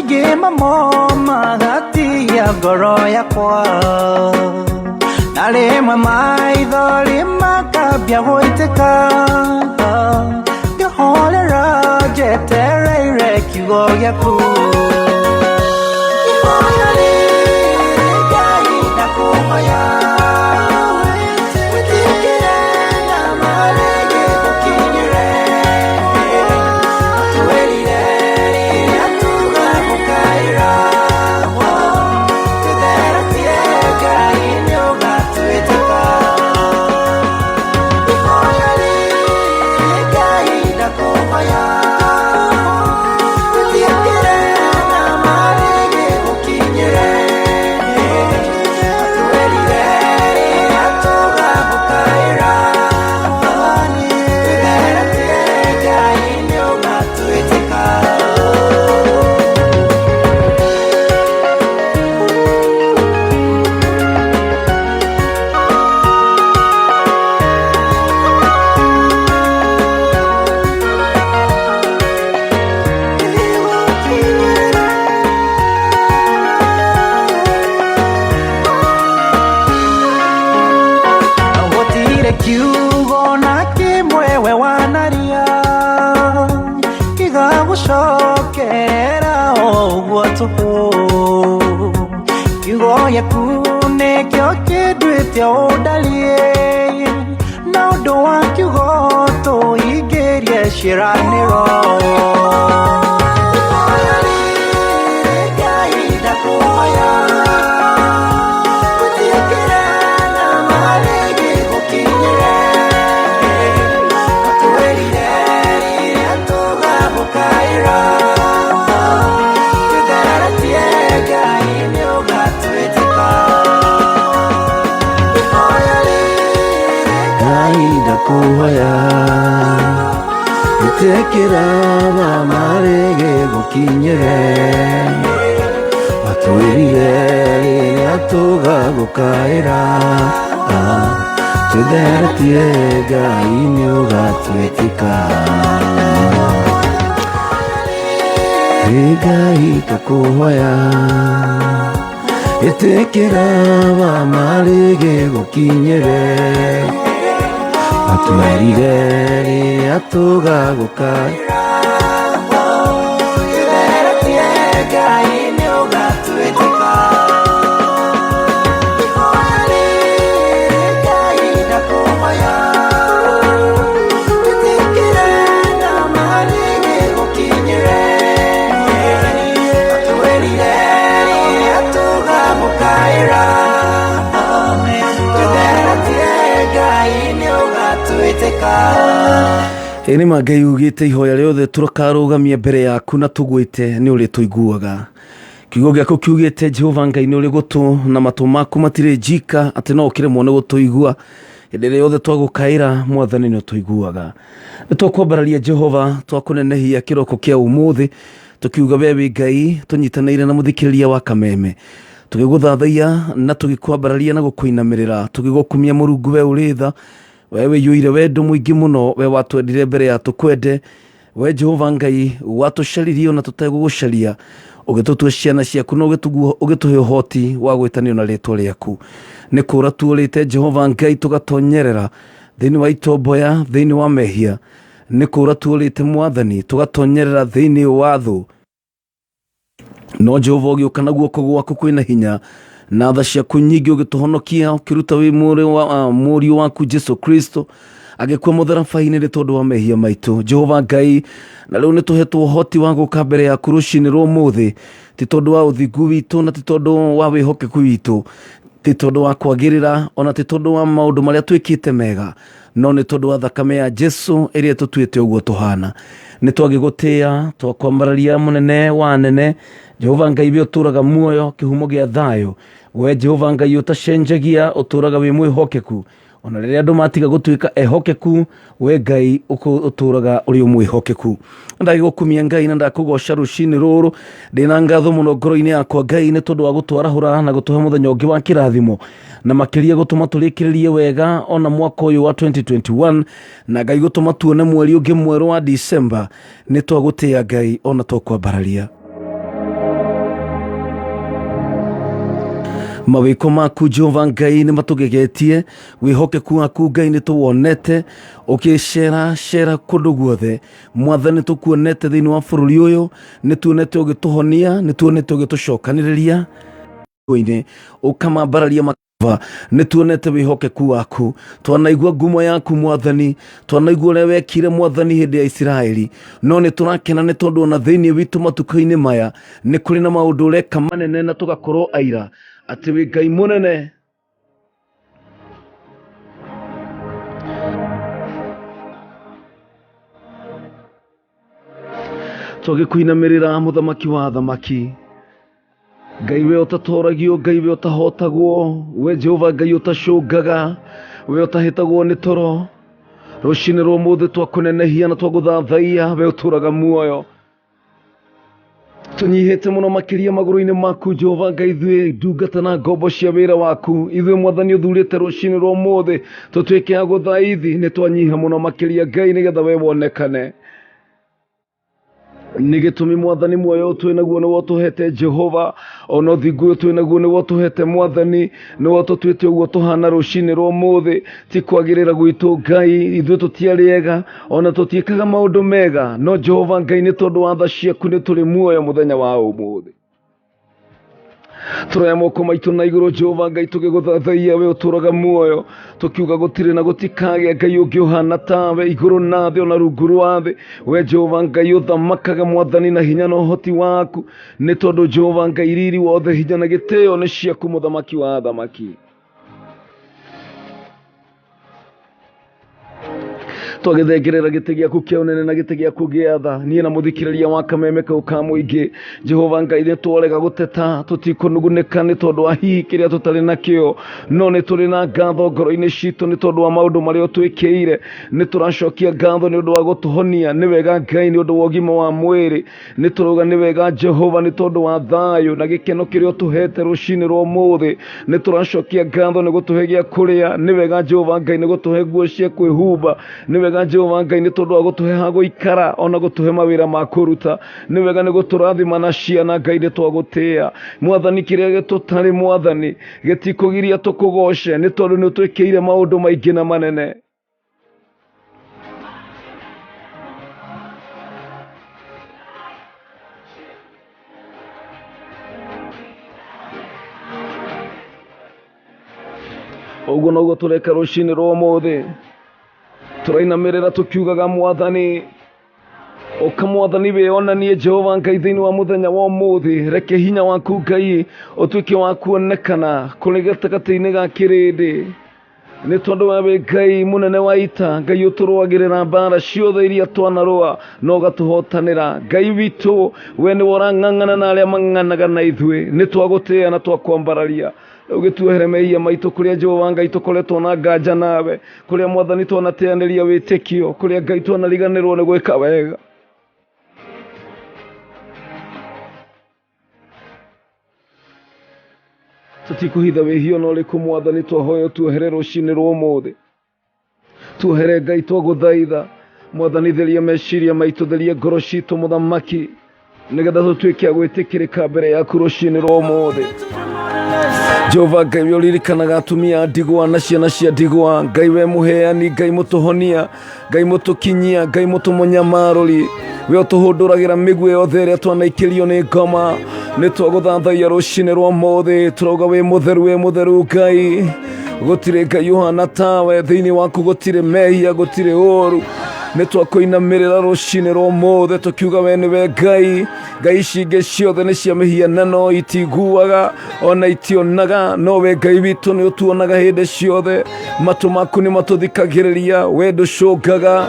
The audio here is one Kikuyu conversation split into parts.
Maingĩ mamo magatia ngoro yakwa, na rĩmwe maithori makambia gũitĩka. Ngĩhorera njetereire kiugo gĩaku. Ihoya rĩrĩ, Ngai, ndakũhoya, wĩtĩkĩre na marĩgĩ gũkinyĩre. Twĩrire rĩrĩa tũgagũkaĩra, tũtheretie, Ngai, nĩ ũgatwĩtĩka. Ihoya rĩrĩ, Ngai, ndakũhoya, wĩtĩkĩre na marĩgĩ gũkinyĩre. Twĩrire rĩrĩa tũgagũkaĩra, tũtheretie, Ngai, nĩ ũgatwĩtĩka. Gũtirĩ kiugo na kĩmwe we wanaria gĩgagũcokerera o ũguo tũhũ. Kiugo gĩaku nĩkĩo kĩnduĩte ũndariĩ, na ũndũ wa kiugo tũingĩrie ciĩranĩro. Ihoya rĩrĩ, Ngai, ndakũhoya, wĩtĩkĩre na marĩgĩ gũkinyĩre. Twĩrire rĩrĩa tũgagũkaĩra, tũtheretie, Ngai, nĩ ũgatwĩtĩka. Ihoya rĩrĩ, Ngai, ndakũhoya, ĩtĩkĩra marĩgĩ gũkinyĩre. Watwĩrire rĩrĩa tũgagũkaĩra, tũtheretie, Ngai, nĩ ũgatwĩtĩka. Ĩ Ngai, ndakũhoya, ĩtĩkĩra marĩgĩ gũkinyĩre. Watwĩrire rĩrĩa tũgagũkaĩra, tũtheretie, Ngai, nĩ ũgatwĩtĩka. Ihoya rĩrĩ, Ngai, ndakũhoya, wĩtĩkĩre na marĩgĩ gũkinyĩre. Twĩrire rĩrĩa tũgagũkaĩra, tũtheretie, Ngai, nĩ ũgatwĩtĩka. Ĩ nĩ ma Ngai ugĩte ihoya rĩothe tũkarũgamia mbere yaku na tũgwĩte nĩ ũrĩ tũiguaga. Kiugo gĩaku kiugĩte, Jehova Ngai, nĩ ũrĩ gũtũ na matũ maku matirĩ njika atĩ no ũkĩremwo nĩ gũtũigua. Hĩndĩ ĩrĩa yothe twagũkaĩra, Mwathani, nĩ ũtũiguaga. Nĩ twakwambararia, Jehova, twakũnenehia kĩroko kĩa ũmũthĩ, tũkiuga we wĩ Ngai. Tũnyitanĩire na mũthikĩrĩria wa Kameme, tũgĩgũthathaiya na tũgĩkwambararia na gũkũinamĩrĩra, tũgĩgũkumia, Mũrungu we ũrĩ tha, we wĩiyũire wendo mũingĩ mũno, we watwendire mbere ya tũkwende. We Jehova Ngai watũcaririe ona tũtegũgũcaria, ũgĩtũtua ciana ciaku na ũgĩtũhe ũhoti wa gwĩtanio na rĩtwa rĩaku. Nĩ kũra tuorĩte, Jehova Ngai, tũgatonyerera thĩinĩ wa itomboya, thĩinĩ wa mehia. Nĩ kũra tuorĩte, Mwathani, tũgatonyerera thĩinĩ wa thũ, no Jehova ũgĩũka na guoko gwaku kwĩna hinya na tha ciaku nyingĩ, ũgĩtũhonokia, ũkĩruta wĩ mũriũ waku Jesu Kristo, agĩkua mũtharaba-inĩ nĩ tondũ wa mehia maitũ, Jehova Ngai. Na rĩu nĩ tũhetwo ũhoti wa gũka mbere yaku rũcinĩ rwa ũmũthĩ, ti tondũ wa ũthingu witũ, na ti tondũ wa wĩhokeku witũ, ti tondũ wa kwagĩrĩra, ona ti tondũ wa maũndũ marĩa twĩkĩte mega, no nĩ tondũ wa thakame ya Jesu ĩrĩa ĩtũtuĩte ũguo tũhana. Nĩ twagĩgũtĩĩa, twakwambararia, mũnene wa anene, Jehova Ngai we ũtũraga muoyo, kĩhumo gĩa thayũ. We Jehova Ngai ũtacenjagia, ũtũraga wĩ mwĩhokeku ona rĩrĩa andũ matiga gũtuĩka ehokeku. We Ngai ũtũraga ũrĩ mwĩhokeku. Ndagĩgũkumia, Ngai, na ndakũgoca rũcinĩ rũrũ ndĩna ngatho mũno ngoro-inĩ yakwa, Ngai, nĩ tondũ wa gũtwarahũra na gũtũhe mũthenya ũngĩ wa kĩrathimo, na makĩria gũtũma tũrĩkĩrĩrie wega ona mwaka ũyũ wa 2021, na Ngai gũtũma tuone mweri ũngĩ mwerũ wa December. Nĩ twagũtĩĩa, Ngai, ona twakwambararia. Mawĩko maku Jehova Ngai nĩ matũgegetie, wĩhokeku waku Ngai nĩ tũwonete ũkĩcera cera kũndũ guothe. Mwathani tũkuonete thĩinĩ wa bũrũri ũyũ, nĩ tuonete ũgĩtũhonia, nĩ tuonete ũgĩtũcokanĩrĩria inĩ ũkamambararia makava. Nĩ tuonete wĩhokeku waku, twanaigua ngumo yaku Mwathani, twanaigua ũrĩa wekire Mwathani hĩndĩ ya Isiraeli, no nĩ tũrakena nĩ tondũ ona thĩinĩ witũ matukũ-inĩ maya nĩ kũrĩ na maũndũ ũreka manene na tũgakorwo aira atĩ wĩ Ngai mũnene. Twagĩkũinamĩrĩra mũthamaki wa athamaki, Ngai we ũtatoragio, Ngai we ũtahotagwo, we Jehova Ngai ũtacũngaga, we ũtahĩtagwo nĩ toro. Rũcinĩ rwa ũmũthĩ twakũnenehia na twagũthathaiya, we ũtũraga muoyo. Tũnyihĩte mũno makĩria magũrũ-inĩ maku Jehova Ngai, ithuĩ ndungata na ngombo cia wĩra waku, ithuĩ Mwathani ũthurĩte rũcinĩ rwa ũmũthĩ tũtuĩke a gũthaithi. Nĩ twanyiha mũno makĩria Ngai, nĩgetha we wonekane. Nĩ gĩtũmi Mwathani muoyo ũyũ twĩ naguo nĩwe ũtũhete Jehova, ona ũthingu ũyũ twĩ naguo nĩwe ũtũhete Mwathani, nĩwe ũtũtuĩte ũguo tũhana rũcinĩ rwa ũmũthĩ. Ti kwagĩrĩra gwitũ Ngai, ithuĩ tũtiarĩ ega, ona tũtiĩkaga maũndũ mega, no Jehova Ngai nĩ tondũ wa tha ciaku nĩ tũrĩ muoyo mũthenya wa ũmũthĩ. Tũroya moko maitũ na igũrũ Jehova Ngai, tũgĩgũthathaiya we ũtũraga muoyo, tũkiuga gũtirĩ na gũtikagĩa Ngai ũngĩ ũhana tawe igũrũ na thĩ ona rungu rwa thĩ. We Jehova Ngai ũthamakaga Mwathani na hinya na ũhoti waku, nĩ tondũ Jehova Ngai riri wothe hinya na gĩtĩo nĩ ciaku mũthamaki wa athamaki. Twagĩthengerera gĩtĩ gĩaku kĩa ũnene na gĩtĩ gĩaku gĩa tha, niĩ na mũthikĩrĩria wa kameme kau ka mũingĩ. Jehova Ngai, nĩ twarega gũteta, tũtikũnugunĩka nĩ tondũ wa hihi kĩrĩa tũtarĩ nakĩo, no nĩ tũrĩ na ngatho ngoro-inĩ citũ nĩ tondũ wa maũndũ marĩa ũtwĩkĩire. Nĩ tũracokia ngatho nĩ ũndũ wa gũtũhonia, nĩ wega Ngai nĩ ũndũ wa ũgima wa mwĩrĩ. Nĩ tũrauga nĩ wega Jehova nĩ tondũ wa thayũ na gĩkeno kĩrĩa ũtũhete rũcinĩ rwa ũmũthĩ. Nĩ tũracokia ngatho nĩ gũtũhe gĩa kũrĩa, nĩ wega Jehova Ngai nĩ gũtũhe nguo cia kwĩhumba, nĩ wega Jehova Ngai nĩ tondũ wa gũtũhe ha gũikara ona gũtũhe mawĩra ma kũruta, nĩ wega nĩ gũtũrathima na ciana. Ngai nĩ twagũtĩĩa Mwathani, kĩrĩa gĩtũtarĩ Mwathani gĩtikũgiria tũkũgoce nĩ tondũ nĩ ũtwĩkĩire maũndũ maingĩ na manene. Ũguo noguo tũreka rũcinĩ rwa ũmũthĩ, tũrainamĩrĩra tũkiugaga Mwathani ũka, Mwathani wĩonanie Jehova Ngai thĩinĩ wa mũthenya wa ũmũthĩ. Reke hinya waku Ngai ũtuĩke wa kuonekana kũrĩ gatagatĩ-inĩ ga kĩrĩndĩ, nĩ tondũ we wĩ Ngai mũnene wa ita, Ngai ũtũrũagĩrĩra mbara ciothe iria twanarũa na ũgatũhotanĩra. Ngai witũ, we nĩwe ũrang'ang'ana na arĩa mang'ang'anaga na ithuĩ. Nĩ twagũtĩĩa na twakwambararia. Rĩu gĩtuohere mehia maitũ kũrĩa Jehova Ngai tũkoretwo na nganja nawe, kũrĩa Mwathani twanateanĩria wĩtĩkio, kũrĩa Ngai twanariganĩrwo nĩ gwĩka wega. Tũtikũhitha wĩhia ona ũrĩkũ Mwathani, twahoya tuohere rũcinĩ rwa ũmũthĩ. Tuohere Ngai, twagũthaitha Mwathani, theria meciria maitũ, theria ngoro citũ mũthamaki, nĩgetha tũtuĩke a gwĩtĩkĩrĩka mbere yaku rũcinĩ rwa ũmũthĩ. Jehova Ngai, we ũririkanaga atumia a ndigwa na ciana cia ndigwa, Ngai we mũheani, Ngai mũtũhonia, Ngai mũtũkinyia, Ngai mũtũmũnyamarũri, we ũtũhũndũragĩra mĩguĩ yothe ĩrĩa twanaikĩrio nĩ ngoma. Nĩ twagũthathaiya rũcinĩ rwa ũmũthĩ, tũrauga wĩ mũtheru, wĩ mũtheru Ngai. Gũtirĩ Ngai ũhana tawe, thĩinĩ waku gũtirĩ mehia, gũtirĩ ũru. Nĩ twakũinamĩrĩra rũcinĩ rwa ũmũthĩ tũkiuga we nĩwe Ngai. Ngai ici ingĩ ciothe nĩ cia mĩhianano, itiguaga ona itionaga, no we Ngai witũ nĩ ũtuonaga hĩndĩ ciothe. Matũ maku nĩ matũthikagĩrĩria, we ndũcũngaga.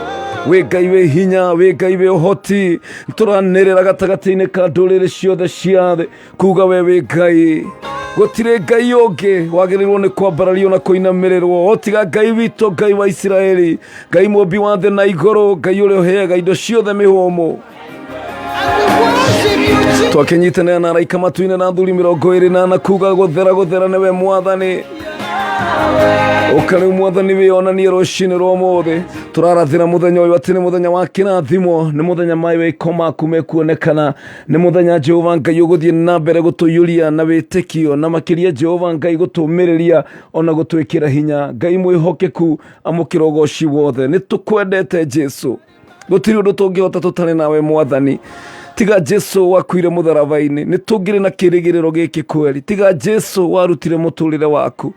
Wĩ Ngai wĩ hinya, wĩ Ngai wĩ ũhoti. Tũranĩrĩra gatagatĩ-inĩ ka ndũrĩrĩ ciothe cia thĩ kuga we wĩ Ngai. Gũtirĩ Ngai ũngĩ wagĩrĩirwo nĩ kwambarario na kũinamĩrĩrwo o tiga Ngai witũ, Ngai wa Isiraeli, Ngai mũmbi wa thĩ na igũrũ, Ngai ũrĩa ũheaga indo ciothe mĩhũmũ. Twakinyitanĩra na araika matu-inĩ na athuri 24 kuga gũthera gũthera nĩwe mwathani. Ũka rĩu mwathani wĩonanie rũcinĩ rwa ũmũthĩ. Tũrarathĩra mũthenya ũyũ atĩ nĩ mũthenya wa kĩrathimo, nĩ mũthenya mawĩko maku mekuonekana, nĩ mũthenya Jehova Ngai ũgũthiĩ na mbere gũtũiyũria na wĩtĩkio, na makĩria Jehova Ngai gũtũmĩrĩria ona gũtwĩkĩra hinya. Ngai mwĩhokeku, amũkĩra ũgoci wothe. Nĩ tũkwendete Jesu, gũtirĩ ũndũ tũngĩhota tũtarĩ nawe mwathani. Tiga Jesu wakuire mũtharaba-inĩ, nĩ tũngĩrĩ na kĩrĩgĩrĩro gĩkĩ kweri. Tiga Jesu warutire mũtũrĩre waku,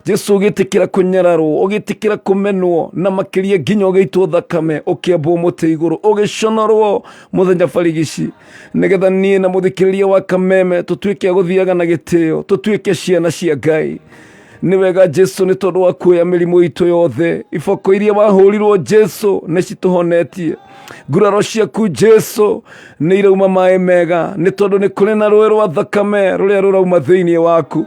Jesu ũgĩtĩkĩra kũnyararwo, ũgĩtĩkĩra kũmenwo, na makĩria nginya ũgĩitwo thakame, ũkĩambwo mũtĩ igũrũ, ũgĩconorwo mũthenya barigici, nĩgetha niĩ na mũthikĩrĩria wa Kameme tũtuĩke a gũthiaga na gĩtĩo, tũtuĩke ciana cia Ngai. Nĩ wega Jesu nĩ tondũ wa kuoya mĩrimũ itũ yothe. Iboko iria wahũrirwo Jesu nĩ citũhonetie. Nguraro ciaku Jesu nĩ irauma maĩ mega, nĩ tondũ nĩ kũrĩ na rũĩ rwa thakame rũrĩa rũrauma thĩinĩ waku.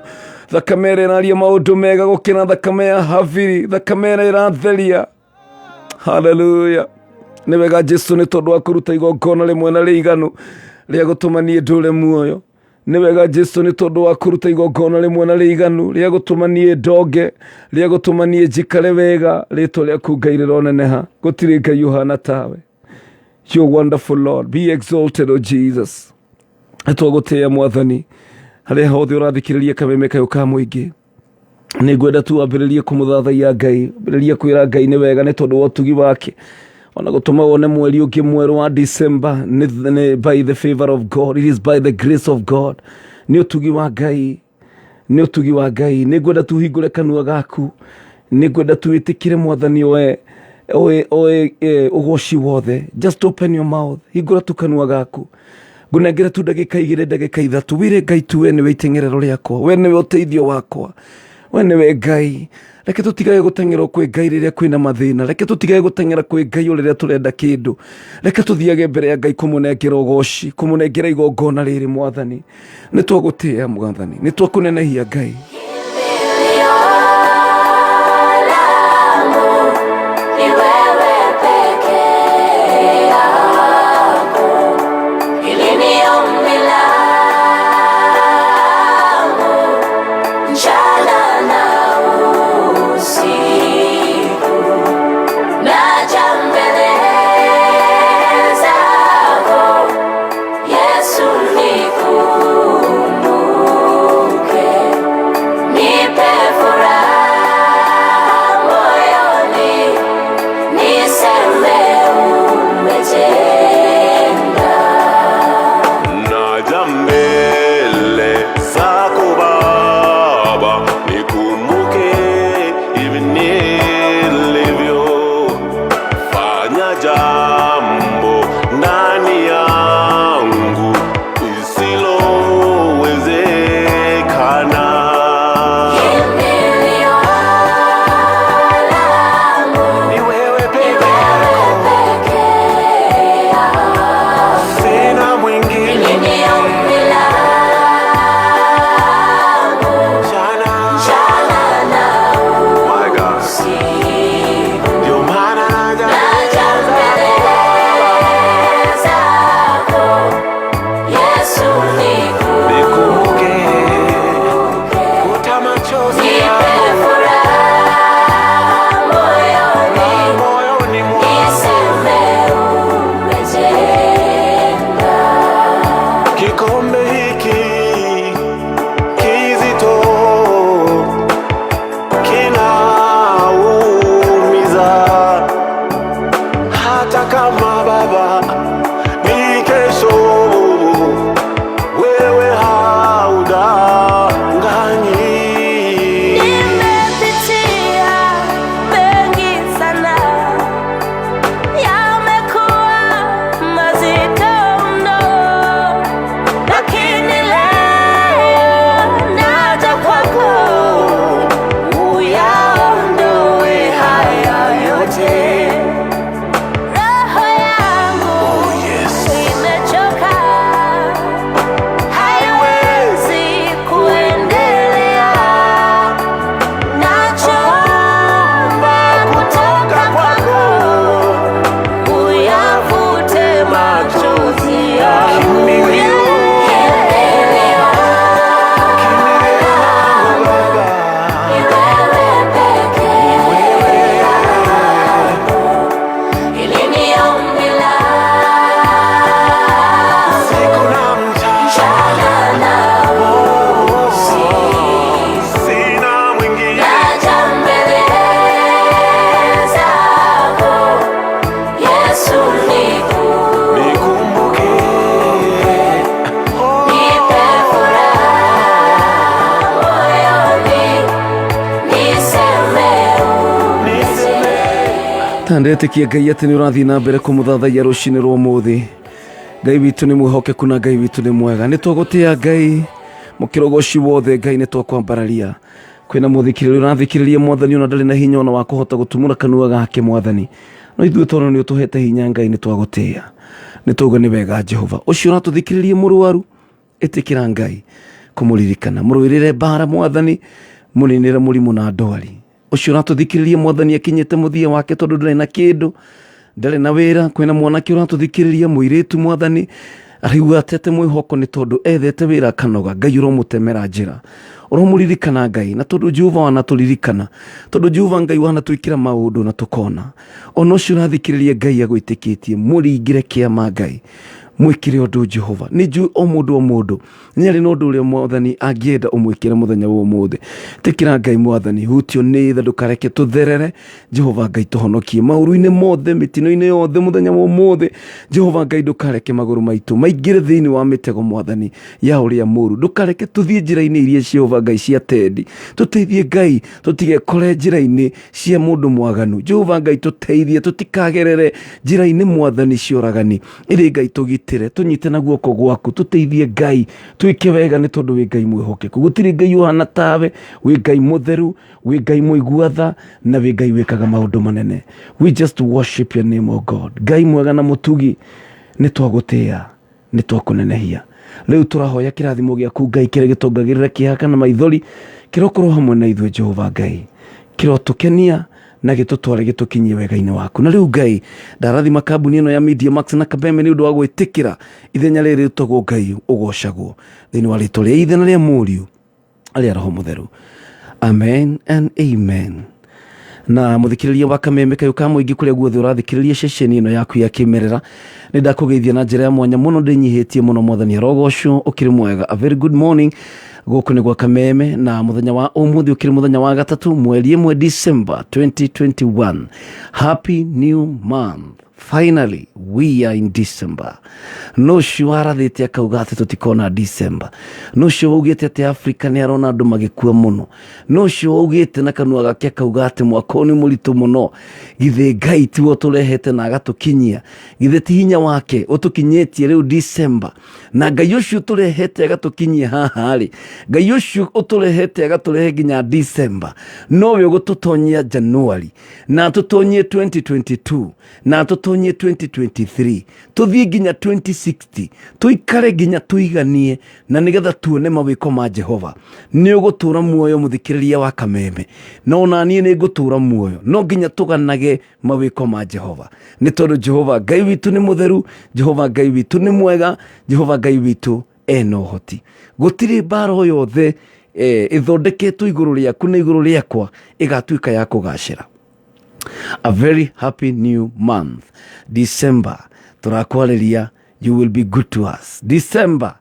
Thakame ĩrĩa ĩraria maũndũ mega gũkĩra thakame ya Habili, thakame ĩrĩa ĩratheria. Haleluya. Nĩ wega Jesu nĩ tondũ wa kũruta igongona rĩmwe na rĩiganu rĩa gũtũma niĩ ndũre muoyo. Nĩ wega Jesu nĩ tondũ wa kũruta igongona rĩmwe na rĩiganu rĩa gũtũma niĩ ndonge, rĩa gũtũma niĩ njikare wega. Rĩtwa rĩaku Ngai rĩroneneha, gũtirĩ Ngai ũhana tawe. You wonderful Lord, be exalted, O Jesus. Nĩtwagũtĩĩa mwathani harĩa hothe ũrathikĩrĩria kameme kayũ ka mũingĩ. Nĩ ngwenda tu wambĩrĩrie kũmũthathaiya Ngai, ambĩrĩrie kwĩra Ngai nĩ wega nĩ tondũ wa ũtugi wake, ona gũtũma wone mweri ũngĩ mwerũ wa December. Nĩ by the favor of God, it is by the grace of God, nĩ ũtugi wa Ngai, nĩ ũtugi wa Ngai. Nĩ ngwenda tu hingũre kanua gaku, nĩ ngwenda tu wĩtĩkĩre mwathani oe oe oe ũgoci wothe. Just open your mouth, hingũra tu kanua gaku. Ngũnengere tu ndagĩka 2, ndagĩka 3, wĩre Ngai tu we nĩwe iteng'erero rĩakwa, we nĩwe ũteithio wakwa, we nĩwe Ngai. Reke tũtigage gũteng'era kwĩ Ngai rĩrĩa kwĩna mathĩna, reke tũtigage gũteng'era kwĩ Ngai o rĩrĩa tũrenda kĩndũ. Reke tũthiage mbere ya Ngai kũmũnengera ũgoci, kũmũnengera igongona rĩrĩ. Mwathani, nĩ twagũtĩĩa mwathani, nĩ twakũnenehia Ngai. Ni wewe peke yako, hili ni ombi langu mchana na usiku, naja mbele zako Yesu, nikumbuke. Ndetĩkia Ngai atĩ nĩ ũrathiĩ na mbere kũmũthathaiya rũcinĩ rwa ũmũthĩ. Ngai witũ nĩ mwĩhokeku na Ngai witũ nĩ mwega. Nĩ twagũtĩa Ngai mũkĩrogoci wothe. Ngai nĩ twakwambararia. Kwĩna mũthikĩrĩria ũrathikĩrĩria Mwathani ona ndarĩ na hinya ona wa kũhota gũtumũra kanua gake Mwathani, no ithuĩ tondũ nĩ ũtũhete hinya Ngai nĩ twagũtĩa, nĩ twauga nĩ wega Jehova. Ũcio ũratũthikĩrĩria mũrwaru, ĩtĩkĩra Ngai kũmũririkana, mũrũĩrĩre mbara Mwathani, mũninĩre mũrimũ na ndwari. Ũcio ũratũthikĩrĩria Mwathani akinyĩte mũthia wake tondũ ndarĩ na kĩndũ, ndarĩ na wĩra. Kwĩna mwanake ũratũthikĩrĩria mũirĩtu Mwathani araigua atete mwĩhoko nĩ tondũ ethete wĩra akanoga. Ngai ũromũtemera njĩra, ũromũririkana Ngai, na tondũ Jehova wanatũririkana, tondũ Jehova Ngai wanatwĩkĩra maũndũ na tũkona. Ona ũcio ũrathikĩrĩria Ngai agwĩtĩkĩtie, mũringĩre kĩama Ngai, mwĩkĩre ũndũ Jehova. Nĩ njũĩ o mũndũ o mũndũ nĩ arĩ na ũndũ ũrĩa Mwathani angĩenda ũmwĩkĩre mũthenya wa ũmũthĩ. Tĩkĩra Ngai Mwathani, hutio nĩ tha, ndũkareke tũtherere. Jehova Ngai tũhonokie maũru-inĩ mothe, mĩtino-inĩ yothe mũthenya wa ũmũthĩ. Jehova Ngai ndũkareke magũrũ maitũ maingĩre thĩinĩ wa mĩtego Mwathani ya ũrĩa mũru. Ndũkareke tũthiĩ njĩra-inĩ iria Jehova Ngai cia tendi. Tũteithie Ngai tũtigekore njĩra-inĩ cia mũndũ mwaganu. Jehova Ngai tũteithie tũtikagerere njĩra-inĩ Mwathani cia ũragani. Ĩrĩ Ngai tũgitĩre, tũnyite na guoko gwaku, tũteithie Ngai twĩke wega nĩ tondũ wĩ Ngai mwĩhokeku. Gũtirĩ Ngai ũhana tawe, wĩ Ngai mũtheru, wĩ Ngai mũigua tha, na wĩ Ngai wĩkaga maũndũ manene. We just worship your name, O God. Ngai mwega na mũtugi, nĩ twagũtĩa, nĩ twakũnenehia. Rĩu tũrahoya kĩrathimo gĩaku Ngai kĩrĩa gĩtongagĩrĩra kĩeha kana maithori, kĩrokorwo hamwe na ithuĩ Jehova Ngai, kĩrotũkenia na gĩtũtware gĩtũkinyie wega-inĩ waku. Na rĩu Ngai ndarathima kambuni ĩno ya Media Max na Kabeme nĩ ũndũ wa gwĩtĩkĩra ithenya rĩrĩ rĩtagwo Ngai ũgocagwo, thĩinĩ wa rĩtwa rĩa Ithe na rĩa Mũriũ rĩa Roho Mũtheru, amen and amen. Na mũthikĩrĩria wa Kameme kayũ ka mũingĩ kũrĩa guothe ũrathikĩrĩria ceceni ĩno yaku ya kĩmerera, nĩ ndakũgeithia na njĩra ya mwanya mũno, ndĩnyihĩtie mũno. Mwathani arogocwo. Ũkĩrĩ mwega, a very good morning. Gũkũ nĩ gwa Kameme, na mũthenya wa ũmũthĩ ũkĩrĩ mũthenya wa gatatũ, mweri 1 December 2021. Happy new month, finally we are in December. No ũcio warathĩte akauga atĩ tũtikona December, no ũcio waugĩte atĩ Africa nĩ arona andũ magĩkua mũno, no ũcio waugĩte na kanua gake akauga atĩ mwaka ũyũ nĩ mũritũ mũno. Githĩ Ngai tiwe ũtũrehete na agatũkinyia? Githĩ ti hinya wake ũtũkinyĩtie rĩu December? Na Ngai ũcio ũtũrehete agatũkinyia haha rĩ, Ngai ũcio ũtũrehete agatũrehe nginya December, nowe ũgũtũtonyia January na tũtonyie 2022 na tũtonyie 2023, tũthiĩ nginya 2060, tũikare nginya tũiganie na nĩgetha tuone mawĩko ma Jehova. Nĩ ũgũtũra muoyo mũthikĩrĩria wa Kameme, na ona niĩ nĩ ngũtũra muoyo. No nginya tũganage mawĩko ma Jehova, nĩ tondũ Jehova Ngai witũ nĩ mũtheru, Jehova Ngai witũ nĩ mwega, Jehova Ngai witũ ena ũhoti. Gũtirĩ mbara o yothe ĩthondeketwo igũrũ rĩaku na igũrũ rĩakwa ĩgatuĩka ya kũgacĩra. A very happy new month, December. Tũrakwarĩria, you will be good to us, December.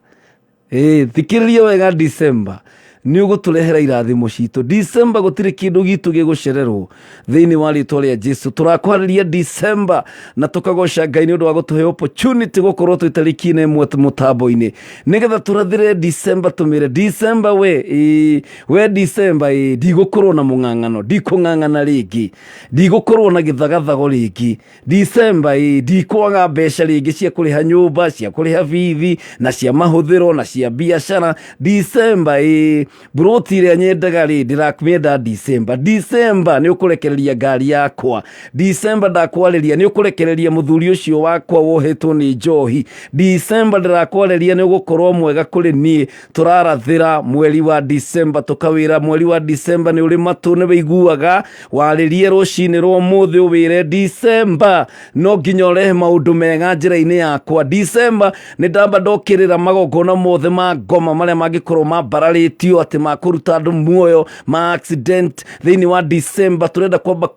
Thikĩrĩria wega, December nĩ ũgũtũrehera irathimo citũ. December gũtirĩ kĩndũ gitũ gĩgũcererwo thĩinĩ wa rĩtwa rĩa Jesu. Tũrakwarĩria December na tũkagoca Ngai nĩ ũndũ wa gũtũhe opportunity gũkorwo twĩ tarĩki 1 mũtambo-inĩ, nĩgetha tũrathĩre December, tũmĩre December we, ĩĩ, we December, ĩĩ, ndigũkorwo na mũng'ang'ano, ndikũng'ang'ana rĩngĩ, ndigũkorwo na gĩthagathago rĩngĩ. December, ĩĩ, ndikwaga mbeca rĩngĩ cia kũrĩha nyũmba, cia kũrĩha bithi na cia mahũthĩro na cia biacara. December, ĩĩ, mburoti ĩrĩa nyendaga rĩ, ndĩramĩenda December. December nĩ ũkũrekereria ngari yakwa. December ndakwarĩria nĩ ũkũrekereria mũthuri ũcio wakwa wohetwo nĩ njohi. December ndĩrakwarĩria nĩ ũgũkorwo mwega kũrĩ niĩ. Tũrarathĩra mweri wa December, tũkawĩra mweri wa December nĩ ũrĩ matũ nĩ wĩiguaga. Warĩrie rũcinĩ rwa ũmũthĩ ũwĩre December no nginya ũrehe maũndũ mega njĩra-inĩ yakwa. December nĩ ndamba ndokĩrĩra magongona mothe ma ngoma marĩa mangĩkorwo mambararĩtio atĩ ma kũruta andũ muoyo ma accident thĩinĩ wa December. Tũrenda kwamba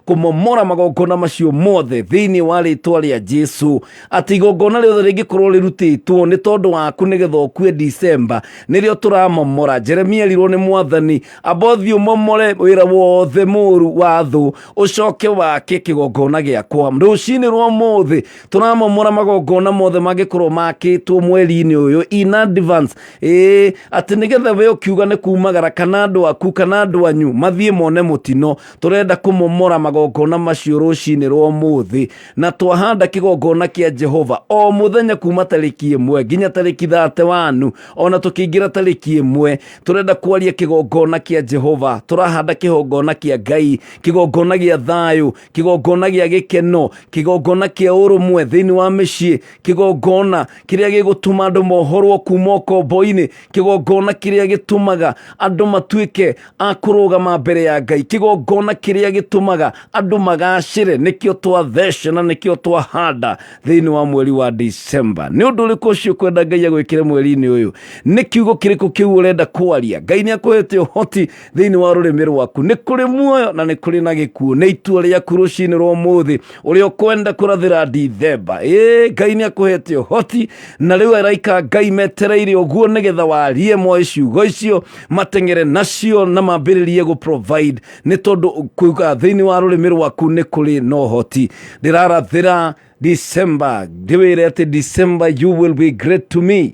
kũmomora magongona macio mothe thĩinĩ wa rĩtwa rĩa Jesu, atĩ igongona rĩothe rĩngĩkorwo rĩrutĩtwo nĩ tondũ waku nĩgetha ũkue December, nĩrĩo tũramomora. Jeremia erirwo nĩ Mwathani, amba ũthiĩ ũmomore wĩra wothe mũru wa thũ, ũcoke wake kĩgongona gĩakwa. Rũcinĩ rwa ũmũthĩ tũramomora magongona mothe mangĩkorwo makĩtwo mweri-inĩ ũyũ in advance, ĩĩ, atĩ nĩgetha we ũkiuga Ũkiuga nĩ kumagara kana andũ aku kana andũ anyu mathiĩ mone mũtino. Tũrenda kũmomora magongona macio rũcinĩ rwa ũmũthĩ, na twahanda kĩgongona kĩa Jehova o mũthenya kuma tarĩki 1 nginya tarĩki 31, ona tũkĩingĩra tarĩki 1 tũrenda kwaria kĩgongona kĩa Jehova. Tũrahanda kĩgongona kĩa Ngai, kĩgongona gĩa thayũ, kĩgongona gĩa gĩkeno, kĩgongona kĩa ũrũmwe thĩinĩ wa mĩciĩ, kĩgongona kĩrĩa gĩgũtũma andũ mohorwo kuma ũkombo-inĩ, kĩgongona kĩrĩa gĩtũmaga andũ matuĩke a kũrũgama mbere ya Ngai, kĩgongona kĩrĩa gĩtũmaga andũ magacĩre. Nĩkĩo twathece na nĩkĩo twahanda thĩinĩ wa mweri wa December. Nĩ ũndũ ũrĩkũ ũcio ũkwenda Ngai agwĩkĩre mweri-inĩ ũyũ? Nĩ kiugo kĩrĩkũ kĩu ũrenda kwaria? Ngai nĩ akũhete ũhoti thĩinĩ wa rũrĩmĩ rwaku. Nĩ kũrĩ muoyo na nĩ kũrĩ na gĩkuũ. Nĩ itua rĩaku rũcinĩ rwa ũmũthĩ ũrĩa ũkwenda kũrathĩra Dithemba. Ĩĩ, Ngai nĩ akũhete ũhoti, na rĩu araika Ngai metereire ũguo nĩgetha warie moe ciugo icio mateng'ere nacio na mambĩrĩrie gũ provide, nĩ tondũ kuga thĩinĩ wa rũrĩmĩ rwaku nĩ kũrĩ na ũhoti. Ndĩrarathĩra December, ndĩwĩre atĩ December you will be great to me.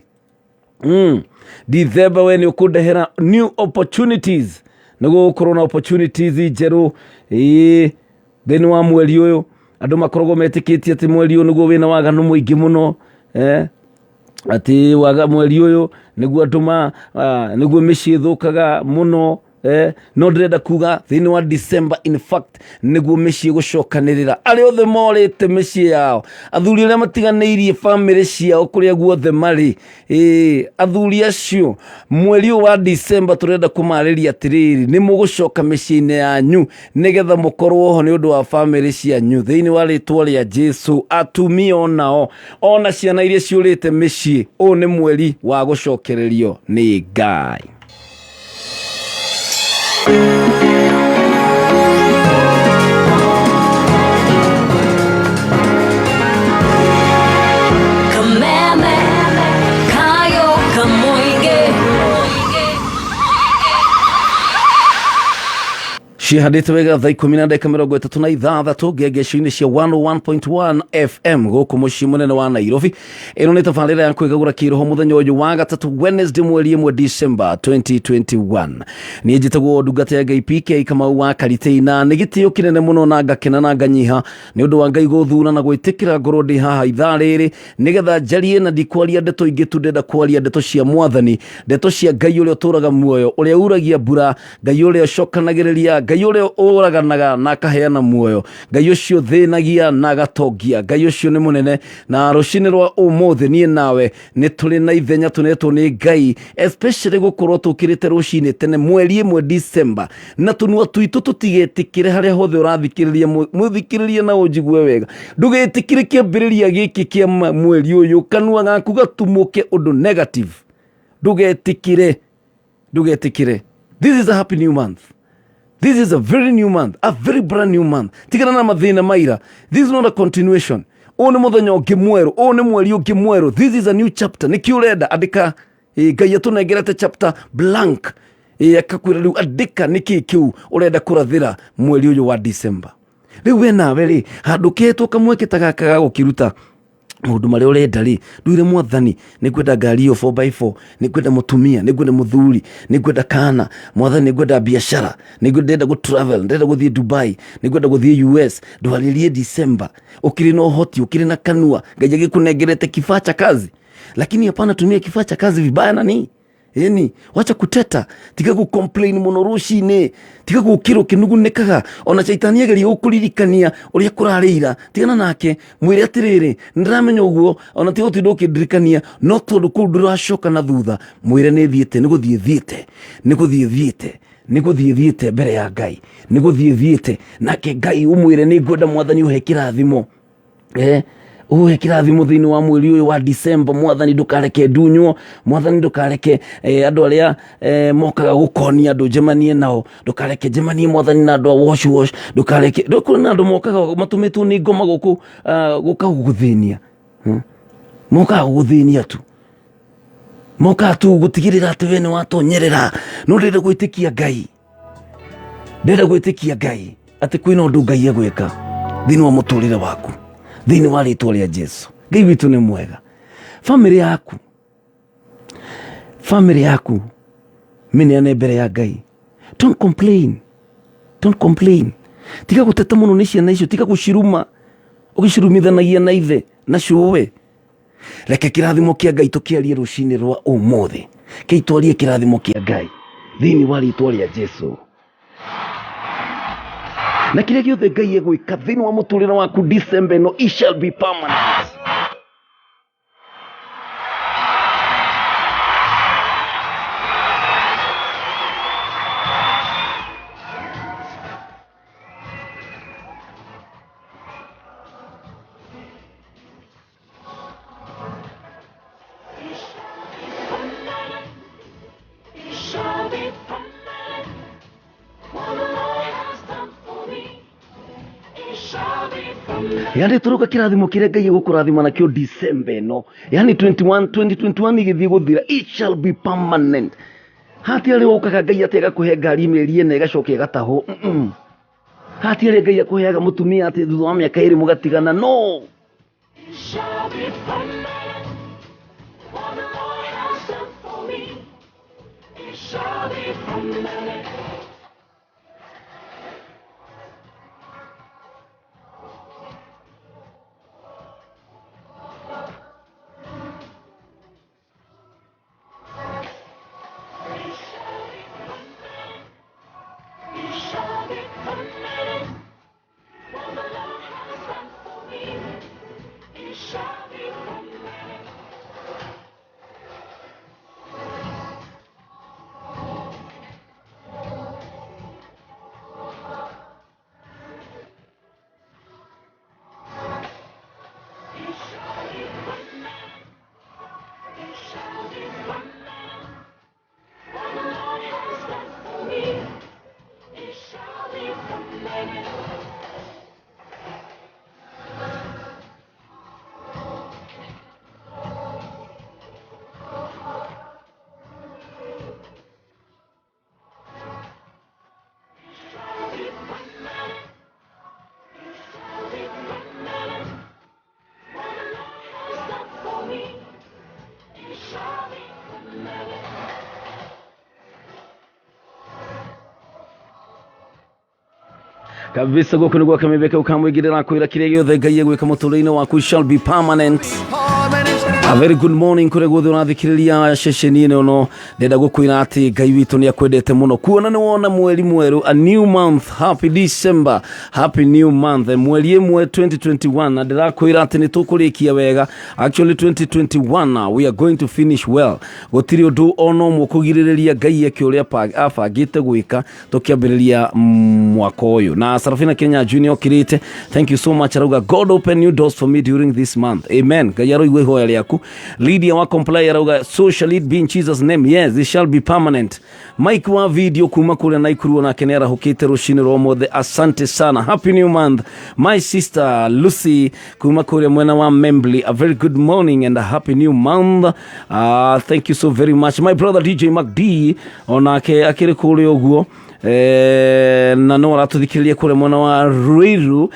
Dithemba we nĩ ũkũndehera new opportunities, nĩ gũgũkorwo na opportunities njerũ. Ĩĩ, thĩinĩ wa mweri ũyũ andũ makoragwo metĩkĩtie atĩ mweri ũyũ nĩguo wĩna waganu mũingĩ mũno, atĩ waga mweri ũyũ nĩguo andũ ma, nĩguo mĩciĩ ĩthũkaga mũno. No ndĩrenda kuga thĩinĩ wa December in fact nĩguo mĩciĩ gũcokanĩrĩra, arĩa othe morĩte mĩciĩ yao, athuri arĩa matiganĩirie bamĩrĩ ciao kũrĩa guothe marĩ, athuri acio mweri ũyũ wa December tũrenda kũmarĩria atĩrĩrĩ, nĩ mũgũcoka mĩciĩ-inĩ yanyu nĩgetha mũkorwo ho nĩ ũndũ wa bamĩrĩ cianyu thĩinĩ wa rĩtwa rĩa Jesu. Atumia onao ona ciana iria ciũrĩte mĩciĩ, ũyũ nĩ mweri wa gũcokererio nĩ Ngai. Kameme kayo kamoinge. Cihandĩte wega thaa ikũmi na ndagĩka mĩrongo ĩtatũ na ithathatũ ngengeco-inĩ cia 101.1 FM gũkũ mũciĩ mũnene wa Nairobi. Ĩno nĩ tabarĩra ya kwĩgagũra kĩroho mũthenya ũyũ wa gatatũ, Wednesday mweri 1 December 2021. Niĩ njĩtagwo ndungata ya Ngai PK Kamau wa Karitei, na nĩ gĩtĩo kĩnene mũno na ngakena na nganyiha nĩ ũndũ wa Ngai gũthura na gwĩtĩkĩra ngorwo ndĩ haha ithaa rĩrĩ nĩgetha njarie, na ndikwaria ndeto ingĩ tu, ndĩrenda kwaria ndeto cia Mwathani, ndeto cia Ngai ũrĩa ũtũraga muoyo, ũrĩa uragia mbura, Ngai ũrĩa ũcokanagĩrĩria, Ngai ũrĩa ũraganaga na akaheana muoyo, Ngai ũcio ũthĩnagia na agatongia, Ngai ũcio nĩ mũnene. Na rũcinĩ rwa ũmũthĩ niĩ nawe nĩ tũrĩ na ithenya tũnetwo nĩ Ngai, especially gũkorwo tũkĩrĩte rũcinĩ tene mweri 1 December, na tũnua twitũ tũtigetĩkĩre harĩa hothe ũrathikĩrĩria, mũthikĩrĩrie na ũnjigue wega, ndũgetĩkĩre kĩambĩrĩria gĩkĩ kĩa mweri ũyũ kanua gaku gatumũke ũndũ negative. Ndũgetĩkĩre, ndũgetĩkĩre. This is a happy new month. This is a very new month, a very brand new month. Tigana na mathĩna maira. This is not a continuation. Ũyũ nĩ mũthenya ũngĩ mwerũ, ũyũ nĩ mweri ũngĩ mwerũ. This is a new chapter. Nĩkĩ ũrenda? Andĩka. Ngai atũnengerete chapter blank. Akakwĩra rĩu andĩka nĩkĩ kĩu ũrenda kũrathĩra mweri ũyũ wa December. Rĩu we nawe rĩ, handũ ketwo kamweke ta gaka ga gũkĩruta maũndũ marĩa ũrenda rĩ, ndwĩre Mwathani nĩ ngwenda ngari ĩyo four by four, nĩ ngwenda mũtumia, nĩ ngwenda mũthuri, nĩ ngwenda kana, Mwathani nĩ ngwenda biacara, nĩ ndĩrenda gũ travel, ndĩrenda gũthiĩ Dubai, nĩ ngwenda gũthiĩ US. Ndwarĩrie December ũkĩrĩ na ũhoti, ũkĩrĩ na kanua, Ngai agĩkũnengerete kifaa cha kazi, lakini hapana tumia kifaa cha kazi vibaya nani. Ĩni, wacha kuteta, tiga gũ complain mũno rũcinĩ, tiga gũkĩra ũkĩnugunĩkaga, ona caitani ageria gũkũririkania ũrĩa kũrarĩ ira, tigana nake, mwĩre atĩrĩrĩ, nĩndĩramenya ũguo, ona tiga gũtinda ũkĩndirikania, no tondũ kũu ndũracoka na thutha, mwĩre nĩ thiĩte, nĩ gũthiĩ thiĩte, nĩ gũthiĩ thiĩte, nĩ gũthiĩ thiĩte mbere ya Ngai, nĩ gũthiĩ thiĩte, nake Ngai ũmwĩre nĩ ngwenda Mwathani ũhe kĩrathimo. Ũhe kĩrathimo thĩinĩ wa mweri ũyũ wa December. Mwathani ndũkareke ndunywo, Mwathani ndũkareke andũ arĩa mokaga gũkonia andũ njemanie nao, ndũkareke njemanie Mwathani na andũ a wash wash, ndũkareke kũrĩ na andũ mokaga matũmĩtwo nĩ ngoma gũkũ, gũka gũgũthĩnia. Mokaga gũgũthĩnia tu, mokaga tu gũtigĩrĩra atĩ we nĩ watonyerera. No ndĩrenda gwĩtĩkia Ngai, ndĩrenda gwĩtĩkia Ngai atĩ kwĩna ũndũ Ngai egwĩka thĩinĩ wa mũtũrĩre waku thĩinĩ wa rĩtwa rĩa Jesu. Ngai witũ nĩ mwega. Bamĩrĩ yaku, bamĩrĩ yaku Mĩneane mbere ya Ngai. Don't complain, don't complain. Tiga gũteta mũno nĩ ciana icio, tiga gũciruma ũgĩcirumithanagia na ithe na cũwe. Reke kĩrathimo kĩa Ngai tũkĩarie rũcinĩ rwa ũmũthĩ. Kei twarie kĩrathimo kĩa Ngai thĩinĩ wa rĩtwa rĩa Jesu. Na kĩrĩa gĩothe Ngai egwĩka thĩinĩ wa mũtũrĩre waku December ĩno, it shall be permanent. Yani tũrauga kĩrathimo kĩrĩa Ngai egũkũrathima nakĩo December ĩno, yani 21 2021 igĩthiĩ gũthira, it shall be permanent. Hatiarĩ wokaga Ngai atĩ agakũhe ngari mĩeri ĩna ĩgacoka ĩgatahwo. Hatiarĩ Ngai akũheaga mũtumia atĩ thutha wa mĩaka ĩrĩ mũgatigana. No. Shall be permanent. What the Lord has done for me, it shall be permanent. It shall be permanent. What the Lord has done for me, it shall be permanent. It shall be permanent. It shall be permanent. What the Lord has done for me, it shall be permanent. Shall be permanent. It shall be permanent. What the Lord has done for me, it shall be permanent. Kabisa gũkũ nĩ gwaka mĩbeke ũkamũigĩrĩra kwĩra kĩrĩa gĩothe Ngai egwĩka mũtũrĩre-inĩ waku shall be permanent. A very good morning kũrĩa guothe ũrathikĩrĩria ceceni ĩno no ndenda gũkwĩra atĩ Ngai witũ nĩ akwendete mũno kuona nĩ wona mweri mwerũ, a new month. Happy December, happy new month, mweri ĩmwe 2021, na ndĩrakwĩra atĩ nĩ tũkũrĩkia wega. Actually 2021 we are going to finish well. Gũtirĩ ũndũ ona ũmwe ũkũgirĩrĩria Ngai eke ũrĩa abangĩte gwĩka tũkĩambĩrĩria mwaka ũyũ. Na Sarafina Kenya Junior okĩrĩte, thank you so much, arauga God open new doors for me during this month. Amen. Ngai aroigua ihoya rĩaku. Lydia wa comply arauga so shall it be in Jesus name. Yes, it shall be permanent. Mike wa video kuma kũrĩa Naikuru onake nĩ arahũkĩte rũcinĩ rwa ũmũthĩ. Asante sana, happy new month. My sister Lucy kuma kũrĩa mwena wa Membly, a very good morning and a happy new month. Thank you so very much. My brother DJ MacD onake akĩrĩ kũrĩa ũguo, na no aratũthikĩrĩria kũrĩa mwena wa Ruiru.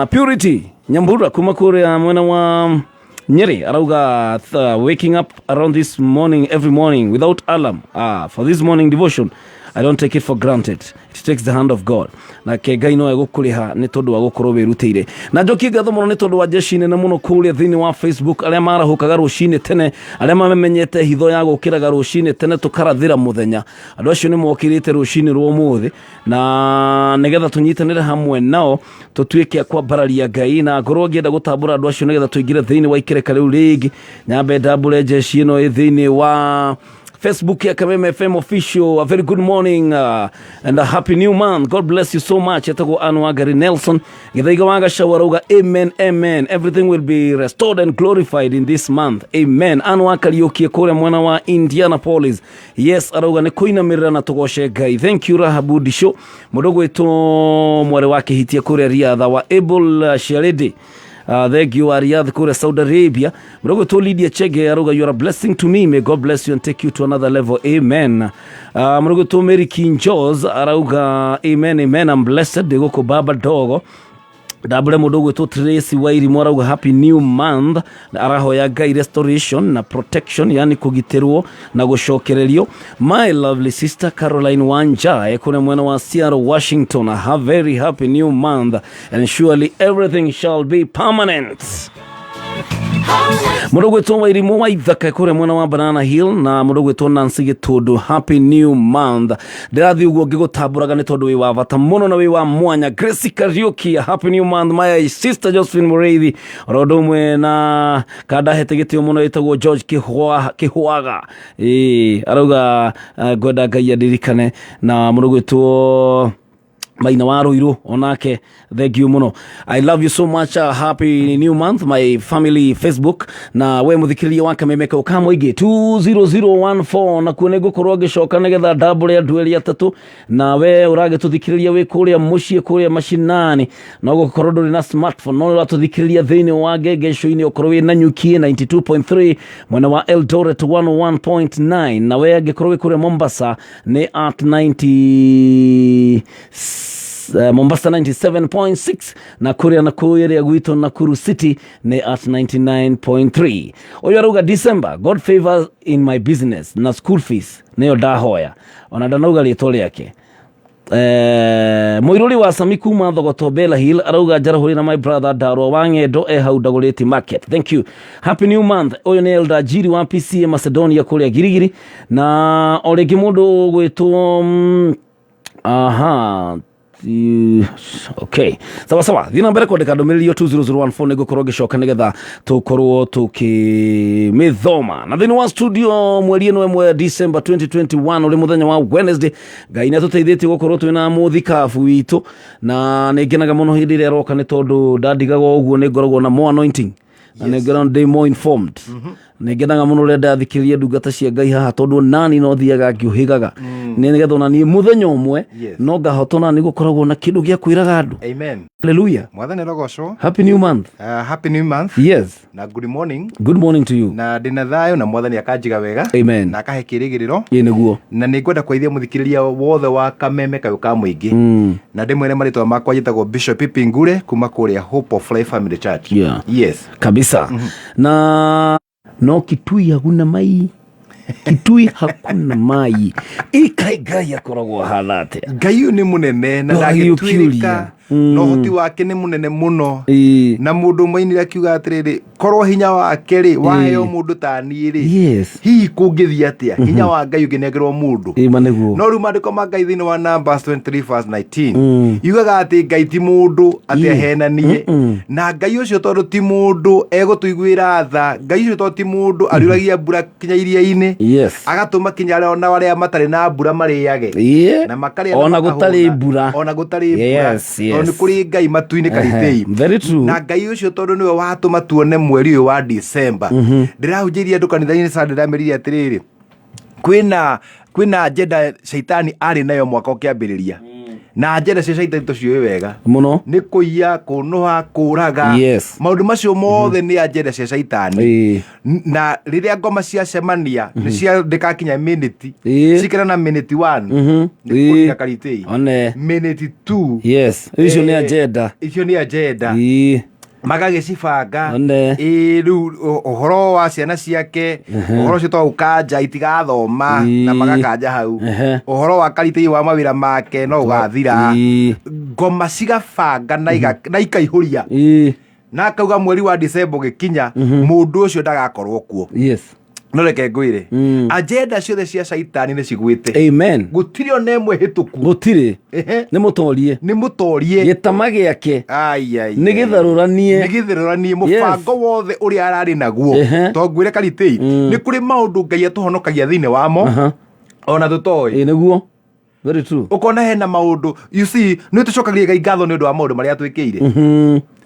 Purity Nyambura kuma kũrĩa mwena wa Nyeri arauga waking up around this morning every morning without alarm, for this morning devotion, I don't take it for granted. It takes the hand of God. Nake Ngai no egũkũrĩha nĩ tondũ wa gũkorwo wĩrutĩire. Na njokie ngatho mũno nĩ tondũ wa jeshi nene mũno kũrĩa thĩinĩ wa Facebook, arĩa marahũkaga rũcinĩ tene, arĩa mamenyete hitho ya gũkĩraga rũcinĩ tene tũkarathĩra mũthenya. Andũ acio nĩ mokĩrĩte rũcinĩ rwa ũmũthĩ na nĩgetha tũnyitanĩre hamwe nao tũtuĩke a kwambararia Ngai. Na ngorwo ngĩenda gũtambũra andũ acio nĩgetha tũingĩre thĩinĩ wa ikereka rĩu rĩngĩ, nyambe ndambũre jeshi ĩno ĩ thĩinĩ wa Facebook ya Kameme FM official. A very good morning and a happy new month. God bless you so much. Etagwo Anwagari Nelson Githaiga wa Gachau arauga amen, amen, everything will be restored and glorified in this month. Amen. Anwa Kariuki kũrĩa mwena wa Indianapolis, yes, arauga nĩ kũinamĩrĩra na tũgoce Ngai. Thank you. Rahabu Disho, mũndũ gwĩtwo mwarĩ wa Kĩhitia kũrĩa Riadha wa Able, Sharidi. Thank you, Riyadh kule Saudi Arabia. Mdogo tu Lydia Chege aruga you are a blessing to me. May God bless you and take you to another level. Amen. Mdogo tu Mary Kinjos arauga amen, amen, I'm blessed. Ndigũkũ baba dogo. Ndambũre mũndũ ũgwĩtwo Tracy Wairimu arauga happy new month, na arahoya Ngai restoration na protection, yani kũgitĩrwo na gũcokererio. My lovely sister Caroline Wanja ekũrĩa mwena wa Seattle, Washington, have very happy new month and surely everything shall be permanent. Mũndũ ũgwĩtwo Wairimũ wa Ithaka kũrĩa mwena wa Banana Hill na mũndũ ũgwĩtwo Nancy Gĩtũndũ, happy new month. Ndĩrathiĩ ũguo ngĩgũtambũraga nĩ tondũ wĩ wa bata mũno na wĩ wa mwanya. Grace Kariuki, happy new month. My sister Josephine Mũrĩithi, oro ũndũ ũmwe na kandahete gĩtĩo mũno ĩtagwo George Kĩhwaga, ĩĩ arauga ngwenda Ngai andirikane. Na mũndũ ũgwĩtwo Maina wa Ruiru onake, thank you muno. I love you so much. Happy new month, my family Facebook. Na we muthikiriria wa kameme kau ka mũingĩ 20014, nakuo nĩ ngũkorwo ngĩcoka nĩgetha ndambũre andũ erĩ atatũ. Na we ũragĩtũthikĩrĩria wĩ kũrĩa mũciĩ, kũrĩa macinani, no gũkorwo ndũrĩ na smartphone, no ũratũthikĩrĩria thĩinĩ wa ngengeco-inĩ, ũkorwo wĩ Nanyuki 92.3, mwena wa Eldoret 101.9, na we angĩkorwo wĩ kũrĩa Mombasa nĩ at 90, Mombasa 97.6, na kũrĩa na kũrĩa gwitũ Nakuru City nĩ at 99.3. Ũyũ arauga December, God favor in my business na school fees, nĩyo ndahoya, ona ndanauga rĩtwa rĩake. Mũirũri wa Sami kuma Thogoto Bella Hill arauga njarahũri na my brother Ndarwa wa Ng'endo e hau Ndagũrĩti Market. Thank you. Happy new month. Ũyũ nĩ Elder Jiri wa PCA Macedonia kũrĩa Girigiri. Na o rĩngĩ mũndũ ũgwĩtwo aha okay, sawa sawa, thiĩ na mbere kwandĩka ndũmĩrĩri yo 20014, nĩ ngũkorwo ngĩcoka nĩgetha tũkorwo tũkĩmĩthoma. Na thĩinĩ wa studio mweri ĩno ĩmwe December 2021, ũrĩ mũthenya wa Wednesday, Ngai nĩ atũteithĩtie gũkorwo twĩna mũthikabu witũ, na nĩ ngenaga mũno hĩndĩ ĩrĩa aroka nĩ tondũ ndandigaga ũguo, nĩ ngoragwo na more anointing na nĩ ngoragwo ndĩ more informed. Nĩ ngenaga mũno rĩrĩa ndathikĩrĩria ndungata cia Ngai haha, tondũ nani no thiaga ngĩũhĩgaga nĩ nĩgetha ona niĩ mũthenya ũmwe no ngahota ona nĩ gũkoragwo na kĩndũ gĩa kwĩraga andũ. Amen. Hallelujah. Mwathani rogocwo. Happy new month. Happy new month. Na good morning. Good morning to you. Na ndĩna thayũ na Mwathani akanjiga wega. Amen. Na akahe kĩrĩgĩrĩro. Ĩ nĩguo. Na nĩ ngwenda kũgeithia mũthikĩrĩria wothe wa kameme kayũ ka mũingĩ. Na ndĩmwĩre marĩtwa makwa njĩtagwo Bishop Pipi Ngure kuma kũrĩa Hope of Life Family Church. Yes. Kabisa. Na no Kitui hakuna mai, Kitui hakuna mai, ikai Ngai akoragwo ahana atĩa? Ngai ũyũ nĩ mũnene na No, ndangĩtuĩrĩka, ũkĩũria. Na ũhoti wake nĩ mũnene mũno. Na mũndũ ũmwe ainire akiuga atĩrĩrĩ, korwo hinya wake rĩ waheo mũndũ ta niĩ rĩ, hihi kũngĩthiĩ atĩa hinya wa Ngai ũngĩnengerwo mũndũ? Ĩ ma nĩguo. No rĩu maandĩko ma Ngai thĩinĩ wa Numbers 23 verse 19 yugaga atĩ Ngai ti mũndũ atĩ ahenanie, na Ngai ũcio tondũ ti mũndũ egũtũiguĩra tha. Ngai ũcio tondũ ti mũndũ ariuragia mbura kinya iria-inĩ, agatũma kinya arĩa ona arĩa matarĩ na mbura marĩage na makarĩa na Ona makahũna. gũtarĩ mbura. Ona gũtarĩ mbura. Tondũ nĩ kũrĩ Ngai matu-inĩ, karitĩi. Very true. Na Ngai ũcio tondũ nĩwe watũma tuone mweri ũyũ wa December, ndĩrahunjĩirie andũ kanitha-inĩ Sunday, ndĩramerire atĩrĩrĩ, kwĩna agenda caitani arĩ nayo mwaka ũkĩambĩrĩria, na agenda cia caitani tũciũĩ wega mũno. Nĩ kũiya, kũnũha, kũraga. Maũndũ macio mothe nĩ agenda cia caitani. Na rĩrĩa ngoma ciacemania nĩ ciandĩka kinya minute cikĩra na minute one nĩ kũrira karitĩi. One. Minute two. Yes, icio nĩ agenda. Icio nĩ agenda. Magagĩcibanga. One. Ĩĩ, rĩu ũhoro wa ciana ciake, ũhoro ũcio to ũkanja itigathoma na magakanja hau. Ũhoro wa karitĩi wa mawĩra make no ũgathira. Ngoma cigabanga na ikaihũria na akauga mweri wa December ũgĩkinya mũndũ ũcio ndagakorwo kuo. No reke ngwĩre, agenda ciothe cia caitani nĩ cigwĩte. Amen. Gũtirĩ ona ĩmwe hĩtũku. Gũtirĩ. Nĩ mũtorie. Nĩ mũtorie. Gĩtama gĩake Ai, ai, nĩ ai. gĩtharũranie. Nĩ gĩtharũranie mũbango wothe ũrĩa ararĩ naguo. To ngwĩre karitĩi, nĩ kũrĩ maũndũ Ngai atũhonokagia thĩinĩ wamo ona tũtoĩ. Ĩ nĩguo, very true. Ũkona hena maũndũ, you see, nĩ tũcokagia Ngai ngatho nĩ ũndũ wa maũndũ marĩa atwĩkĩire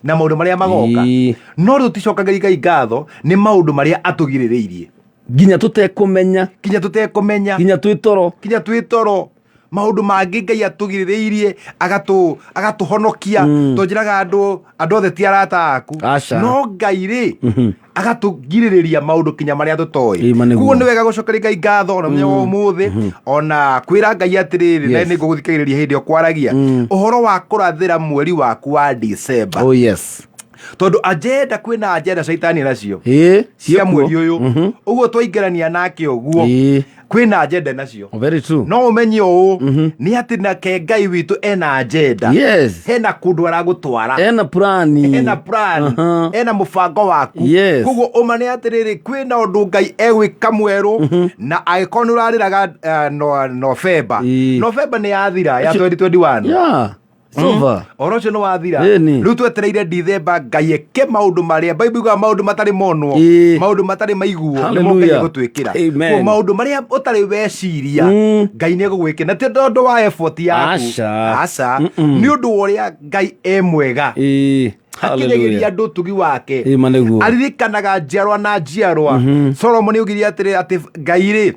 na maũndũ marĩa magoka, no tũticokagia Ngai ngatho nĩ maũndũ marĩa atũgirĩrĩirie nginya tũtekũmenya. Kinya tũtekũmenya. Nginya twĩ toro. Kinya twĩ toro. Maũndũ mangĩ Ngai atũgirĩrĩirie, agatũhonokia. Tũnjĩraga andũ othe ti arata aku. Aca. No Ngai rĩ, agatũgirĩrĩria maũndũ kinya marĩa tũtoĩ. Ĩma nĩguo. Koguo nĩ wega gũcokeria Ngai ngatho ona mũthenya wa ũmũthĩ, ona kwĩra Ngai atĩrĩrĩ, na nĩ ngũgũthikagĩrĩria hĩndĩ ĩyo kwaragia ũhoro wa kũrathĩra mweri waku wa December. Oh yes. Tondũ agenda, kwĩna agenda caitani nacio cia ciĩkuo. Mweri ũyũ ũguo twaingĩrania nake ũguo, kwĩna agenda nacio. Very true. No ũmenye ũũ nĩ atĩ nake Ngai witũ ena agenda. Hena kũndũ aragũtwara. Ena plani. Ena plan. Ena mũbango waku. Koguo ũma nĩ atĩrĩrĩ, kwĩna ũndũ Ngai egwĩka mwerũ, na angĩkorwo nĩ ũrarĩraga November, November nĩ yathira ya 2021. Yeah. It's over. Ũhoro ũcio nĩ wathira. Ĩni. Rĩu twetereire Dithemba Ngai eke maũndũ marĩa Bible yugaga, maũndũ matarĩ monwo, maũndũ matarĩ maiguo nĩmo Ngai Hallelujah. egũtwĩkĩra. Amen. Koguo maũndũ marĩa ũtarĩ weciria, Ngai nĩ egũgwĩkĩra, na ti tondũ wa effort yaku. Aca. Aca, nĩ ũndũ wa ũrĩa Ngai e mwega, akinyagĩria Hallelujah. andũ ũtugi wake. Ĩma nĩguo. Aririkanaga njiarwa na njiarwa. Solomon augire atĩrĩ, atĩ Ngai rĩ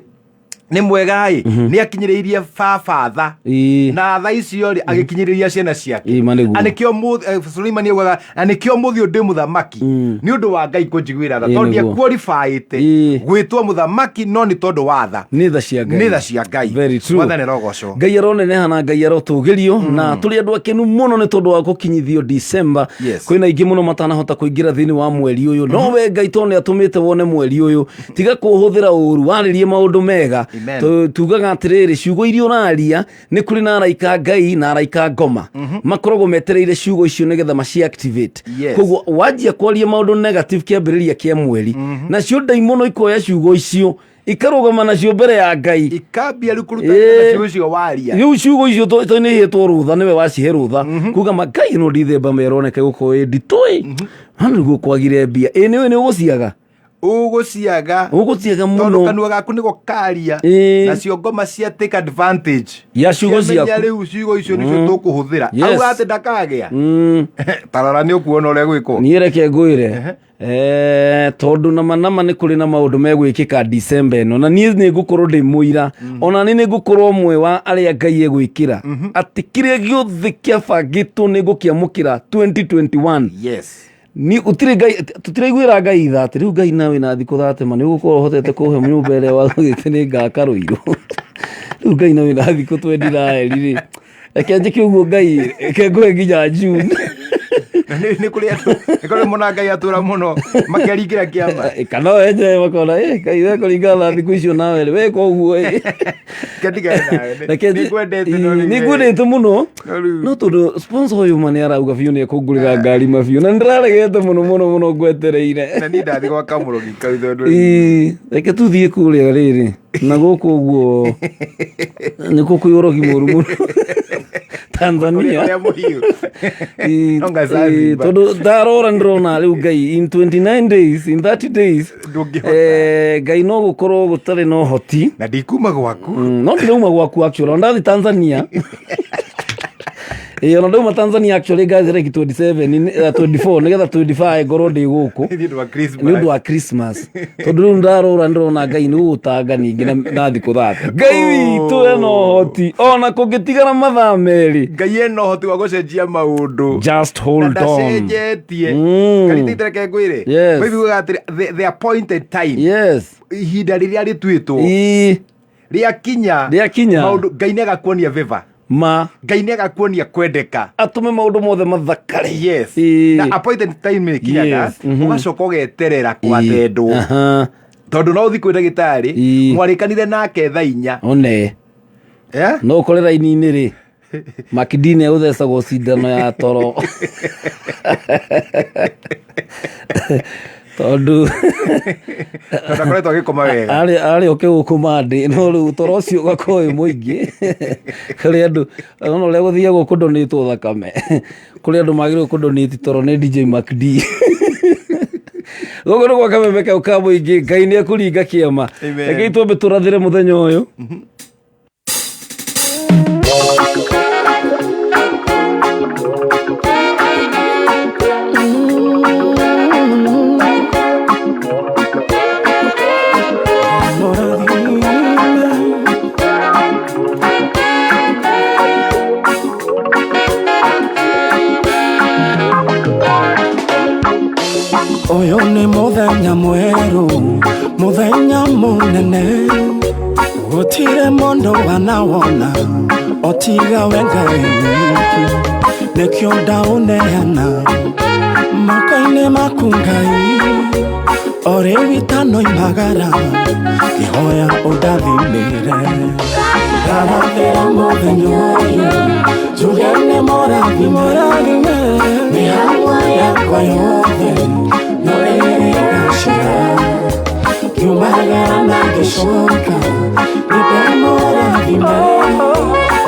nĩ mwega ĩ, nĩ akinyĩrĩirie baba tha, na tha icio rĩ, agĩkinyĩrĩria ciana ciake. Ĩma nĩguo. Na nĩkĩo Suleimani augaga, na nĩkĩo mũthĩ ũyũ ndĩ mũthamaki, nĩ ũndũ wa Ngai kũnjiguĩra tha, tondũ Nĩguo. ndiakuoribaĩte gwĩtwo mũthamaki, no nĩ tondũ wa tha. Nĩ tha cia Ngai. Nĩ tha cia Ngai. Very true. Mwathani arogocwo. Ngai aroneneha na Ngai arotũgĩrio, na tũrĩ andũ akenu mũno nĩ tondũ wa gũkinyithio December. Kwĩna aingĩ mũno matanahota kũingĩra thĩinĩ wa mweri ũyũ, no we Ngai tondũ nĩ atũmĩte wone mweri ũyũ, tiga kũũhũthĩra ũru, warĩrie maũndũ mega. Amen. Tugaga atĩrĩrĩ, ciugo iria ũraria, nĩ kũrĩ na araika Ngai na araika ngoma makoragwo metereire ciugo icio nĩgetha maci activate. Koguo wanjia kwaria maũndũ negative kĩambĩrĩria kĩa mweri, nacio ndaimono ikoya ciugo icio ikarũgama nacio mbere ya Ngai. Ikambia rĩu kũruta wĩra na ciugo icio waria. Rĩu ciugo icio to nĩ ihetwo rũtha, nĩwe wacihe rũtha kuga ma Ngai no ndithemba meroneke gũkorwo ĩ nditũ ĩ hano nĩguo kwagire mbia ĩ nĩwe nĩ ũgũciaga. Ũgũciaga. Ũgũciaga tondũ mũno. Kanua gaku nĩko karia, nacio ngoma cia take advantage Ya ciugo Ciamenya ciaku. rĩu ciugo icio nĩcio tũkũhũthĩra. Auga atĩ ndakagĩa, tarora nĩ ũkuona ũrĩa gwĩkwo. Niĩ reke ngwĩre, tondũ nama nama nĩ kũrĩ na maũndũ megwĩkĩka December ĩno, na niĩ nĩ ngũkorwo ndĩ mũira, ona nĩ ngũkorwo ũmwe wa arĩa Ngai egwĩkĩra atĩ kĩrĩa gĩothe kĩabangĩtwo nĩ ngũkĩamũkĩra 2021. Ni gũtirĩ Ngai tũtiraiguĩra Ngai tha atĩ rĩu Ngai nawe na thikũ thatema nĩ ũgũkorwo ũhotete kũhe nyũmba ĩrĩa waugĩte nĩ ngaka Rũirũ. Rĩu Ngai nawe na thikũ 29 rĩ, reke njĩke ũguo Ngai, reke ngũhe nginya June. Na nĩ kũrĩ andũ, nĩ kũrĩ mũno Ngai atũra mũno makĩaringĩra kĩama. Kana wenje makona Ngai we kũringana na thikũ icio nawe rĩ weka ũguo ĩ. Kendigane nawe. Reke Nĩ ngwendete no rĩu nĩ we- ngwendete mũno. No rĩu- No tondũ sponsor ũyũ ma nĩ arauga biũ nĩ ekũngũrĩra ngari mabiũ, na nĩ ndĩraregete mũno mũno mũno ngwetereire. Na niĩ ndathiĩ gwa kamũrogi kau tondũ Ĩĩ, reke tuthiĩ kũrĩa rĩrĩ na gũkũ ũguo nĩkuo kwĩ ũrogi mũru mũno Tanzania. Ũrĩa mũhiũ. Ĩĩ, No nga ĩĩ, Zanzibar. tondũ ndarora ndĩrona rĩu Ngai in 29 days, in 30 days, Ndũngĩhota. Ngai no gũkorwo gũtarĩ na ũhoti. Na ndikuma gwaku. No ndirauma gwaku actually, ona ndathi Tanzania. Ĩĩ, ona ndauma Tanzania actually ngathira 27, 24 nĩgetha 25 ngorwo ndĩ gũkũ. Nĩ ũndũ wa Christmas. Nĩ ũndũ wa Christmas, tondũ rĩu ndarora ndĩrona Ngai nĩ gũgũtanga ningĩ na thikũ thate. Ngai witũ ena ũhoti ona kũngĩtigara mathaa 2. Ngai ena ũhoti wa gũcenjia maũndũ. Just Na hold on. ndacenjetie. Karita reke ngwĩre. Bible yugaga atĩrĩ, the appointed time, ihinda rĩrĩa rĩtuĩtwo rĩakinya, Rĩakinya. maũndũ Ngai nĩ agakuonia favor. Ma. Ngai nĩ agakuonia kwendeka. Atũme maũndũ mothe mathakare. Na appointed time ĩkinyaga, ũgacoka ũgeterera kwatendwo, tondũ no ũthiĩ kwĩ ndagĩtarĩ, mwarĩkanire nake thaa 4. One. Eh? No ũkore raini-inĩ rĩ, makidini agũthecagwo cindano ya toro tondũ Tondũ akoretwo agĩkoma wega. Arĩ oke gũkũ mandĩ, no rĩu toro ũcio ũgakorwo wĩ mũingĩ. Kũrĩ andũ ona ũrĩa gũthiagwo kũndonĩtwo thakame, kũrĩ andũ magĩrĩirwo kũndonĩti toro nĩ DJ MacD. Gũkũ nĩ gwa kameme kau ka mũingĩ. Ngai nĩ ekũringa kĩama. Amen. Rekei twambe tũrathĩre mũthenya ũyũ. Ũyũ nĩ mũthenya mwerũ, mũthenya mũnene, gũtirĩ mũndũ wanawona otiga we Ngai wiki, nĩkĩo ndaũneana moko-inĩ maku Ngai, o rĩu itanoimagara ngĩhoya ũndathimĩre. Ndarathĩra mũthenya ũyũ njuge nĩ mũrathime, mĩhang'o yakwa yothe no ĩrĩgacĩra, ngiumagara na ngĩcoka nĩndĩmũrathime,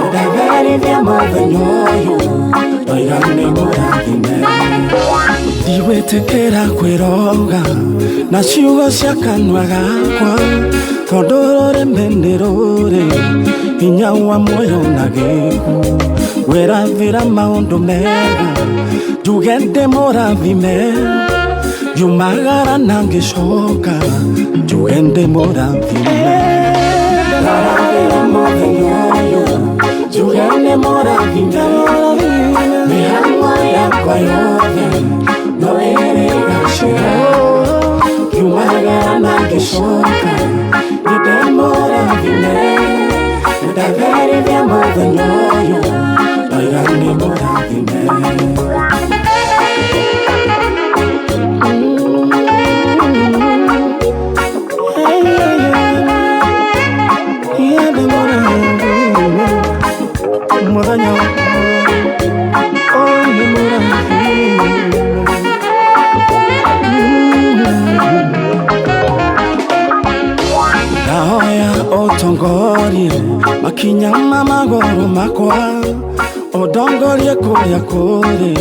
ndatherithia mũthenya ũyũ ndoiga nĩ mũrathime. Ndigwĩtĩkĩra kwĩroga na ciugo cia kanua gakwa, tondũ rũrĩmĩ nĩ rũrĩ hinya wa muoyo na gĩkuũ, ngwĩrathĩra maũndũ mega njuge ndĩmũrathime, ngiumagara na ngĩcoka njuge ndĩmũrathime. Ndarathĩra mũthenya ũyũ njuge nĩ mũrathime, mĩhang'o yakwa yothe no ĩrĩgacĩra, ngiumagara na ngĩcoka nĩndĩmũrathime, ndatherithia mũthenya ũyũ ndoiga nĩ mũrathime. Mũthenya ũyũ nĩ mũrathime. Ndahoya ũtongorie makinya ma magũrũ makwa, ũndongorie kũrĩa kũrĩ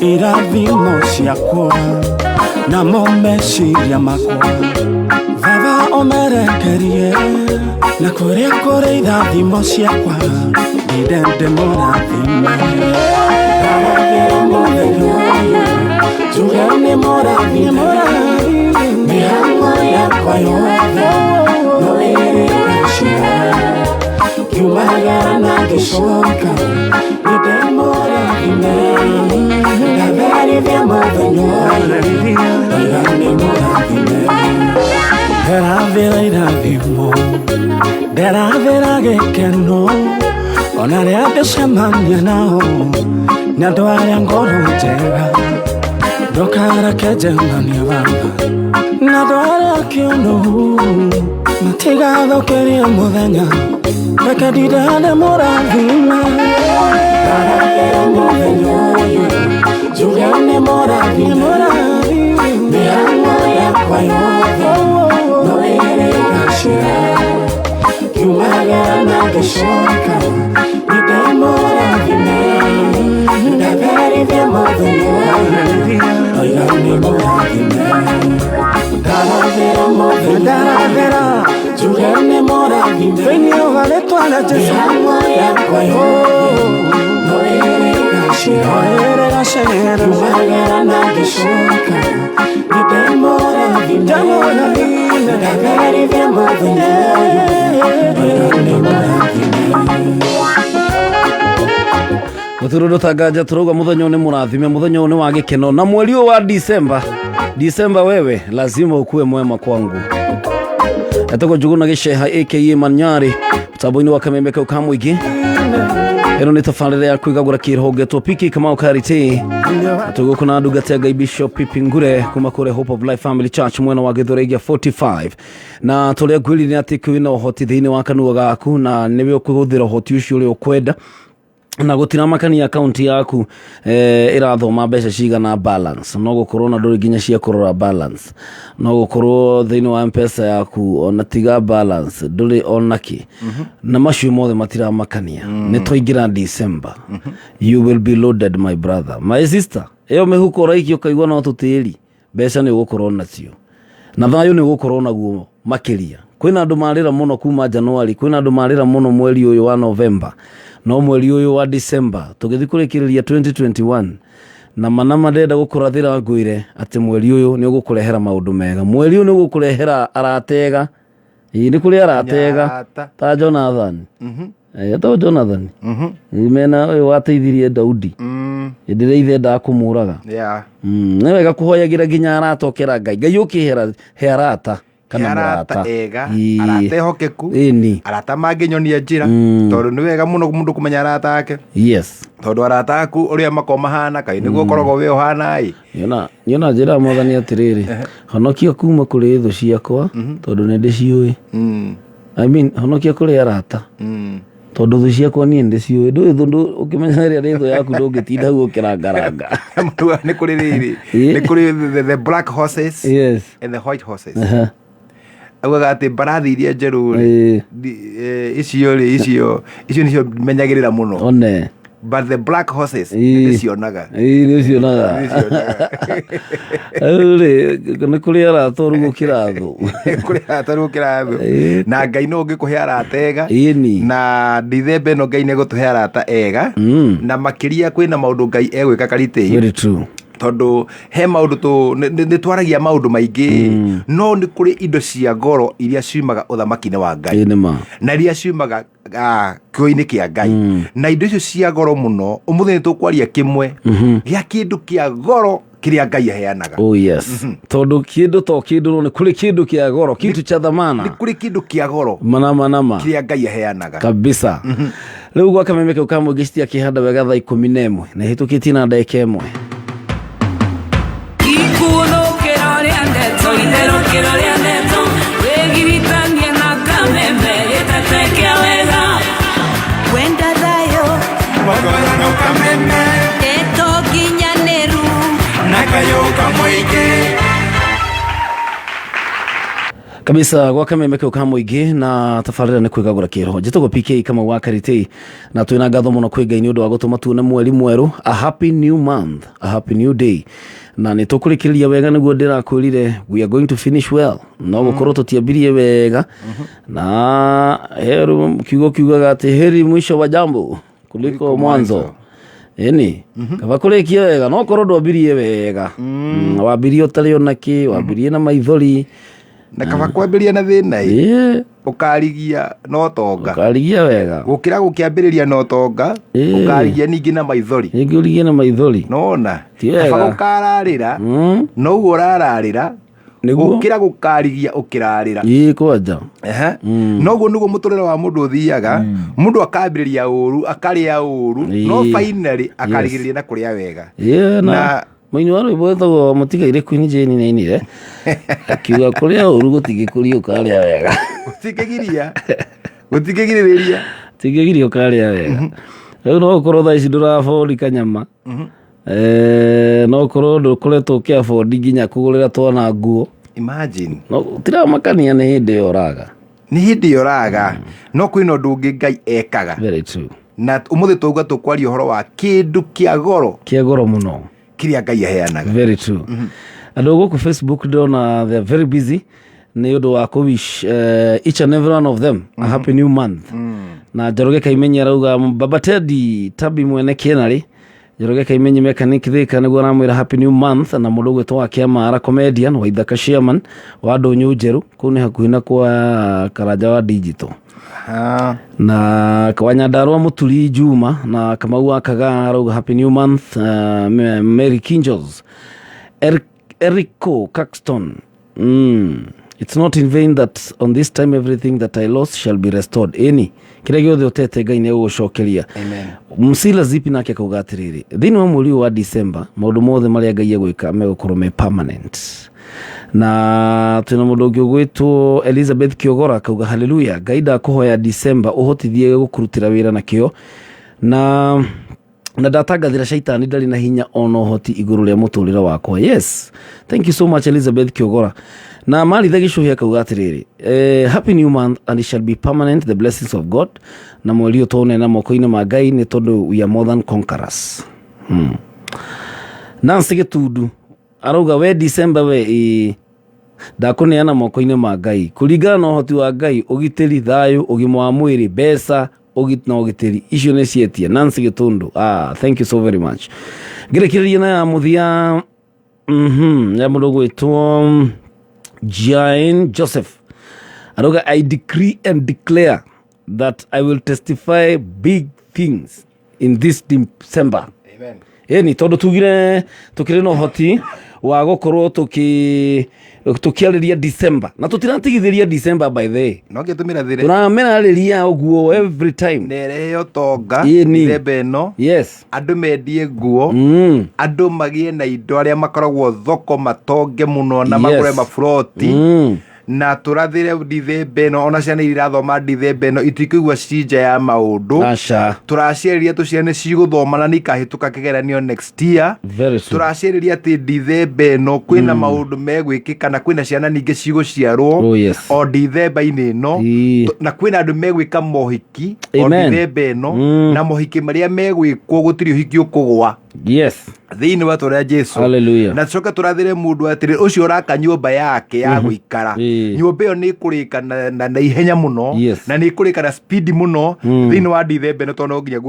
irathimo ciakwa namo meciria makwa, Baba ũmerekerie na kũrĩa kũrĩ irathimo ciakwa ndinde ndĩmũrathime. Ndarathĩra mũthenya ũyũ njuge nĩ mũrathime, mĩhang'o yakwa yothe no ĩrĩgacĩra, ngiumagara na ngĩcoka nĩndĩmũrathime, ndatherithia mũthenya ũyũ ndoiga nĩ mũrathime. Ndĩrathĩra irathimo, ndĩrathĩra gĩkeno, ona rĩrĩa ngĩcemania nao nĩ andũ arĩa ngoro njega, ndũkareke njemanie Baba na andũ arĩa kĩũnũhu, matigathũkĩrie mũthenya, reke ndinde ndĩmũrathime. Ndarathĩra mũthenya ũyũ njuge nĩ mũrathime, mĩhang'o yakwa yothe no ĩrĩgacĩra, ngiumagara na ngĩcoka nĩndĩmũrathime, ndatherithia mũthenya ũyũ ndoiga nĩ mũrathime. Ndarathĩra mũthenya njuge nĩ mũrathime, Thĩinĩ wa rĩtwa rĩa Jesũ mĩhang'o yakwa yothe no ĩrĩgacĩra, ngiumagara na ngĩcoka nĩndĩmũrathime, ndatherithia mũthenya ũyũ ndoiga nĩ mũrathime. Gũtirĩ ũndũ tanganja tũrauga mũthenya ũyũ nĩ mũrathime, mũthenya ũyũ nĩ wa gĩkeno, na mweri ũyũ wa Disemba, Disemba wewe lazima ukuwe mwema kwangu. Etagwo Njuguna Gĩceha aka Manyarĩ mũtambo-inĩ wa kameme kau ka mũingĩ. Ĩno nĩ tabarĩra ya kwĩgagũra kĩrũhongetwo PK Kamau Kariti, tũgũkũ na ndungata ya Ngai Bishop Pipi Ngure kuma kũrĩa Hope of Life Family Church mwena wa Gĩthũrai 45, na tũrĩa ngwĩrire atĩ kwĩna ũhoti thĩinĩ wa kanua gaku na nĩwe ũkũhũthĩra ũhoti ũcio ũrĩa ũkwenda, na gũtiramakania akaunti yaku ĩrathoma mbeca cigana balance, no gũkorwo na ndũrĩ nginya cia kũrora balance, no gũkorwo thĩinĩ wa mpesa yaku ona tiga balance ndũrĩ ona kĩ, na macio mothe matiramakania. Nĩ twaingĩra December, you will be loaded, my brother, my sister. Ĩyo mĩhuko ũraikia ũkaigua no tũtĩri mbeca nĩ ũgũkorwo nacio, na thayũ nĩ ũgũkorwo naguo makĩria. Kwĩna andũ marĩra mũno kuma January, kwĩna andũ marĩra mũno mweri ũyũ wa November, no mweri ũyũ wa December tũgĩthiĩ kũrĩkĩrĩria 2021 na manama ndĩrenda gũkũrathĩra ngwĩre atĩ mweri ũyũ nĩ ũgũkũrehera maũndũ mega, mweri ũyũ nĩ ũgũkũrehera aratega. Ĩĩ, nĩ kũrĩ aratega Arata. ta Jonathan. Etagwo Jonathan. Ĩĩ, mena ũyũ wateithirie Daudi. Hĩndĩ ĩrĩa ithe endaga kũmũraga. Nĩ wega kũhoyagĩra nginya arata, ũkera Ngai, Ngai ũkĩhera he arata kana arata mũrata ega, Ĩĩ. arata ehokeku, Ĩni. arata mangĩnyonia njĩra, tondũ nĩ wega mũno mũndũ kũmenya arata ake, tondũ arata aku ũrĩa makoragwo mahana kaĩ nĩguo ũkoragwo we ũhana ĩ. Niona njĩra mwathani atĩrĩrĩ, honokia kuma kũrĩ thũ ciakwa tondũ nĩ ndĩciũĩ. I mean, honokia kũrĩ arata tondũ thũ ciakwa niĩ ndĩciũĩ. Ndũĩ thũ, ũkĩmenya ĩrĩa nĩ thũ yaku ndũngĩtinda hau ũkĩrangaranga. Nĩ kũrĩ rĩrĩ, nĩ kũrĩ the black horses and the white horses. Augaga atĩ mbarathi iria njerũ rĩ, icio rĩ, icio nĩcio menyagĩrĩra mũno. One. But the black horses nĩndĩcionaga. Ĩĩ, nĩũcionaga. Nĩndĩcionaga. Rĩu rĩ, nĩ kũrĩ arata ũru gũkĩra thũ. Kũrĩ arata ũru gũkĩra thũ. Na Ngai no ũngĩkũhe arata ega. Ĩni. Na Ndithemba ĩno Ngai nĩegũtũhe arata ega. Na makĩria kwĩna maũndũ Ngai egwĩka Karitei. Very true. Tondũ he maũndũ tũ, nĩ twaragia maũndũ maingĩ, no nĩ kũrĩ indo cia goro iria ciumaga ũthamaki-inĩ wa Ngai. Ĩĩ, nĩ ma. Na iria ciumaga kiugo-inĩ kĩa Ngai. Na indo icio cia goro mũno, ũmũthĩ nĩ tũkwaria kĩmwe gĩa kĩndũ kĩa goro kĩrĩa Ngai aheanaga. Oh yes. Tondũ kĩndũ to kĩndũ, no nĩ kũrĩ kĩndũ kĩa goro, kitu cha thamana. Nĩ kũrĩ kĩndũ kĩa goro Manama nama. kĩrĩa Ngai aheanaga. Kabisa. Rĩu gwa kameme kau ka mũingĩ citiakĩhanda wega thaa 11 na ĩhĩtũkĩtie na ndagĩka 1. Ikuũthũkĩra ũrĩa ndeto, itherũkĩro rĩa ndeto, wĩgiritanie na kameme, gĩtete kĩa wega. Wenda thayũ, Magoyano kameme, ndeto nginyanĩru, na kayũ kamũingĩ. Kabisa, gwa kameme kau ka mũingĩ na tabarĩra nĩ kwĩgagũra kĩroho. Njĩtagwo PK Kamau wa Karitei, na twĩna ngatho mũno kwĩ Ngai nĩ ũndũ wa gũtũma tuone mweri mwerũ, a happy new month, a happy new day. Na nĩ tũkũrĩkĩrĩria wega nĩguo ndĩrakwĩrire, we are going to finish well. No gũkorwo tũtiambirie wega, na heru kiugo kiugaga atĩ heri mwisho wa jambo kuliko mwanzo. Ĩni, kaba kũrĩkia wega, no korwo ndwambirie wega. Wambirie ũtarĩ ona kĩ, wambirie na maithori. Na kaba kwambĩrĩria na thĩna ĩ, ũkarigia na ũtonga. Ũkarigia wega. Gũkĩra gũkĩambĩrĩria na ũtonga, ũkarigia ningĩ na maithori. Ningĩ ũrigie na maithori. Nona. Ti wega. Kaba gũkararĩra, noguo ũrararĩra, Nĩguo. Gũkĩra gũkarigia ũkĩrarĩra. Ĩĩ, kwanja. Noguo nĩguo mũtũrĩre wa mũndũ ũthiaga, mũndũ akambĩrĩria ũru, akarĩa ũru, no finally akarigĩrĩria na kũrĩa wega. Ĩĩ, na mũini wa rwĩmbo wĩtagwo Mũtigairĩ Queen Jane nĩainire akiuga kũrĩa ũru gũtingĩkũria ũkarĩa wega. Gũtingĩgiria. Gũtingĩgirĩrĩria. Gũtingĩgiria ũkarĩa wega. Rĩu no ũkorwo thaa ici ndũrabondi kanyama. No ũkorwo ndũkoretwo ũkĩabondi nginya kũgũrĩra twana nguo. Imagine. No tiramakania nĩ hĩndĩ ĩyo ũraga. Nĩ hĩndĩ ĩyo ũraga. No kwĩna ũndũ ũngĩ Ngai ekaga. Very true. Na ũmũthĩ twauga tũkwaria ũhoro wa kĩndũ kĩa goro. Kĩa goro mũno. Kĩrĩa Ngai aheanaga. Very true. Andũ gũkũ Facebook ndĩrona they are very busy nĩ ũndũ wa kũ wish each and every one of them a happy new month. Na Njoroge Kaimenyi arauga Baba Teddy Tabi mwene Kĩenarĩ. Njoroge Kaimenyi mechanic Thika nĩguo aramwĩra happy new month. Na mũndũ ũgwĩtwo wa Kĩamara comedian wa Ithaka chairman wa Ndũnyũ Njerũ, kũu nĩ hakuhĩ na kwa Karanja wa digital. Na kwa Nyandarua Mũturi Juma na Kamau wa Kagaa arauga happy new month. Mary Kinjos, Erico Caxton. It's not in vain that on this time everything that I lost shall be restored. Ĩni, kĩrĩa gĩothe ũtete Ngai nĩ egũgũcokeria. Amen. Msila Zipi nake akauga atĩrĩrĩ, thĩinĩ wa mweri ũyũ wa December maũndũ mothe marĩa Ngai egwĩka megũkorwo me permanent. Na twĩna mũndũ ũngĩ ũgwĩtwo Elizabeth Kĩogora akauga hallelujah, Ngai ndakũhoya December ũhotithie gũkũrutĩra wĩra na kĩo, na ndatangathĩra shaitani ndarĩ na hinya ona ũhoti igũrũ rĩa mũtũrĩre wakwa. Yes, thank you so much Elizabeth Kĩogora. Na Maritha Gĩcũhĩ akauga atĩrĩrĩ, happy new month and it shall be permanent the blessings of God. Na mweri ũyũ tũũneana moko-inĩ ma Ngai nĩ tondũ we are more than conquerors. Nancy Gĩtundu arauga we December we ĩĩ ndakũneana moko-inĩ ma Ngai kũringana na ũhoti wa Ngai, ũgitĩri, thayũ, ũgima wa mwĩrĩ, mbeca na ũgitĩri, icio nĩ cietia. Nancy Gĩtũndũ, thank you so very much. Ngĩrĩkĩrĩria na ya mũthia, ya mũndũ ũgwĩtwo Jane Joseph arauga I decree and declare that I will testify big things in this December. Amen. Ĩni tondũ tugire tũkĩrĩ na ũhoti wa gũkorwo tũkĩ tũkĩarĩria December na tũtiratigithĩria December by the way. No ngĩtũmĩra thĩre. Tũramĩrarĩria ũguo every time. Nerehe ũtonga. Ĩni. Mĩthemba ĩno. Yes. Andũ mendie nguo. Andũ magĩe na indo, arĩa makoragwo thoko matonge mũno na magũre maburoti. Na tũrathĩre ndithemba ĩno, ona ciana iria irathoma ndithemba ĩno itikũigua ci nja ya maũndũ. Aca. Tũraciarĩria tũciana cigũthoma na nĩikahĩtũka kĩgeranio next year. Very soon. Tũraciarĩria atĩ ndithemba ĩno kwĩna maũndũ megwĩkĩka na kwĩna ciana ningĩ cigũciarwo. Oh, yes. O ndithemba-inĩ ĩno. Na kwĩna andũ megwĩka mohiki o Amen. ndithemba ĩno, na mohiki marĩa megwĩkwo gũtirĩ ũhiki ũkũgwa thĩinĩ wa tũrĩa Jesu. Hallelujah. Na tucoke tũrathĩre mũndũ atĩrĩ, ũcio ũraka nyũmba yake ya gũikara, nyũmba ĩyo nĩ ĩkũrĩka na ihenya mũno, na nĩ ĩkũrĩka na speed mũno thĩinĩ wa ndithemba ĩno, tondũ no nginya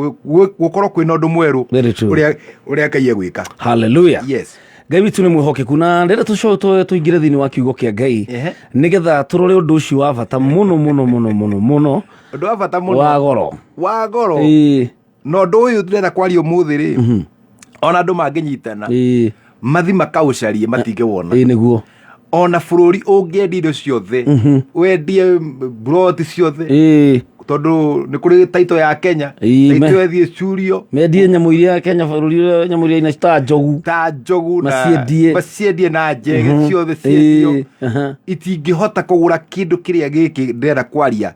gũkorwo kwĩna ũndũ mwerũ Very true. ũrĩa Ngai egwĩka. Hallelujah. Yes. Ngai witũ nĩ mwĩhokeku na rĩrĩa tũcoke tũingĩre thĩinĩ wa kiugo kĩa Ngai nĩgetha tũrore ũndũ ũcio wa bata mũno mũno mũno mũno mũno. Ũndũ wa bata mũno. Wa goro. Wa goro. Na ũndũ ũyũ ndĩrenda kwaria ũmũthĩ rĩ, ona andũ mangĩnyitana mathi makaũcarie matingĩwona. Ĩĩ nĩguo. Ona bũrũri ũngĩendia indo ciothe, wendie mburoti ciothe, tondũ nĩ kũrĩ taito ya Kenya, taito ĩthiĩ curio. Mendie nyamũ iria Kenya bũrũri ũrĩa nyamũ iria ina ta njogu. Ta njogu na Maciendie. Maciendie na njege ciothe ciendio, itingĩhota kũgũra kĩndũ kĩrĩa gĩkĩ ndĩrenda kwaria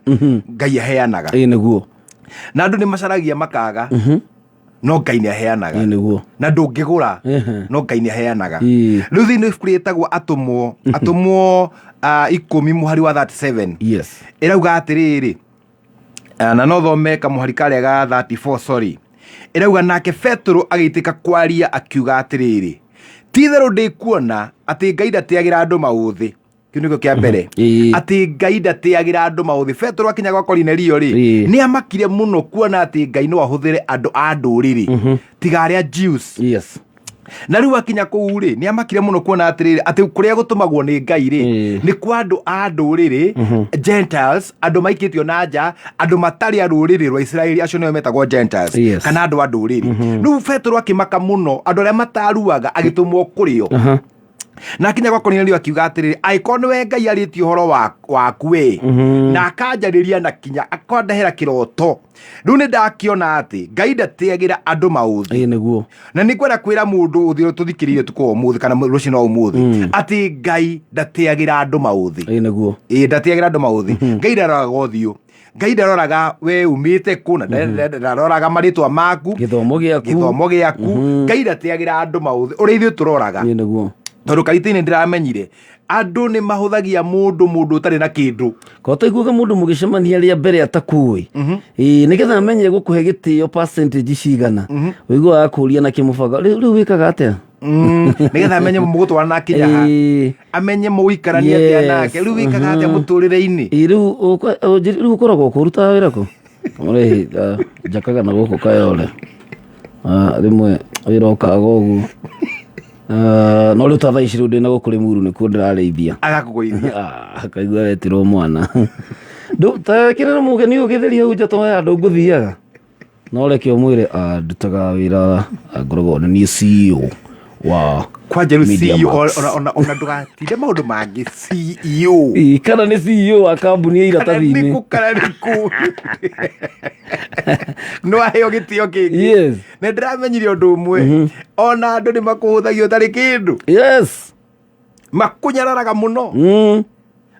Ngai aheanaga. Ĩĩ nĩguo. Na andũ nĩ macaragia makaga, no Ngai nĩ aheanaga. Ĩĩ nĩguo. Na ndũngĩgũra, no Ngai nĩ aheanaga. Rĩu thĩinĩ wa ibuku rĩtagwo Atũmwo 10 mũhari wa 37. Ĩrauga atĩrĩrĩ, na no thome kamũhari karĩa ga 34, sorry. Ĩrauga nake Petero agĩitĩka kwaria akiuga atĩrĩrĩ, ti-itherũ ndĩkuona atĩ Ngai ndatĩagĩra andũ maũthĩ. Kĩu nĩkĩo kĩa mbere, atĩ Ngai ndatĩagĩra andũ maũthĩ. Petero akinya gwa Korinelio rĩ, nĩ amakire mũno kuona atĩ Ngai no ahũthĩre andũ a ndũrĩrĩ tiga arĩa Jews. Na rĩu akinya kũu rĩ, nĩ amakire mũno kuona atĩrĩrĩ, atĩ kũrĩa gũtũmagwo nĩ Ngai rĩ, nĩ kwa andũ a ndũrĩrĩ, Gentiles, andũ maikĩtio na nja, andũ matarĩ a rũrĩrĩ rwa Isiraeli, acio nĩo metagwo Gentiles, kana andũ a ndũrĩrĩ. Rĩu Petero akĩmaka mũno andũ arĩa mataruaga agĩtũmwo kũrĩo. Na akinya gwa Korinelio akiuga atĩrĩrĩ, angĩkorwo nĩwe Ngai arĩtie ũhoro waku ĩ, na akanjarĩria na kinya akandehera kĩroto, rĩu nĩ ndakĩona atĩ Ngai ndatĩagĩra andũ maũthĩ. Ĩĩ nĩguo. Na nĩ ngwenda kwĩra mũndũ ũthĩ tũthikĩrĩirie ũtukũ wa ũmũthĩ kana rũcinĩ wa ũmũthĩ atĩ Ngai ndatĩagĩra andũ maũthĩ. Ĩĩ nĩguo. Ĩĩ ndatĩagĩra andũ maũthĩ. Ngai ndaroraga ũthiũ, Ngai ndaroraga we umĩte kũ, na ndaroraga marĩtwa maku, gĩthomo gĩaku, gĩthomo gĩaku. Ngai ndatĩagĩra andũ maũthĩ ũrĩa ithuĩ tũroraga. Ĩĩ nĩguo. Tondũ karita-inĩ ndĩramenyire andũ nĩ mahũthagia mũndũ ũtarĩ na kĩndũ. Ko taiguaga mũndũ mũgĩcemania rĩa mbere atakuĩ, ĩĩ nĩgetha amenye gũkũhe gĩtĩo percentage cigana, ũiguaga akũria na kĩmũbango, rĩu wĩkaga atĩa? Nĩgetha amenye mũgũtwarana na kinya ha, amenye mũgũikarania atĩa nake, rĩu wĩkaga atĩa mũtũrĩre-inĩ. Ĩĩ rĩu ũkoragwo kũ, ũrutaga wĩra kũ? Mũrĩhi, njakaga na gũkũ Kayole. Rĩmwe wĩra ũkaga ũguo. No rĩu ta thaa ici rĩu ndĩna gũkũ Rĩmuru nĩkuo ndĩrarĩithia. Agakũgũithia. Akaigua wetirwo mwana. Ta kĩrĩra mũgeni ũyũ gĩtheri hau nja to handũ ngũthiaga. No reke ũmwĩre, ndutaga wĩra, ngoragwo nĩ niĩ CEO wa Kwanja rĩu Media CEO, Max. ona ndũgatinde maũndũ mangĩ, CEO. Ĩĩ, kana nĩ CEO wa kambuni ya iratathi-inĩ. Kana nĩkũ, kana nĩkũ. No aheo gĩtĩo kĩngĩ. Na ndĩramenyire ũndũ ũmwe, ona andũ nĩ makũhũthagia ũtarĩ kĩndũ. Makũnyararaga mũno.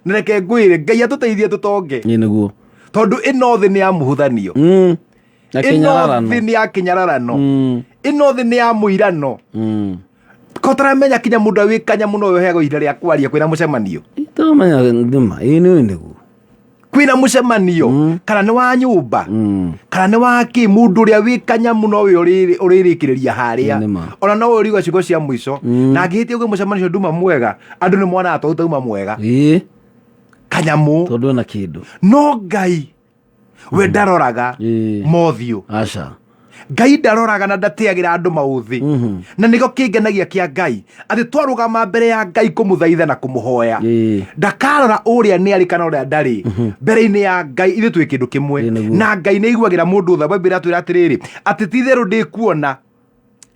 Na reke ngwĩre, Ngai atũteithie tũtonge. Ĩĩ nĩguo. Tondũ ĩno thĩ nĩ ya mũhũthanio. Na Ĩno kĩnyararano. thĩ nĩ ya kĩnyararano. Ĩno thĩ nĩ ya mũirano. Ko ũtaramenya kinya mũndũ ũrĩa wĩ kanya mũno ũyũ ũheagwo ihinda rĩa kwaria kwĩna mũcemanio. Ndĩramenya nĩma, ĩĩ nĩ nĩguo. Kwĩna mũcemanio, kana nĩ wa nyũmba, kana nĩ wa kĩ, mũndũ ũrĩa wĩ kanya mũno ũyũ ũrĩrĩkĩrĩria harĩa. Nĩma. Ona no ũrigwo ciugo cia mũico. Na angĩhĩtia ũguo mũcemanio ũcio nduma mwega, andũ nĩ monaga tondũ tauma mwega. Kanyamũ. Tondũ ena kĩndũ. No Ngai we ndaroraga mothiũ. Aca. Ngai ndaroraga na ndatĩagĩra andũ maũthĩ. Na nĩkĩo kĩngenagia kĩa Ngai, atĩ twarũgama mbere ya Ngai kũmũthaitha na kũmũhoya, ndakarora ũrĩa nĩ arĩ kana ũrĩa ndarĩ. Mbere-inĩ ya Ngai ithuĩ twĩ kĩndũ kĩmwe, na Ngai nĩ aiguagĩra mũndũ tha. Bible ĩratwĩra atĩrĩrĩ, atĩ ti-itherũ ndĩkuona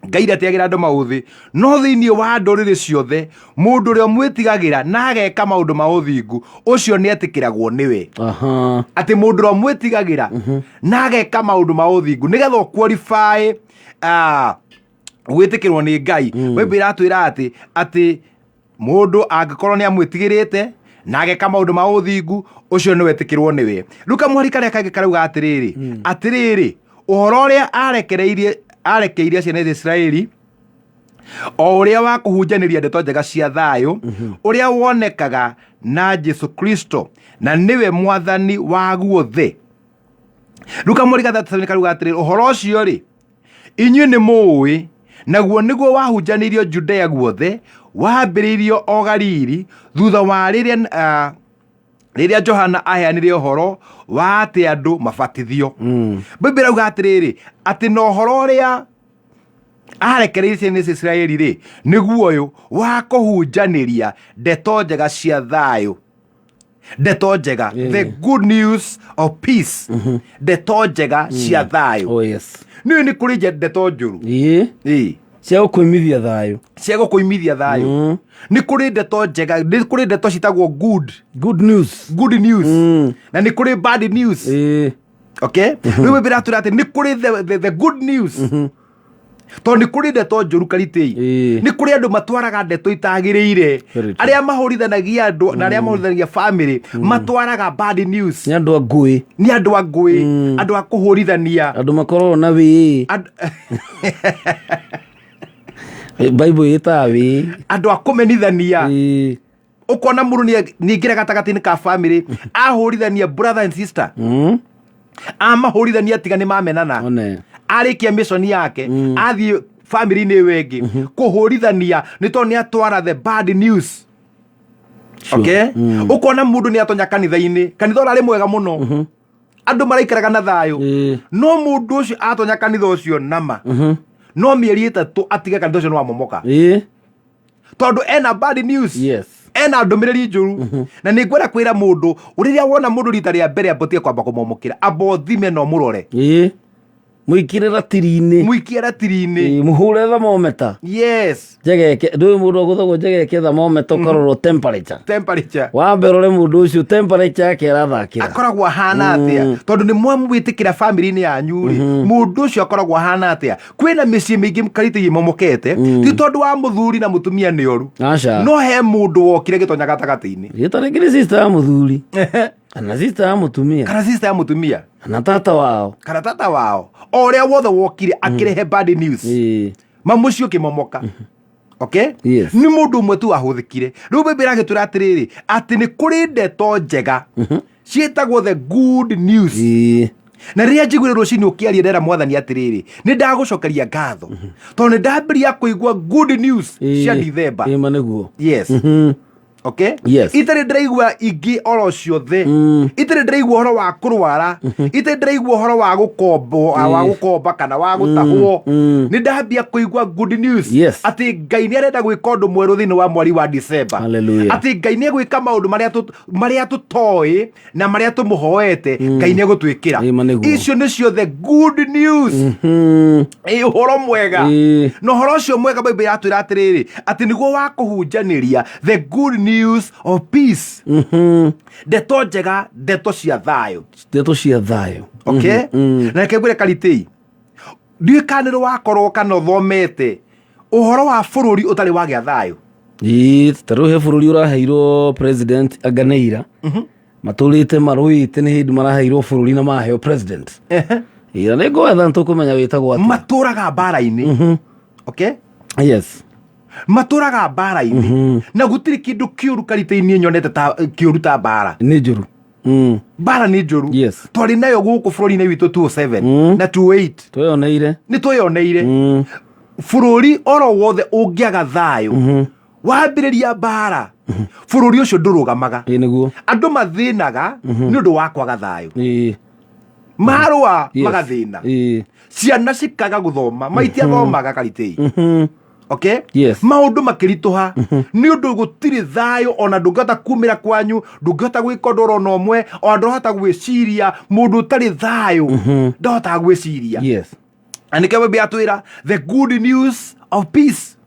Ngai ndatigagĩra andũ maũthĩ, no thĩinĩ wa ndũrĩrĩ ciothe mũndũ ũrĩa ũmwĩtigagĩra na ageka maũndũ ma ũthingu, ũcio nĩetĩkĩragwo nĩwe. Atĩ mũndũ ũrĩa ũmwĩtigagĩra na ageka maũndũ ma ũthingu, nĩgetha ũqualify gwĩtĩkĩrwo nĩ Ngai. Bible ĩratwĩra atĩ mũndũ angĩkorwo nĩ amwĩtigĩrĩte na ageka maũndũ ma ũthingu, ũcio nĩ wetĩkĩrwo nĩwe. Rĩu kamũhari karĩa kangĩ karauga atĩrĩrĩ, atĩrĩrĩ, ũhoro ũrĩa arekeirie ciana cia Isiraeli, o ũrĩa wa kũhunjanĩria ndeto njega cia thayũ, ũrĩa wonekaga na Jesu Kristo, na nĩwe mwathani wa guothe. Rĩu kamũhari ga 37 karauga atĩrĩrĩ, ũhoro ũcio rĩ, inyuĩ nĩ mũũĩ, naguo nĩguo wahunjanĩirio Judea guothe, wambĩrĩirio o Galili, thutha wa rĩrĩa Johana aheanire ũhoro wa atĩ andũ mabatithio. Bible ĩrauga atĩrĩrĩ, atĩ na ũhoro ũrĩa arekereirie ciana cia Isiraeli rĩ, nĩguo ũyũ wa kũhunjanĩria ndeto njega cia thayũ. Ndeto njega, the good news of peace, ndeto njega cia thayũ. Oh, yes. Nĩ nĩ kũrĩ ndeto njũru. Ĩĩ. Cia gũkũimithia thayũ. Cia gũkũimithia thayũ. Nĩ kũrĩ ndeto njega, nĩ kũrĩ ndeto citagwo good. Good news. Good news. Na nĩ kũrĩ bad news. Okay? Rĩu Bible ĩratwĩra atĩ nĩ kũrĩ the good news. Tondũ nĩ kũrĩ ndeto njũru karitĩi. Nĩ kũrĩ andũ matwaraga ndeto itagĩrĩire. Very true. Arĩa mahũrithanagia andũ na arĩa mahũrithanagia family matwaraga bad news. Nĩ andũ a ngũĩ. Nĩ andũ a ngũĩ, andũ a kũhũrithania. Andũ makoragwo na wĩĩ. Bible ĩtaga wĩĩ. Andũ a kũmenithania. Ũkona mũndũ nĩ aingĩra gatagatĩ-inĩ ka family, ahũrithania brother and sister. Amahũrithania tiga nĩ mamenana. Arĩkia mission yake, athiĩ family-inĩ ĩyo ĩngĩ, kũhũrithania nĩ tondũ nĩ atwara the bad news. Okay? Ũkona mũndũ nĩ atonya kanitha-inĩ, kanitha ũrarĩ mwega mũno. Andũ maraikaraga na thayũ. No mũndũ ũcio atonya kanitha ũcio nama. No mĩeri 3 atige kanitha ũcio nĩ wamomoka. Tondũ ena bad news. Ena ndũmĩrĩri njũru. Na nĩ ngwenda kwĩra mũndũ, rĩrĩa wona mũndũ rita rĩa mbere ambotie kwamba kũmomokĩra, amba ũthime na ũmũrore. Mũikĩre ratiri-inĩ. Mũikie ratiri-inĩ. Mũhũre thermometer. Njegeke, ndũĩ mũndũ agũthagwo njegeke thermometer ũkarorwo temperature. Temperature. Wambe ũrore mũndũ ũcio temperature yake ĩrathakĩra. Akoragwo ahana atĩa? Tondũ nĩ mwamwĩtĩkĩra family-inĩ yanyu rĩ, mũndũ ũcio akoragwo ahana atĩa? Kwĩna mĩciĩ mĩingĩ karĩte imomokete, ti tondũ wa mũthuri na mũtumia nĩ oru. Aca. No he mũndũ wokire gĩtonya gatagatĩ-inĩ. Gĩta rĩngĩ nĩ sister ya mũthuri. Kana sister ya mũtumia. Kana sister ya mũtumia. Kana tata wao. Kana tata wao. O ũrĩa wothe wokire akĩrehe bad news. Mamuciĩ ũkĩmomoka. Okay? Nĩ mũndũ ũmwe tu wahũthĩkire. Rĩu Bible ĩragĩtwĩra atĩrĩrĩ, atĩ nĩ kũrĩ ndeto njega. Ciĩtagwo the good news. Na rĩrĩa njiguire rũcinĩ ũkĩaria ndera mwathani atĩrĩrĩ, nĩ ndagũcokeria ngatho. Tondũ nĩ ndambĩrĩria kũigua good news cia December. Ĩĩ, ma nĩguo. Yes. Okay? Itarĩ ndĩraigua ingĩ oro ciothe. Itarĩ ndĩraigua ũhoro wa kũrwara. Itarĩ ndĩraigua ũhoro wa gũkombo, wa gũkomba kana wa gũtahwo. Nĩ ndambia kũigua good news. Atĩ Ngai nĩ arenda gwĩka ũndũ mwerũ thĩinĩ wa mweri wa December. Hallelujah. Atĩ Ngai nĩ egwĩka maũndũ marĩa tũtoĩ na marĩa tũmũhoete, Ngai nĩ egũtwĩkĩra. Ĩĩ, ma nĩguo. Icio nĩcio the good news. Ĩĩ, ũhoro mwega. Na ũhoro ũcio mwega Bible ĩratwĩra atĩrĩrĩ, atĩ nĩguo wa kũhunjanĩria the good news of peace. Ndeto njega, ndeto cia thayũ. Ndeto cia thayũ. Okay? Na reke ngwĩre Karitĩi, ndiũĩ kana nĩ wakorwo kana ũthomete ũhoro wa bũrũri ũtarĩ wagĩa thayũ. Ĩĩ, ta rĩu he bũrũri ũraheirwo president Anganeira. Matũrĩte marũĩte nĩ hĩndĩ maraheirwo bũrũri na maheo president. Ĩĩ, na nĩ ngwetha nĩtũkũmenya wĩtagwo atĩa. Matũraga mbara-inĩ. Okay? Yes. Matũraga mbara-inĩ. Na gũtirĩ kĩndũ kĩũru Karitĩ-inĩ nyonete ta kĩũru ta mbara. Nĩ njũru. Mbara nĩ njũru. Twarĩ nayo gũkũ bũrũri-inĩ witũ 207 na 28. Tweyoneire. Nĩ tweyoneire. Bũrũri oro wothe ũngĩaga thayũ, wambĩrĩria mbara, bũrũri ũcio ndũrũgamaga. Ĩĩ, nĩguo. Andũ mathĩnaga nĩ ũndũ wa kwaga thayũ. Marũa magathĩna. Ciana cikaga gũthoma, maitiathomaga Karitĩi. Okay? Maũndũ makĩritũha nĩ ũndũ gũtirĩ thayũ, ona ndũngĩhota kumĩra kwanyu, ndũngĩhota gwĩka ũndũ oro na ũmwe, ona ndũrahota gwĩciria. Mũndũ ũtarĩ thayũ ndahotaga gwĩciria. Na nĩkĩo Bible yatwĩra the good news of peace.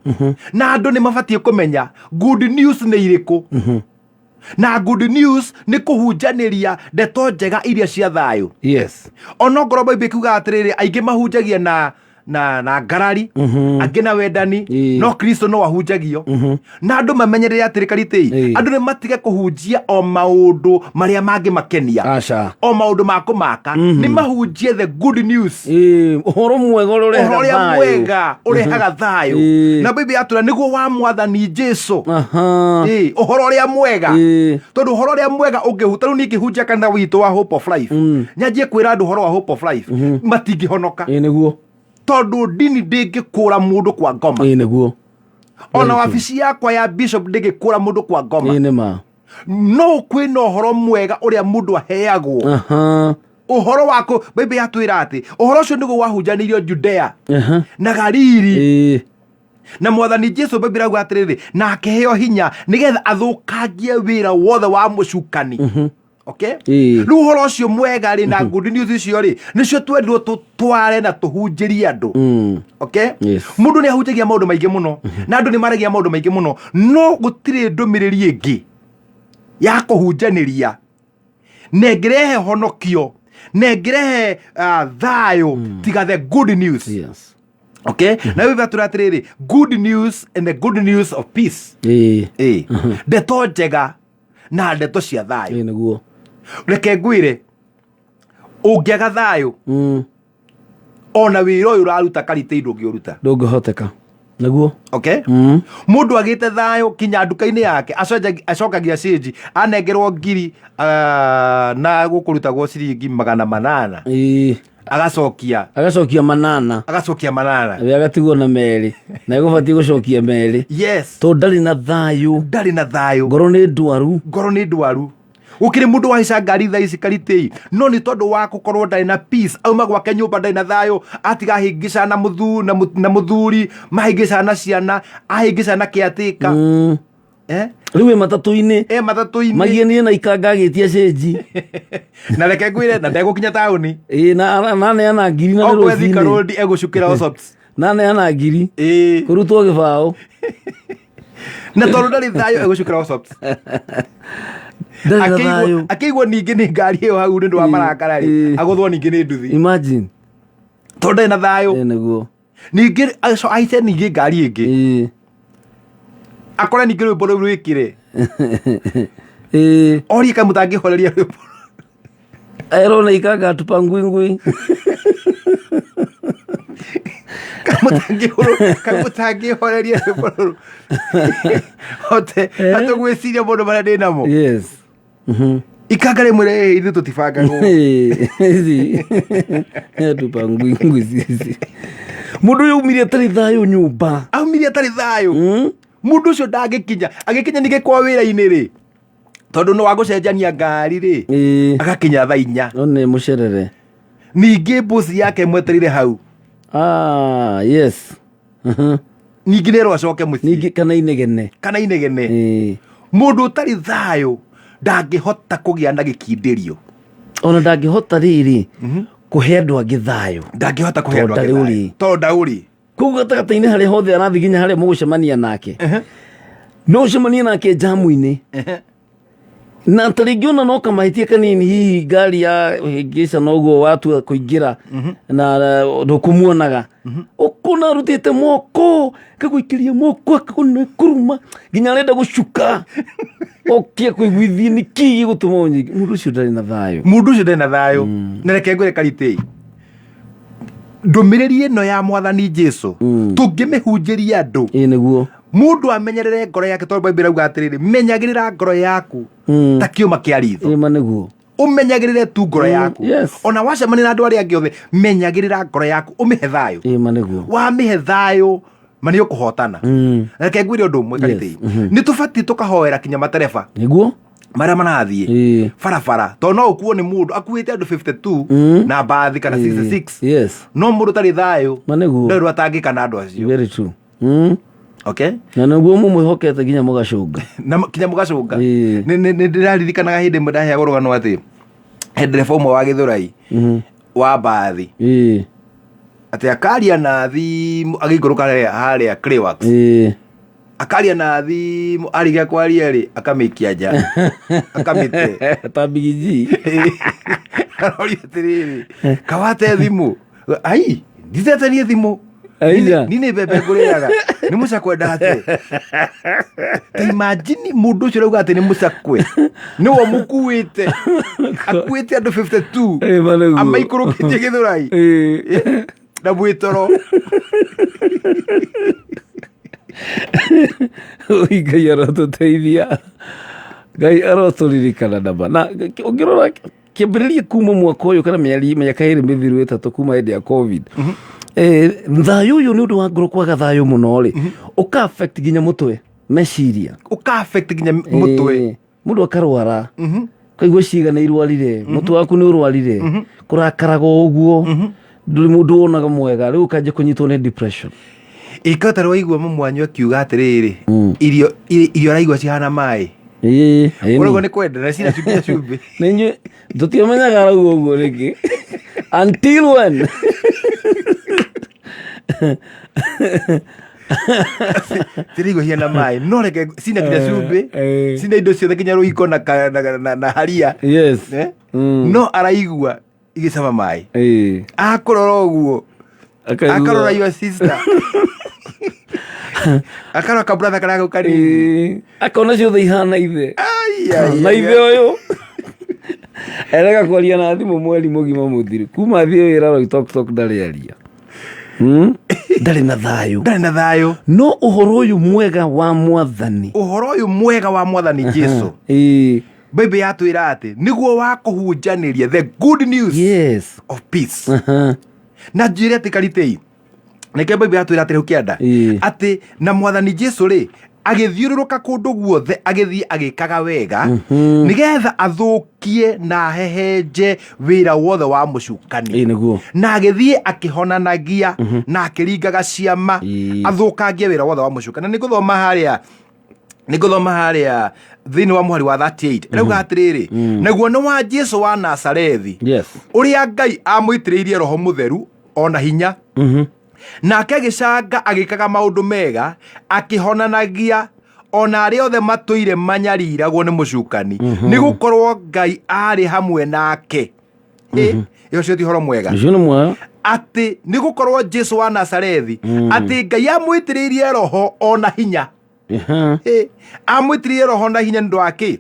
Na andũ nĩ mabatiĩ kũmenya good news nĩ irĩkũ. Na good news nĩ kũhunjanĩria ndeto njega iria cia thayũ. Onokorwo Bible ĩkiuga atĩrĩrĩ, aingĩ mahunjagia na na na ngarari, angĩ na wendani, no Kristo no ahunjagio. Na andũ mamenyerere atĩrĩ, Karitĩi, andũ nĩ matige kũhunjia o maũndũ marĩa mangĩmakenia, Aca. o maũndũ ma kũmaka. Nĩ mahunjie the good news, Ĩĩ, ũhoro mwega ũrĩa ũrehaga ũhoro ũrĩa thayũ. mwega ũrehaga thayũ. Na Bible yatwĩra nĩguo wa Mwathani Jesu. Ĩĩ, ũhoro ũrĩa mwega. Tondũ ũhoro ũrĩa mwega ũngĩhuta rĩu niĩ ngĩhunjia kanitha witũ wa Hope of Life, nyanjie kwĩra andũ ũhoro wa Hope of Life, matingĩhonoka. Ĩĩ nĩguo. Tondũ ndini ndĩngĩkũra mũndũ kwa ngoma. Ĩĩ nĩguo. Ona wabici yakwa ya bishop ndĩngĩkũra mũndũ kwa ngoma. Ĩĩ nĩ ma. No kwĩna ũhoro mwega ũrĩa mũndũ aheagwo. Ũhoro wako Bible yatwĩra atĩ ũhoro ũcio nĩguo wahunjanĩirio Judea na Galili. Na Mwathani Jesu, Bible ĩrauga atĩrĩrĩ, na akĩheo hinya nĩgetha athũkangie wĩra wothe wa mũcukani. Okay? Rĩu ũhoro ũcio mwega rĩ, na good news icio rĩ, nĩcio twendirwo tũtware na tũhunjĩrie andũ. Okay? Yes. Mũndũ nĩ ahunjagia maũndũ maingĩ mũno, na andũ nĩ maragia maũndũ maingĩ mũno, no gũtirĩ ndũmĩrĩri ĩngĩ ya kũhunjanĩria na ĩngĩrehe honokio na ĩngĩrehe thayũ tiga the good news. Okay? Na rĩu atwĩra atĩrĩrĩ, good news and the good news of peace. Ĩĩ. Ndeto njega na ndeto cia thayũ. Ĩĩ nĩguo. Reke ngwĩre, ũngĩaga thayũ, ona wĩra ũyũ ũraruta, Karitĩ, ndũngĩũruta. Ndũngĩhoteka nĩguo. Okay? Mũndũ agĩte thayũ kinya nduka-inĩ yake acokagia cĩnji, anengerwo ngiri na gũkũrutagwo ciringi 800, agacokia. Agacokia 800. Agacokia 800. We agatigwo na 2 na egũbatiĩ gũcokia 2. Tondũ ndarĩ na thayũ. Ndarĩ na thayũ. Ngoro nĩ ndwaru. Ngoro nĩ ndwaru. Gũkĩrĩ mũndũ wahaica ngari thaa ici, Karitĩi, no nĩ tondũ wa gũkorwo ndarĩ na peace, auma gwake nyũmba ndarĩ na thayũ, atiga ahĩngĩcana na na mũthuri, mahĩngĩcana na ciana, ahĩngĩcana na kĩatĩka. Rĩu ĩ matatũ-inĩ. E matatũ-inĩ. Magianie na ikanga agĩtia cĩnji. Na reke ngwĩre, na ndegũkinya taũni. Ĩĩ, na aneana ngiri na nĩ Okorwo Thika rũcinĩ. Road egũcukĩra Osops. Na aneana ngiri. Kũrutwo gĩbaũ. Na tondũ ndarĩ thayũ egũcukĩra Osops. Ndarĩ na thayũ. Akĩigua ningĩ nĩ ngari ĩyo hau nĩ ũndũ wa marakara rĩ, agũthwo ningĩ nĩ nduthi. Imagine. Tondũ ndarĩ na thayũ. Ĩĩ nĩguo. Ningĩ aice ningĩ ngari ĩngĩ. Akore ningĩ rwĩmbo rũu rwĩkĩre. Orie kaĩ mũtangĩhoreria rwĩmbo. Erwo na ikanga tupa ngui ngui. Kaĩ mũtangĩhoreria rwĩmbo rũrũ. Hote hote gwĩciria maũndũ marĩa ndĩ namo. Ikanga rĩmwe rĩ, ithuĩ tũtibangagwo. Ici tupa ngui ngui ici. Mũndũ ũyũ aumire atarĩ thayũ nyũmba. Aumire atarĩ thayũ. Mũndũ ũcio ndangĩkinya, agĩkinya ningĩ kwa wĩra-inĩ rĩ, tondũ nĩ wa gũcenjania ngari rĩ, agakinya thaa 4. No nĩ mũcerere. Ningĩ mbuci yake ĩmwetereire hau. Yes. Ningĩ nĩerwo acoke mũciĩ. Ningĩ kana inegene. Kana inegene. Mũndũ ũtarĩ thayũ ndangĩhota kũgĩa na gĩkindĩrio. Ona ndangĩhota rĩrĩ kũhe andũ angĩ thayũ. Ndangĩhota kũhe andũ Tondũ angĩ ndarĩ thayũ. ũrĩ. Tondũ ndaũrĩ. Kũu gatagatĩ-inĩ harĩa hothe arathiĩ nginya harĩa mũgũcemania nake. No ũcemanie nake njamu-inĩ. Na ta rĩngĩ ona no kamahĩtia kanini, hihi ngari ya hĩngĩca noguo watua kũingĩra na ndũkũmuonaga. Ũkona arutĩte moko, akagũikĩria moko, akakũne kũruma nginya arenda gũcuka. Okie kũiguithie nĩ kĩĩ gĩgũtũma ũnyinge. Mũndũ ũcio ndarĩ na thayũ. Mũndũ ũcio ndarĩ na thayũ. Na reke ngwĩre, Karitĩi, ndũmĩrĩri ĩno ya Mwathani Jesu tũngĩmĩhunjĩria andũ, Ĩĩ nĩguo. Mũndũ amenyerere ngoro yake, tondũ Bible ĩrauga atĩrĩrĩ, menyagĩrĩra ngoro yaku ta kĩũma kĩa ritho. Ĩĩ ma nĩguo. Ũmenyagĩrĩre tu ngoro yaku. Ona wacemania na andũ arĩa angĩ othe, menyagĩrĩra ngoro yaku, ũmĩhe thayũ. Ĩĩ ma nĩguo. Wamĩhe thayũ, ma nĩ ũkũhotana. Reke ngwĩre ũndũ ũmwe, Karitĩi, nĩ tũbatiĩ tũkahoera kinya matereba Nĩguo. marĩa marathiĩ barabara, tondũ no ũkuo nĩ mũndũ akuĩte andũ 52 na mbathi kana 66, no mũndũ ũtarĩ thayũ Ma nĩguo. ndarĩ atangĩka na andũ acio. Very true. Okay? Na nĩguo mũmwĩhokete nginya mũgacũnga. Na kinya mũgacũnga. Nĩ ndĩraririkanaga hĩndĩ ĩmwe ndaheagwo rũgano atĩ he ndereba ũmwe wa Gĩthũrai wa mbathi. Atĩ akaria na thimũ agĩikũrũka harĩa harĩa Clayworks. Akaria na thimũ arĩkia kwaria rĩ akamĩikia nja akamĩte Ta bigiji. Aroria atĩrĩrĩ kawate thimũ ai nditete niĩ thimũ Aija. ni nĩ mbembe ngũrĩaga nĩ mũcakwe ndate ta imagine mũndũ ũcio ũrauga atĩ nĩ mũcakwe nĩwe mũkuĩte akuĩte andũ 52 Ĩ, ma nĩguo. amaikũrũkĩtie gĩthũrai na mwĩtoro. Oi, Ngai arotũteithia, Ngai arotũririkana nama. Na ũngĩrora kĩambĩrĩria kuma mwaka ũyũ kana mĩeri mĩaka ĩrĩ mĩthiru ĩtatũ kuma hĩndĩ ya COVID, thayũ ũyũ nĩ ũndũ wa ngoro kwaga thayũ mũno rĩ, ũka affect nginya mũtwe, meciria. Ũka affect nginya mũtwe. Mũndũ akarwara, kaigua ciĩga nĩ irwarire, mũtwe waku nĩ ũrwarire, kũrakaraga o ũguo, ndũrĩ mũndũ wonaga mwega, rĩu ũkanjia kũnyitwo nĩ depression. Ĩka waigua mũmwanyu akiuga atĩrĩrĩ, irio irio araigua cihana maĩ. Ũrauga nĩ kwenda na cina cumbĩ cumbĩ. Nĩ inyuĩ tũtiamenyaga arauga ũguo rĩngĩ until when. Tiraigua hiana maĩ no reke cina nginya cumbĩ, cina indo ciothe nginya rũiko na, na haria. Eh? No araigua igĩcama maĩ. Akũrora ũguo, akarora your sister, akarora kabrother karĩa kau kanini. Akona ciothe ihana ithe. Ai, ai, Na ai, ithe ai. ũyũ erega kwaria na thimũ mweri mũgima mũthiru kuma athiĩ wĩra Loitoktok ndarĩ aria. Ndarĩ na thayũ. Ndarĩ na thayũ. No ũhoro ũyũ mwega wa Mwathani, Ũhoro ũyũ mwega wa Mwathani Jesu, Bible yatwĩra atĩ nĩguo wa kũhunjanĩria the good news of peace. Na njĩre atĩ karitei nĩkĩo Bible yatwĩra atĩ rĩu kĩanda atĩ na Mwathani Jesu rĩ agĩthiũrũrũka kũndũ guothe agĩthiĩ agĩkaga wega nĩgetha athũkie na ahehenje wĩra wothe wa mũcukani. Nĩguo. Na agĩthiĩ akĩhonanagia na akĩringaga ciama athũkangie wĩra wothe wa mũcukani. Na nĩngũthoma harĩa thĩinĩ wa mũhari wa 38 ĩrauga atĩrĩrĩ, naguo nĩ wa Jesu wa Nazarethi, ũrĩa Ngai amũitĩrĩirie Roho Mũtheru ona hinya, nake agĩcanga agĩkaga maũndũ mega akĩhonanagia ona arĩa othe matũire manyariragwo nĩ mũcukani, nĩ gũkorwo Ngai arĩ hamwe nake. Ĩ, ĩyo cio ti ũhoro mwega? Ũcio nĩ mwega. Atĩ nĩ gũkorwo Jesu wa Nazarethi, atĩ Ngai amũitĩrĩirie roho ona hinya. Ĩ, amũitĩrĩirie roho na hinya nĩ ũndũ wa kĩ?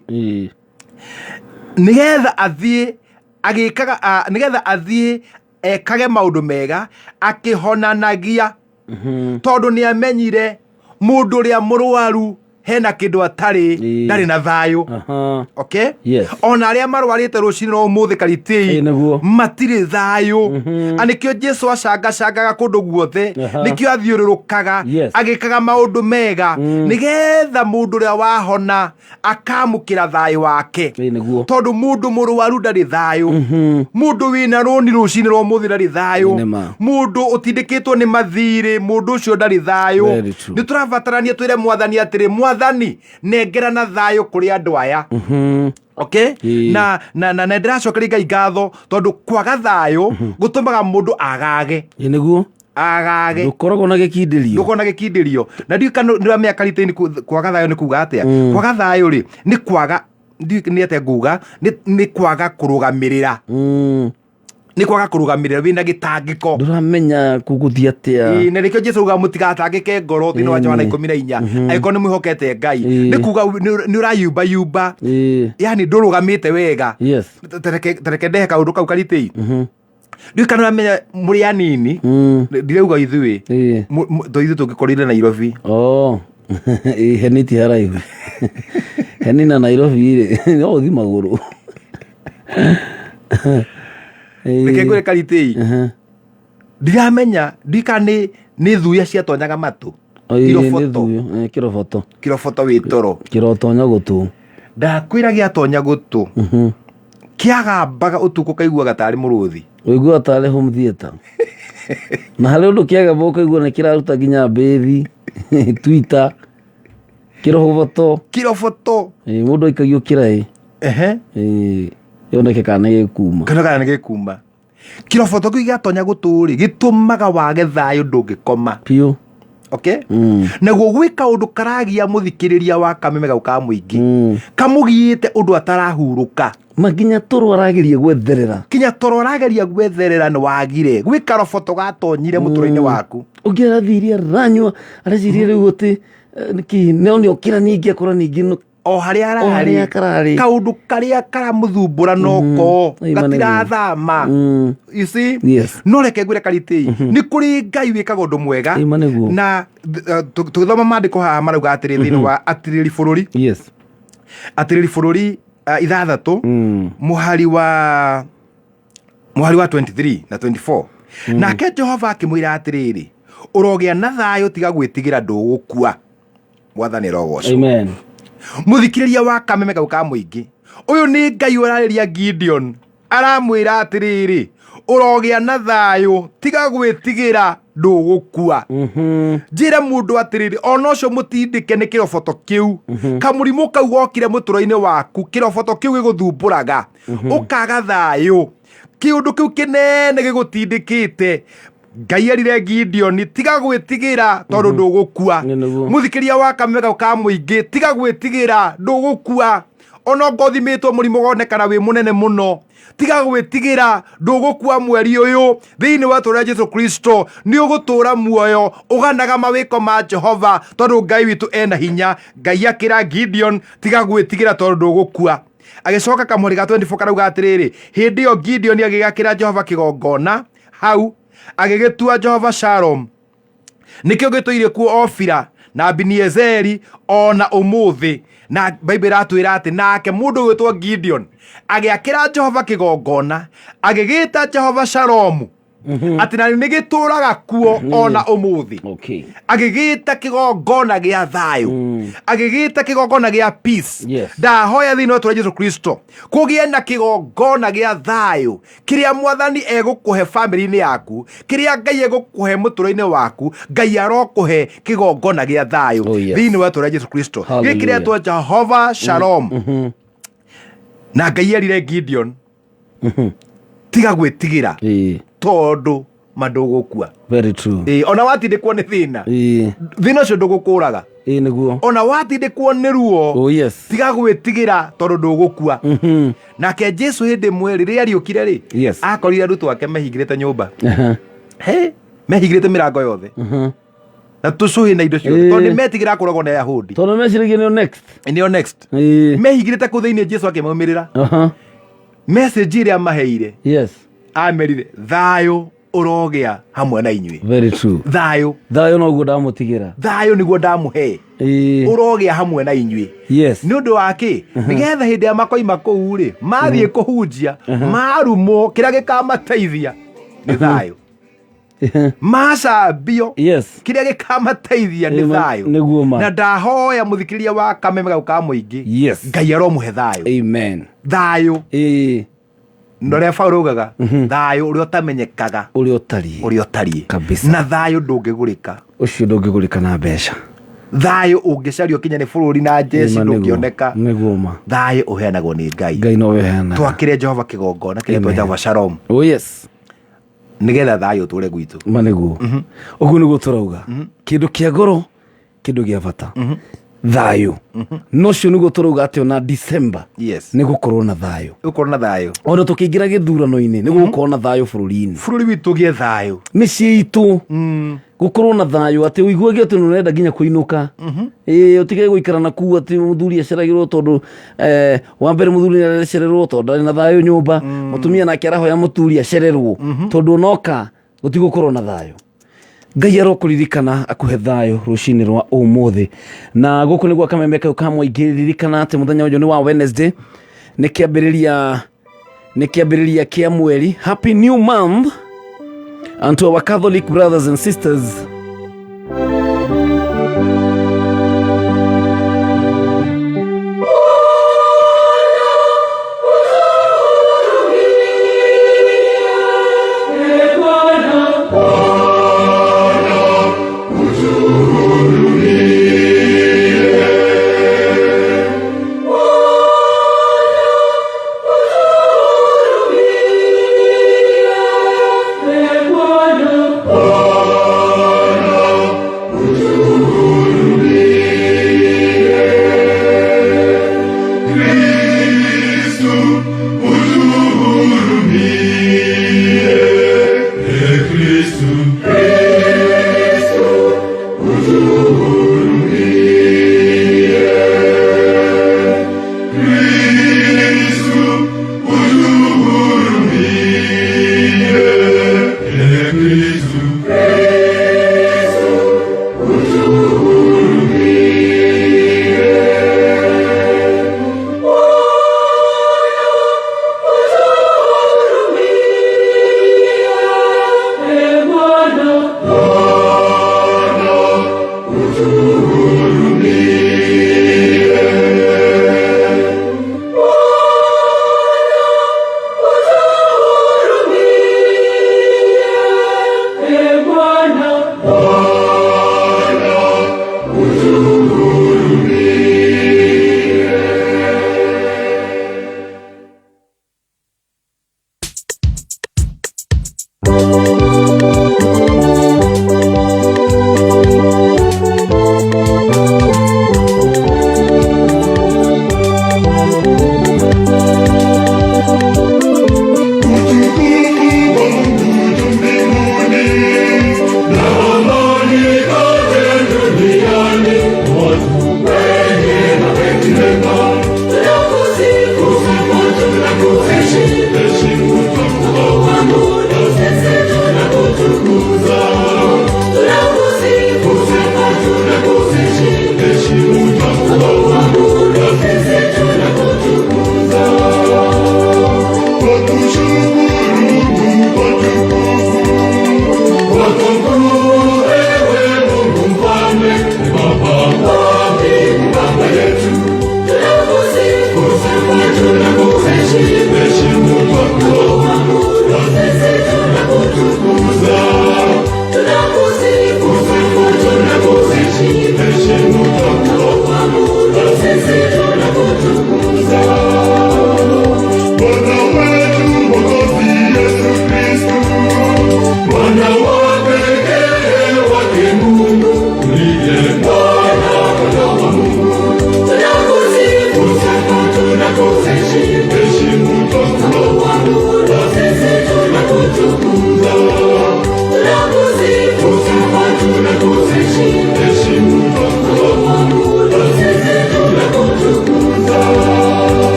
Nĩgetha athiĩ agĩkaga nĩgetha athiĩ ekage maũndũ mega akĩhonanagia, tondũ nĩ amenyire mũndũ ũrĩa mũrwaru hena kĩndũ atarĩ, ndarĩ na thayũ. Okay. Ona arĩa marwarĩte rũcinĩ rwa ũmũthĩ karitĩi Ĩ, nĩguo. matirĩ thayũ. A nĩkĩo Jesu acangacangaga kũndũ guothe. Nĩkĩo athiũrũrũkaga agĩkaga maũndũ mega nĩgetha mũndũ ũrĩa wahona akamũkĩra thayũ wake. Ĩ, nĩguo. Tondũ mũndũ mũrwaru ndarĩ thayũ, mũndũ wĩna rũni rũcinĩ rwa ũmũthĩ ndarĩ thayũ. Nĩ ma. Mũndũ ũtindĩkĩtwo nĩ mathirĩ, mũndũ ũcio ndarĩ thayũ. Very true. Nĩ tũrabatarania twĩre Mwathani atĩrĩ, Mwathani, nengerana thayũ kũrĩ andũ aya. Okay. Na ndĩracokeria Ngai ngatho tondũ kwaga thayũ gũtũmaga mũndũ agage. Ĩ, nĩguo. Agage. Ndũkoragwo na gĩkindĩrio. Ndũkoragwo na gĩkindĩrio. Na ndiũĩ kana nĩũramenya karitĩ-inĩ kwaga thayũ nĩ kuga atĩa. Kwaga thayũ rĩ nĩ kwaga, ndiũĩ nĩ atĩa nguga, nĩ kwaga kũrũgamĩrĩra. Nĩ kwaga kũrũgamĩrĩra wĩna gĩtangĩko. Ndũramenya gũgũthiĩ atĩa. Ĩĩ, na nĩkĩo Jesu augaga mũtigatangĩke ngoro thĩinĩ wa Johana 14 angĩkorwo nĩ mwĩhokete Ngai. Nĩ kuga nĩ ũrayumbayumba, yani ndũrũgamĩte wega. Tareke ndehe kaũndũ kau karitĩi. Ndiũĩ kana ũramenya mũrĩ anini, ndirauga ithuĩ, to ithuĩ tũngĩkorire Nairobi. Oh. Ĩ, heni ti haraihu, heni na Nairobi rĩ no ũthi magũrũ. Reke ngwĩre karitĩi, ndiramenya, ndiũĩ kana nĩ thuya ciatonyaga matũ. Ĩ, nĩ Iroboto. thuyo, kĩroboto. Kĩroboto wĩ toro. Kĩrotonya gũtũ. Ndakwĩra gĩatonya gũtũ kĩagambaga ũtukũ kaiguaga tarĩ mũrũthi. Ũiguaga tarĩ home theater, na harĩ ũndũ kĩagamba ũkaigua nĩ kĩraruta nginya mbĩthi twitter kĩroboto. Kĩroboto. Ĩ, mũndũ aikagio kĩraĩ. Ĩ, yoneke kana nĩ gĩkuma. Kana nĩ gĩkuma. Kĩroboto kĩu gĩatonya gũtũ rĩ, gĩtũmaga wage thayũ, ndũngĩkoma. Biũ. Okay, naguo gwĩ kaũndũ karagia mũthikĩrĩria wa Kameme gau ka mũingĩ, kamũgiĩte ũndũ atarahurũka. Ma nginya toro arageria gwetherera. Kinya toro arageria gwetherera nĩ wagire, gwĩ karoboto gatonyire mũtũrĩre-inĩ waku. Ũngĩ arathirie aranyua, areciria rĩu atĩ nĩkĩ no nĩ okĩra ningĩ akora ningĩ o harĩa o harĩa ararĩ, kararĩ. Kaũndũ karĩa karamũthumbũra noko Ĩma nĩguo. gatirathama. You see? Yes. No reke ngwĩre karitĩ, nĩ kũrĩ Ngai wĩkaga ũndũ mwega. Ĩma nĩguo. Na tũgĩthoma maandĩko haha marauga atĩrĩ thĩinĩ wa Atirĩri Bũrũri, Atirĩri Bũrũri 6, mũhari wa 23 na 24: "Nake Jehova akĩmwĩra atĩrĩrĩ, ũrogĩa na thayũ, tiga gwĩtigĩra, ndũgũkua." Mwathani arogocwo. Amen. Mũthikĩrĩria wa Kameme kau ka mũingĩ, ũyũ nĩ Ngai ũrarĩria Gideon, aramwĩra atĩrĩrĩ, ũrogĩa na thayũ, tiga gwĩtigĩra, ndũgũkua. Njĩre mũndũ atĩrĩrĩ, ona ũcio mũtindĩke nĩ kĩroboto kĩu, kamũrimũ kau gokire mũtũro-inĩ waku, kĩroboto kĩu gĩgũthumbũraga ũkaga thayũ, kĩũndũ kĩu kĩnene gĩgũtindĩkĩte, Ngai erire Gideoni, tiga gwĩtigĩra tondũ ndũgũkua. Nĩ nĩguo. Mũthikĩria wa Kameme kau ka mũingĩ, tiga gwĩtigĩra, ndũgũkua. Ona ongorwo ũthimĩtwo mũrimũ wonekana wĩ mũnene mũno, tiga gwĩtigĩra, ndũgũkua mweri ũyũ. Thĩinĩ wa tũrĩa Jesu Kristo nĩ ũgũtũra muoyo ũganaga mawĩko ma Jehova, tondũ Ngai witũ ena hinya. Ngai akĩra Gideon, tiga gwĩtigĩra tondũ ndũgũkua. Agĩcoka kamũhari ga 24 karauga atĩrĩrĩ, hĩndĩ ĩyo Gideon agĩgakĩra Jehova kĩgongona hau, agĩgĩtua Jehova Shalom, nĩkĩo gĩtũire kuo Ofira na Abiniezeri ona ũmũthĩ. Na Bible ĩratwĩra atĩ nake mũndũ ũgwĩtwo Gideon agĩakĩra Jehova kĩgongona, agĩgĩta Jehova Shalomu, atĩ na nĩ gĩtũraga kuo ona ũmũthĩ. Agĩgĩta kĩgongona gĩa thayũ, agĩgĩta kĩgongona gĩa peace. Ndahoya thĩinĩ wa tũrĩa Jesu Kristo kũgĩe na kĩgongona gĩa thayũ, kĩrĩa Mwathani egũkũhe famĩlĩ-inĩ yaku, kĩrĩa Ngai egũkũhe mũtũrĩre-inĩ waku. Ngai arokũhe kĩgongona gĩa thayũ Oh, yes. thĩinĩ wa tũrĩa Jesu Kristo, gĩkĩ Hallelujah. kĩretwo Jehova Shalom. Na Ngai erire Gideon, tiga gwĩtigĩra, tondũ ma ndũgũkua. Very true. Ĩĩ, ona watindĩkwo nĩ thĩna, thĩna ũcio ndũgũkũraga. Ĩĩ nĩguo. Ona watindĩkwo nĩ ruo, Oh yes. tiga gwĩtigĩra tondũ ndũgũkua. Nake Jesu hĩndĩ ĩmwe rĩrĩa ariũkire rĩ, akorire arutwo ake mehingĩrĩte nyũmba. He, mehingĩrĩte mĩrango yothe na tũcũhĩ na indo ciothe, tondũ nĩ metigĩra kũragwo nĩ Ayahudi. Tondũ meciragia nĩo next. Nĩo next. Mehingĩrĩte kũ thĩinĩ, Jesu akĩmaumĩrĩra. Message ĩrĩa maheire, amerire, thayũ ũrogĩa hamwe na inyuĩ. Very true. Thayũ. Thayũ noguo ndamũtigĩra. Thayũ nĩguo ndamũhe, ũrogĩa hamwe na inyuĩ. Nĩ ũndũ wa kĩ? Nĩgetha hĩndĩ ĩrĩa makoima kũu rĩ, mathiĩ kũhunjia, marumwo, kĩrĩa gĩkamateithia nĩ thayũ. Macambio, kĩrĩa gĩkamateithia nĩ thayũ. Nĩguo ma. Na ndahoya mũthikĩrĩria wa Kameme gau ka mũingĩ, Ngai aromũhe thayũ. Amen. Thayũ na ũrĩa Paũlũ augaga, thayũ ũrĩa ũtamenyekaga ũrĩa ũtariĩ. Ũrĩa ũtariĩ. Kabisa. Na thayũ ndũngĩgũrĩka. Ũcio ndũngĩgũrĩka na mbeca. Thayũ ũngĩcario kinya nĩ bũrũri na njeci, Ĩma nĩguo. ndũngĩoneka. Nĩguo ma. Thayũ ũheanagwo nĩ Ngai. Ngai nowe ũheanaga. Twakĩre Jehova kĩgongona kĩretwo Amen. Jehova Shalom, Oh yes. nĩgetha thayũ ũtũre gwitũ. Ma nĩguo, ũguo nĩguo tũrauga, kĩndũ kĩa goro, kĩndũ gĩa bata, thayũ. No ũcio nĩguo tũrauga atĩ ona December nĩ gũkorwo na thayũ. Gũkorwo na thayũ. Ona tũkĩingĩra gĩthurano-inĩ nĩ gũkorwo na thayũ bũrũri-inĩ. Bũrũri witũ ũgĩe thayũ. Mĩciĩ itũ gũkorwo na thayũ, atĩ ũiguage atĩ nĩũrenda nginya kũinũka, ĩĩ, ũtige gũikara na kuu atĩ mũthuri aceragĩrwo, tondũ wa mbere mũthuri nĩ aracererwo tondũ ndarĩ na thayũ nyũmba, mũtumia nake arahoya mũthuri acererwo tondũ onoka gũtigũkorwo na thayũ. Ngai arokũririkana akũhe thayũ rũcinĩ rwa ũmũthĩ. Na gũkũ nĩguo Kameme kau ka mũingĩ. Ririkana atĩ mũthenya ũyũ nĩ wa Wednesday, nĩ kĩambĩrĩria kĩa mweri. Happy new month and to our Catholic brothers and sisters.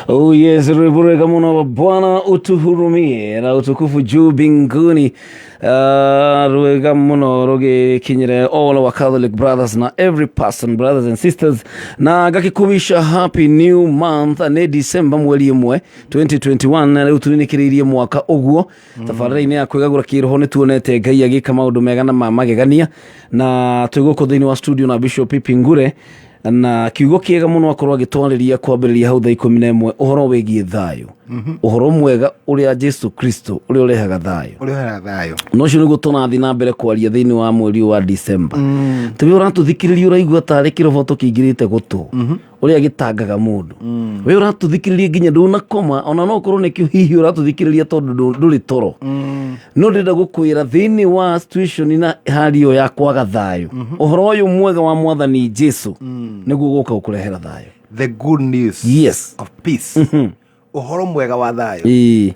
Oh yes, rwimbo rwega muno Bwana utuhurumie na utukufu juu mbinguni. Rwega muno rũgĩkinyĩre all our Catholic brothers na every person, brothers and sisters, na ngakĩkũwisha happy new month. Nĩ December mweri 1 2021, na rĩu tũrinĩkĩrĩirie mwaka ũguo. Tabarĩra-inĩ ya kwĩgagũra kĩroho nĩ tuonete Ngai agĩka maũndũ mega na ma magegania, na twĩ gũkũ thĩinĩ wa studio na Bishop Pipi Ngure na kiugo kĩega mũno akorwo agĩtwarĩria kwambĩrĩria hau thaa 11, ũhoro wĩgiĩ thayũ, ũhoro mwega ũrĩa Jesu Kristo ũrĩa ũrehaga thayũ. Ũrĩa ũheaga thayũ. Na ũcio nĩguo tũrathiĩ na mbere kwaria thĩinĩ wa mweri ũyũ wa December. Tũrĩ ũratũthikĩrĩria, ũraigua tarĩ kĩroboto kĩingĩrĩte gũtũ ũrĩa gĩtangaga mũndũ. We ũratũthikĩrĩria nginya ndũnakoma, ona no ũkorwo nĩkĩo hihi ũratũthikĩrĩria tondũ ndũrĩ toro. No ndĩrenda gũkwĩra, thĩinĩ wa situation na hali ĩyo ya kwaga thayũ, ũhoro ũyũ mwega wa Mwathani Jesu nĩguo gũka gũkũrehera thayũ. The good news of peace, ũhoro mwega wa thayũ.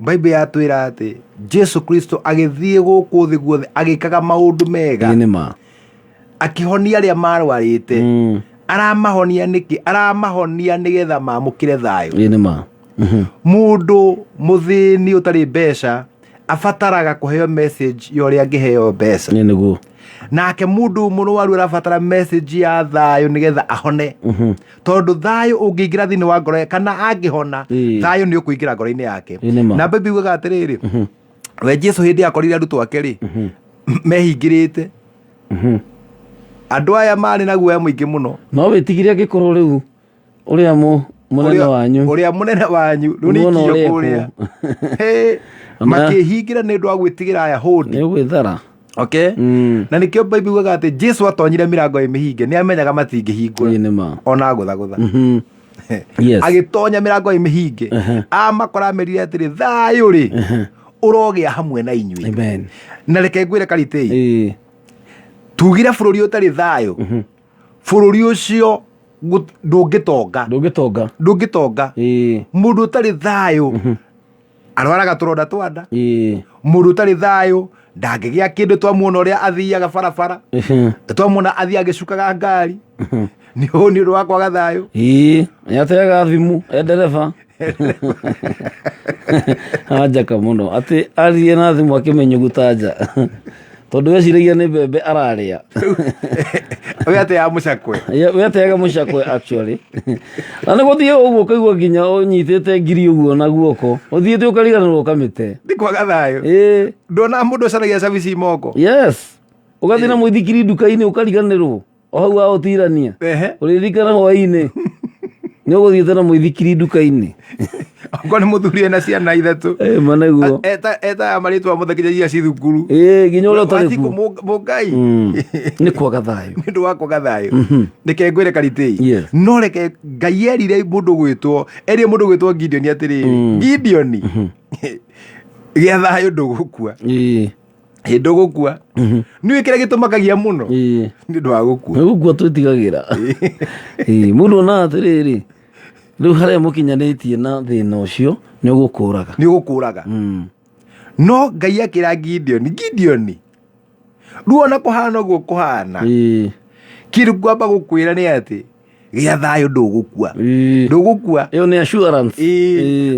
Bible yatwĩra atĩ Jesu Kristo agĩthiĩ gũkũ thĩ guothe agĩkaga maũndũ mega, Ĩĩ, nĩ ma. Akĩhonia arĩa marwarĩte. Aramahonia nĩkĩ? Aramahonia nĩgetha mamũkĩre thayũ. Ĩĩ, nĩ ma. Mũndũ mũthĩni ũtarĩ mbeca abataraga kũheo message ya ũrĩa angĩheo mbeca. Ĩĩ, nĩguo. Nake mũndũ mũrwaru arabatara message ya thayũ nĩgetha ahone, tondũ thayũ ũngĩingĩra thĩinĩ wa ngoro kana angĩhona, thayũ nĩ ũkũingĩra ngoro-inĩ yake. Ĩĩ, nĩ ma. Na Bible yugaga atĩrĩrĩ, we Jesu hĩndĩ akorire arutwo ake rĩ mehingĩrĩte, andũ aya marĩ na guoya mũingĩ mũno. No wĩtigire angĩkorwo rĩu ũrĩa mũnene wanyu Ũrĩa mũnene wanyu rĩu Muona nĩ ikio ũrĩa kũrĩa. ekwo. Hĩ, makĩhingĩra nĩ ũndũ wa gwĩtigĩra Ayahudi. Nĩ ũgwĩthara. Okay. Na nĩkĩo Bible yugaga atĩ Jesu atonyire mĩrango ĩ mĩhinge, nĩ amenyaga matingĩhingũra. Ĩĩ, nĩ ma. Ona gũthagũtha. Agĩtonya mĩrango ĩ mĩhinge, amakora, amerire atĩrĩ, "Thayũ rĩ ũrogĩa hamwe na inyuĩ." Amen. Na reke ngwĩre, Karitĩi, tugire bũrũri ũtarĩ thayũ, bũrũri ũcio ndũngĩtonga. Ndũngĩtonga. Ndũngĩtonga. Mũndũ ũtarĩ thayũ arwaraga tũronda twa nda. Mũndũ ũtarĩ thayũ ndangĩgĩa kĩndũ. Twamuona ũrĩa athiaga barabara, twamuona athiĩ agĩcukaga ngari, nĩ ũndũ wa kwaga thayũ. Ĩĩ, nĩateaga thimũ e ndereba, anjaka mũno atĩ aririe na thimũ akĩmenyuguta nja tondũ weciragia nĩ mbembe ararĩa. We ateaga mũcakwe. We ateaga mũcakwe actually, na nĩ gũthiĩ ũguo ũkaigua nginya ũnyitĩte ngiri ũguo na guoko, ũthiĩte ũkariganĩrwo ũkamĩte. Nĩ kwaga thayũ. Ndona mũndũ ũcaragia cabici moko. Yes, ũgathiĩ na mũithikiri nduka-inĩ, ũkariganĩrwo o hau wa ũtirania. Ũrĩririkana hwaĩ-inĩ nĩ ũgũthiĩte na mũithikiri nduka-inĩ. Okorwo nĩ mũthuri ena ciana ithatũ. Ĩ, ma nĩguo. Etaga marĩtwa mothe nginya iria ci thukuru. Ĩ, nginya ũrĩa ũtarĩ Watikũ kuo. Mũngai. Nĩ kwaga thayũ. Nĩ ũndũ wa kwaga thayũ. Reke ngwĩre, Karitĩi, no reke Ngai erire mũndũ gwĩtwo, erire mũndũ gwĩtwo Gideon atĩrĩrĩ, "Gideon, gĩa thayũ, ndũgũkua." Ĩ, ndũgũkua. Nĩ kĩrĩa gĩtũmakagia mũno nĩ ũndũ wa gũkua. Nĩ gũkua twĩtigagĩra. Ĩ, mũndũ onaga atĩrĩrĩ, rĩu harĩa mũkinyanĩtie na thĩna ũcio nĩ ũgũkũraga. Nĩ ũgũkũraga. No Ngai akĩra Gideon, "Gideon, rĩu ona kũhana ũguo kũhana, kĩndũ ngwamba gũkwĩra nĩ atĩ gĩa thayũ, ndũgũkua, ndũgũkua." Ĩyo nĩ assurance.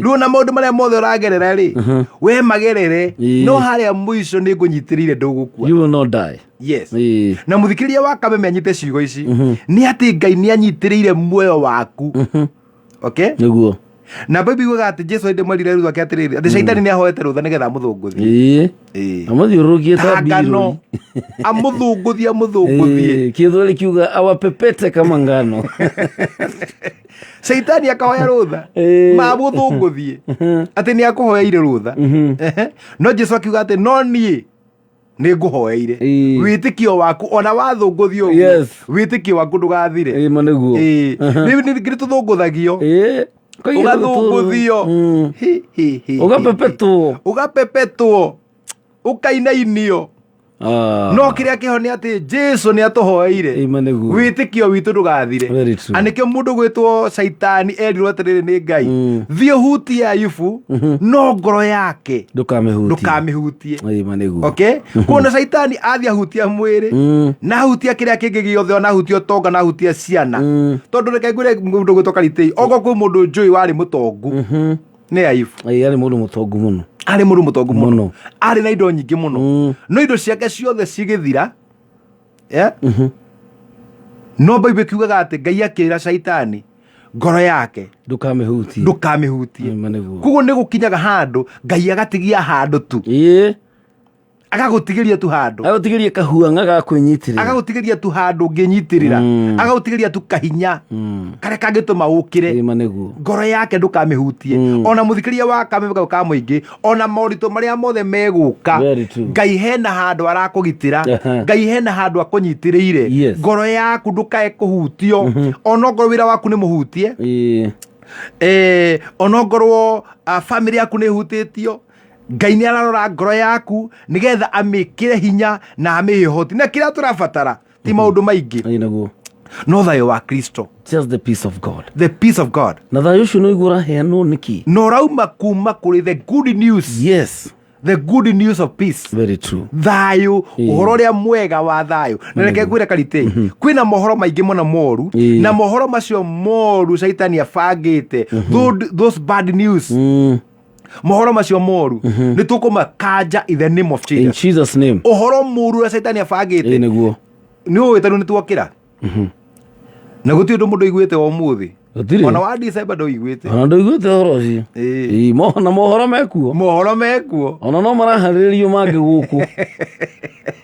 Rĩu ona maũndũ marĩa mothe ũragerera rĩ, we magerere, no harĩa mũico nĩ ngũnyitĩrĩire, ndũgũkua. You will not die. Yes. Na mũthikĩrĩria wa Kameme anyite ciugo ici, nĩ atĩ Ngai nĩ anyitĩrĩire muoyo waku, okay? Nĩguo. Na Bible yugaga atĩ Jesu hĩndĩ mwerire arutwo ake atĩrĩrĩ, atĩ Shaitani nĩ ahoete rũtha nĩgetha amũthũngũthie. Amũthiũrũrũkie ta Ta ngano. mbirũ. Amũthũngũthie, amũthũngũthie. Kĩthweri kiuga awapepete kama ngano. Shaitani akahoya rũtha mamũthũngũthie, atĩ nĩ akũhoeire rũtha. Ehe. No Jesu akiuga atĩ no niĩ nĩ ngũhoeire, wĩtĩkio waku ona wathũngũthio ũguo, wĩtĩkio waku ndũgathire. Ĩ, ma nĩguo. Ĩĩ. Rĩu nĩ tũthũngũthagio, ũgathũngũthio. Hi, hi, hi, hi. Ũgapepetwo. Ũgapepetwo, ũkainainio. No kĩrĩa kĩho nĩ atĩ Jesu nĩ atũhoeire, Ĩ, ma nĩguo. wĩtĩkio witũ ndũgathire. Very true. Na nĩkĩo mũndũ gwĩtwo Caitani erirwo atĩrĩrĩ nĩ Ngai, "Thiĩ ũhutie Ayubu, no ngoro yake ndũkamĩhutie." Ndũkamĩhutie. Ĩ, ma nĩguo. Okay, kuona Caitani athiĩ ahutia mwĩrĩ na ahutia kĩrĩa kĩngĩ gĩothe, ona ahutia ũtonga na ahutia ciana, tondũ reke ngwĩre, mũndũ gwĩtwo Karitĩi, okorwo kwĩ mũndũ njũĩ warĩ mũtongu nĩ Ayubu. Ĩ, arĩ mũndũ mũtongu mũno. Arĩ mũndũ mũtongu mũno. Mũno. Arĩ na indo nyingĩ mũno. No indo ciake ciothe cigĩthira, yeah? No Bible kiugaga atĩ Ngai akĩra Caitani ngoro yake Ndũkamĩhutie. Ndũkamĩhutie. Ĩma nĩguo. Koguo nĩ gũkinyaga handũ Ngai agatigia handũ tu. Agagũtigĩria tu handũ. Agũtigĩrie kahuang'a ga kwĩnyitĩrĩra. Agagũtigĩria tu handũ ũngĩnyitĩrĩra. Agagũtigĩria tu kahinya karĩa kangĩtũma ũkĩre. Ĩma nĩguo. Ngoro yake ndũkamĩhutie. Ona mũthikĩria wa kameme kau ka mũingĩ, ona moritũ marĩa mothe megũka, Very true. Ngai hena handũ arakũgitĩra. Ngai hena handũ akũnyitĩrĩire. Ngoro yaku ndũkae kũhutio, onokorwo wĩra waku nĩ mũhutie, onokorwo family yaku nĩ ĩhutĩtio, Ngai nĩ ararora ngoro yaku nĩgetha amĩkĩre hinya na amĩhe ũhoti. Na kĩrĩa tũrabatara ti maũndũ maingĩ, Ĩĩ nĩguo. no thayũ wa Kristo. Just the peace of God. The peace of God. Na thayũ ũcio nĩ ũiguo ũraheanwo nĩkĩ? Na ũrauma kuma kũrĩ the good news. The good news of peace. Very true. Thayũ, ũhoro ũrĩa mwega wa thayũ. Na reke ngwĩre karite, kwĩna mohoro maingĩ mũno moru, na mohoro macio moru Caitani abangĩte, those bad news, mohoro macio moru nĩ tũkũmakanja in the name of In Jesus. Jesus name. Ũhoro mũru ũrĩa Caitani abangĩte. Ĩĩ nĩguo. Nĩ ũĩ tarĩu nĩ tuokĩra na gũtirĩ ũndũ mũndũ aiguĩte wa ũmũthĩ. Gũtirĩ. Ona wa December ndũiguĩte. Ona ndũiguĩte ũhoro ũcio. Ĩĩ. Ĩĩ, na mohoro mekuo. Mohoro mekuo. Ona no maraharĩrĩrio mangĩ gũkũ,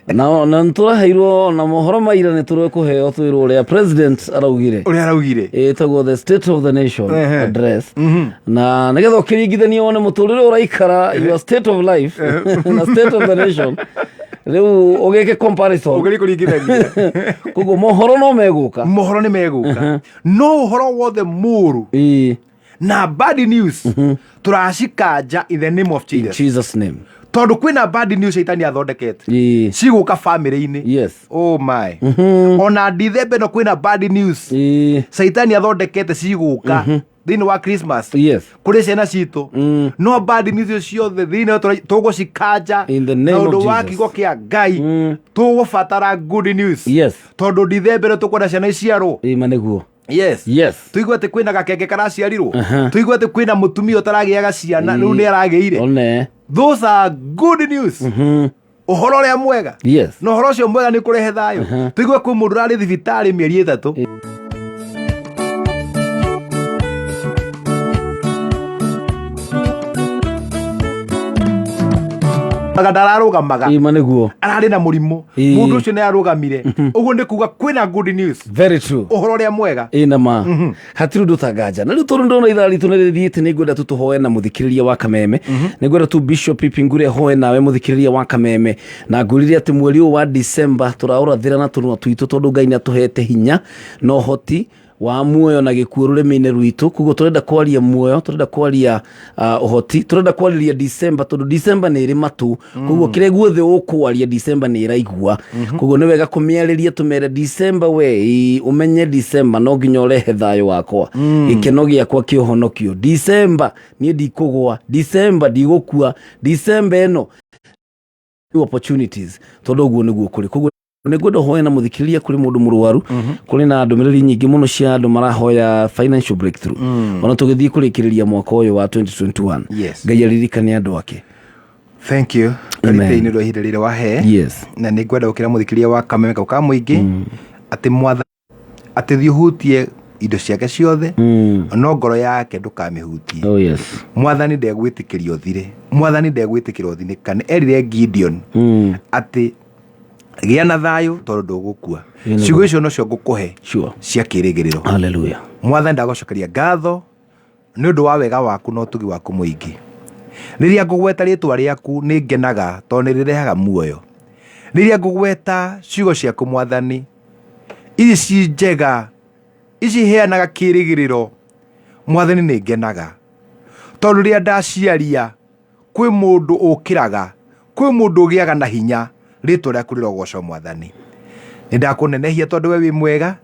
na nĩ tũraheirwo na mohoro maira, nĩ tũrekũheo twĩrwo ũrĩa president araugire. Ũrĩa araugire. Ĩtagwo the State of the Nation Address, na nĩgetha ũkĩringithania wone mũtũrĩre ũraikara, your state of life na state of the nation, rĩu ũgĩke comparison. Ũgĩrĩ kũringithania. Koguo mohoro no megũka. Mohoro nĩ megũka, no ũhoro wothe mũru na bad news tũracikanja in the name of Jesus. Jesus name. Tondũ kwĩna bad news Caitani athondekete cigũka famĩlĩ-inĩ. Oh my, ona Ndithemba ĩno kwĩna bad news Caitani athondekete cigũka thĩinĩ wa Christmas kũrĩ ciana citũ, no bad news icio ciothe thĩinĩ tũgũcikanja In the name na of ũndũ wa Jesus. kiugo kĩa Ngai. Tũgũbatara good news tondũ Ndithemba ĩno tũkwenda ciana iciarwo. Ĩma nĩguo. Tũigue atĩ kwĩna gakenge karaciarirwo. Tũigue atĩ kwĩna mũtumia ũtaragĩaga ciana, rĩu nĩ aragĩire. One. Those are good news, ũhoro ũrĩa mwega. Na ũhoro ũcio mwega nĩ kũrehe thayũ. Tũigue kwĩ mũndũ ũrarĩ thibitarĩ mĩeri 3. Aga ndararũgamaga. Ĩma nĩguo. Ararĩ na mũrimũ. Mũndũ ũcio nĩ arũgamire. Ũguo nĩ kuga kwĩna good news. Very true. Ũhoro ũrĩa mwega. Ĩ na ma hatirĩ ũndũ ũtanganja. Na rĩu tondũ ndona ithaa ritũ nĩ rĩthiĩte, nĩ ngwenda tu tũhoe na mũthikĩrĩria wa kameme. Nĩ ngwenda tu Bishop Ipingure hoe nawe mũthikĩrĩria wa kameme, na ngwĩrire atĩ mweri ũyũ wa December tũraũrathĩra na tũnua twitũ, tondũ Ngai nĩ atũhete hinya na ũhoti wa muoyo na gĩkuũ rũrĩmĩ-inĩ rwitũ. Koguo tũrenda kwaria muoyo, tũrenda kwaria ũhoti, tũrenda kwarĩria December, tondũ December nĩ ĩrĩ matũ. Koguo kĩrĩa guothe ũkwaria, December nĩ ĩraigua. Koguo nĩ wega kũmĩarĩria, tũmere December, we ĩ, ũmenye December no nginya ũrehe thayũ wakwa, gĩkeno gĩakwa kĩũhonokio. December niĩ ndikũgwa, December ndigũkua, December ĩno new opportunities, tondũ ũguo nĩguo kũrĩ. Koguo nĩ ngwenda ũhoe na mũthikĩrĩria. Kũrĩ mũndũ mũrwaru, kũrĩ na ndũmĩrĩri nyingĩ mũno cia andũ marahoya financial breakthrough, ona tũgĩthiĩ kũrĩkĩrĩria mwaka ũyũ wa 2021. Ngai aririkane andũ ake. Thank you. Amen. Karĩtĩ nĩ ũndũ wa ihinda rĩrĩ wahe. Na nĩ ngwenda gũkĩra mũthikĩrĩria wa kameme kau ka mũingĩ atĩ mwatha atĩ thiĩ ũhutie indo ciake ciothe, no ngoro yake ndũkamĩhutie. Oh yes. Mwathani ndegwĩtĩkĩria ũthire, mwathani ndegwĩtĩkĩra ũthinĩkane. Erire Gideon atĩ gĩa na thayũ tondũ ndũgũkua. Ĩĩ nĩguo. Ciugo icio nocio ngũkũhe cia kĩrĩgĩrĩro. Hallelujah. Mwathani, ndagũcokeria ngatho nĩ ũndũ wa wega waku na ũtugi waku mũingĩ. Rĩrĩa ngũgweta rĩtwa rĩaku nĩ ngenaga tondũ nĩ rĩrehaga muoyo. Rĩrĩa ngũgweta ciugo ciaku, mwathani, ici ci njega, ici iheanaga kĩrĩgĩrĩro, mwathani, nĩ ngenaga tondũ rĩrĩa ndaciaria kwĩ mũndũ ũkĩraga, kwĩ mũndũ ũgĩaga na hinya. Rĩtwa rĩaku rĩrogocwo, mwathani. Nĩ ndakũnenehia tondũ we wĩ mwega.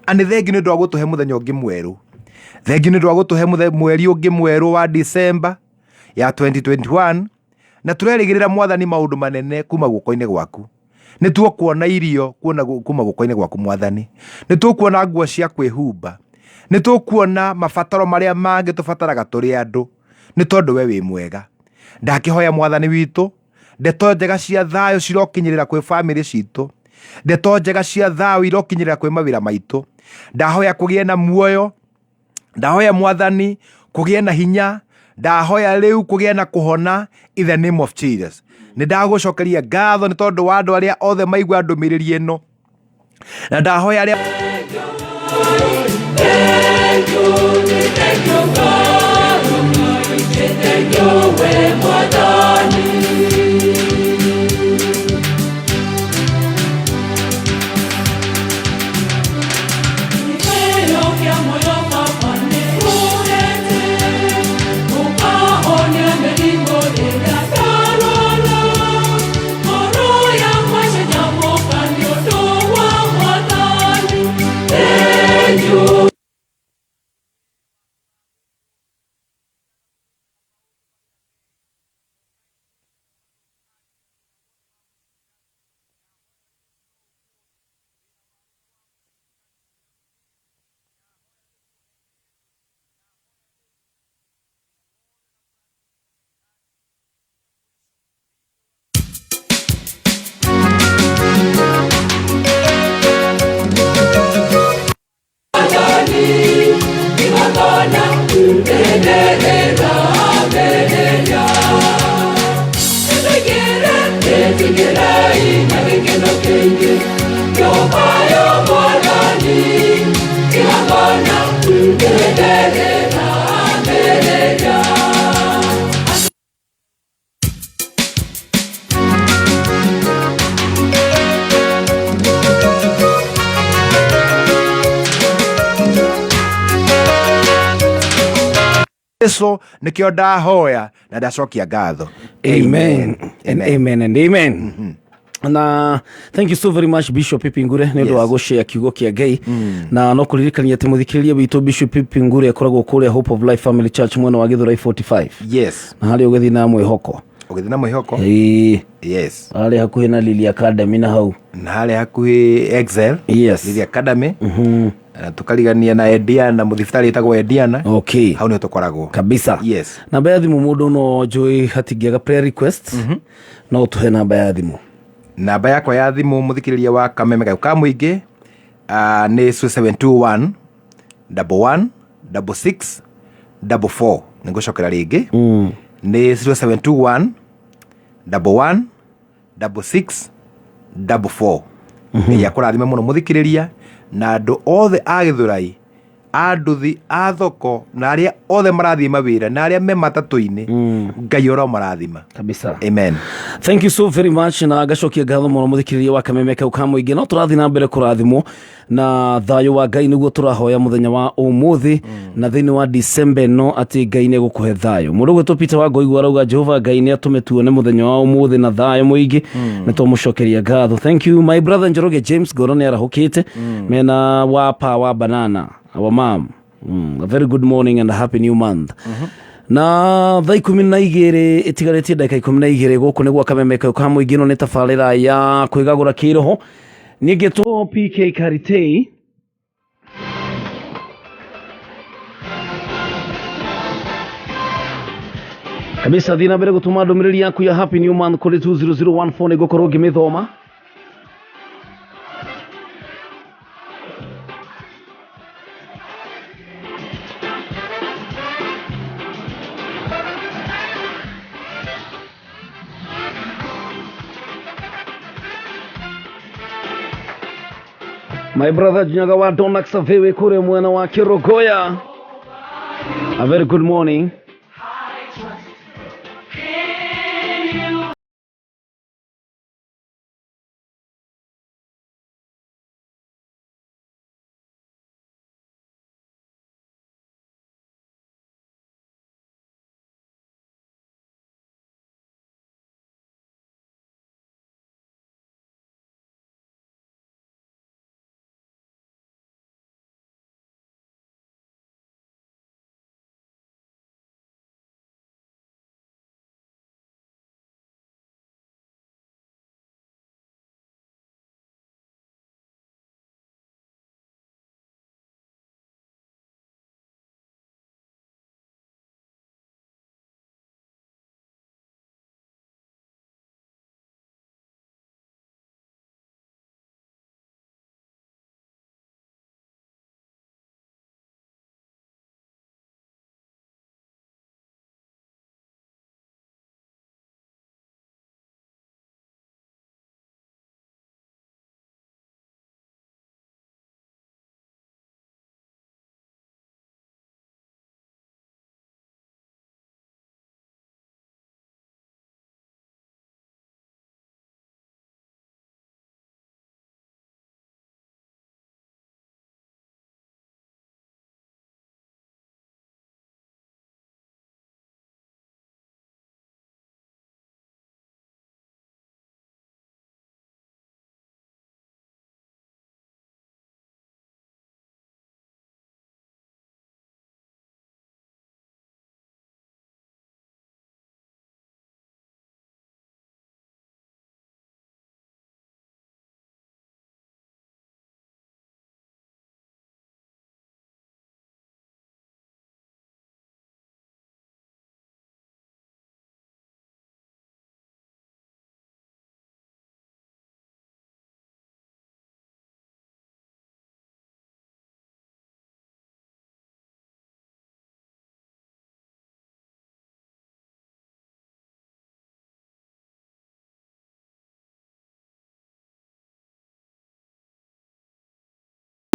Ani thengi nĩ ũndũ wa gũtũhe mũthenya ũngĩ mwerũ, thengi nĩ ũndũ wa gũtũhe mweri ũngĩ mwerũ wa December ya 2021, na tũrerĩgĩrĩra, mwathani, maũndũ manene kuma guoko-inĩ gwaku. Nĩ tũkuona irio kuona kuma guoko-inĩ gwaku, mwathani. Nĩ tũkuona nguo cia kwĩhumba, nĩ tũkuona mabataro marĩa mangĩ tũbataraga tũrĩ andũ, nĩ tondũ we wĩ mwega. Ndakĩhoya mwathani witũ, ndeto njega cia thayũ cirokinyĩrĩra kwĩ bamĩrĩ citũ, ndeto njega cia thayũ irokinyĩrĩra kwĩ mawĩra maitũ. Ndahoya kũgĩe na muoyo, ndahoya mwathani kũgĩe na hinya, ndahoya rĩu kũgĩe na kũhona in the name of Jesus. Nĩ ndagũcokeria ngatho nĩ tondũ wa andũ arĩa othe maigua ndũmĩrĩri ĩno, na ndahoya arĩa Jesu nikio ndahoya na ndacokia ngatho. Amen and amen and amen. Na thank you so very much Bishop Ipingure nĩ ũndũ wa gũshare kiugo kĩa Ngai, na no kũririkania atĩ mũthikĩrĩria witũ Bishop Ipingure akoragwo kũrĩa Hope of Life Family Church mwena wa Gĩthũrai 45. Yes. Na harĩa ũgĩthiĩ na mwĩhoko. Ũgĩthiĩ na mwĩhoko. Ĩĩ. Yes. Harĩa hakuhĩ na Lily Academy na hau. Na harĩa hakuhĩ Excel. Yes. Lily Academy. Na tukarigania na Ediana, mũthibitarĩ ĩtagwo Ediana. Okay. Hau nĩho tũkoragwo. Kabisa. Yes. Namba ya thimũ mũndũ no njũĩ hatingĩaga prayer request. No ũtũhe namba ya thimũ. Namba yakwa ya thimũ mũthikĩrĩria wa Kameme Gayũ ka Mũingĩ nĩ 0721 11 66 44. Nĩ ngũcokera rĩngĩ. Nĩ 0721 11 66 44. Ngai akũrathime mũno mũthikĩrĩria, na andũ othe a Gĩthũrai, a nduthi, a thoko, na arĩa othe marathiĩ mawĩra, na arĩa me matatũ-inĩ, Ngai ũromarathima. Kabisa. Amen. Thank you so very much, na ngacokia ngatho mũno mũthikĩrĩria wa Kameme kau ka Mũingĩ. No tũrathiĩ na mbere kũrathimwo na thayũ wa Ngai nĩguo tũrahoya mũthenya wa ũmũthĩ na thĩinĩ wa December ĩno atĩ Ngai nĩ egũkũhe thayũ. Mũndũ ũgwĩtwo Peter wa Ngoigua arauga Jehova Ngai nĩ atũme tuone mũthenya wa ũmũthĩ na thayũ mũingĩ, nĩ twamũcokeria ngatho. Thank you my brother Njoroge James, ngoro nĩ arahũkĩte mena wa pa wa banana our mom. A very good morning and a happy new month. Na thaa 12 ĩtigarĩtie ndagĩka 12 gũkũ nĩ gwa Kameme kau ka Mũingĩ. Ĩno nĩ tabarĩra ya kwĩgagũra kĩroho. Niĩ ngĩtwo PK Karitei. Kabisa, thiĩ na mbere gũtũma ndũmĩrĩri yaku ya happy new month kũrĩ 20014, nĩ ngũkorwo ngĩmĩthoma. My brother Junyaga wa Donak Savewe kure mwena wa Kirogoya. A very good morning.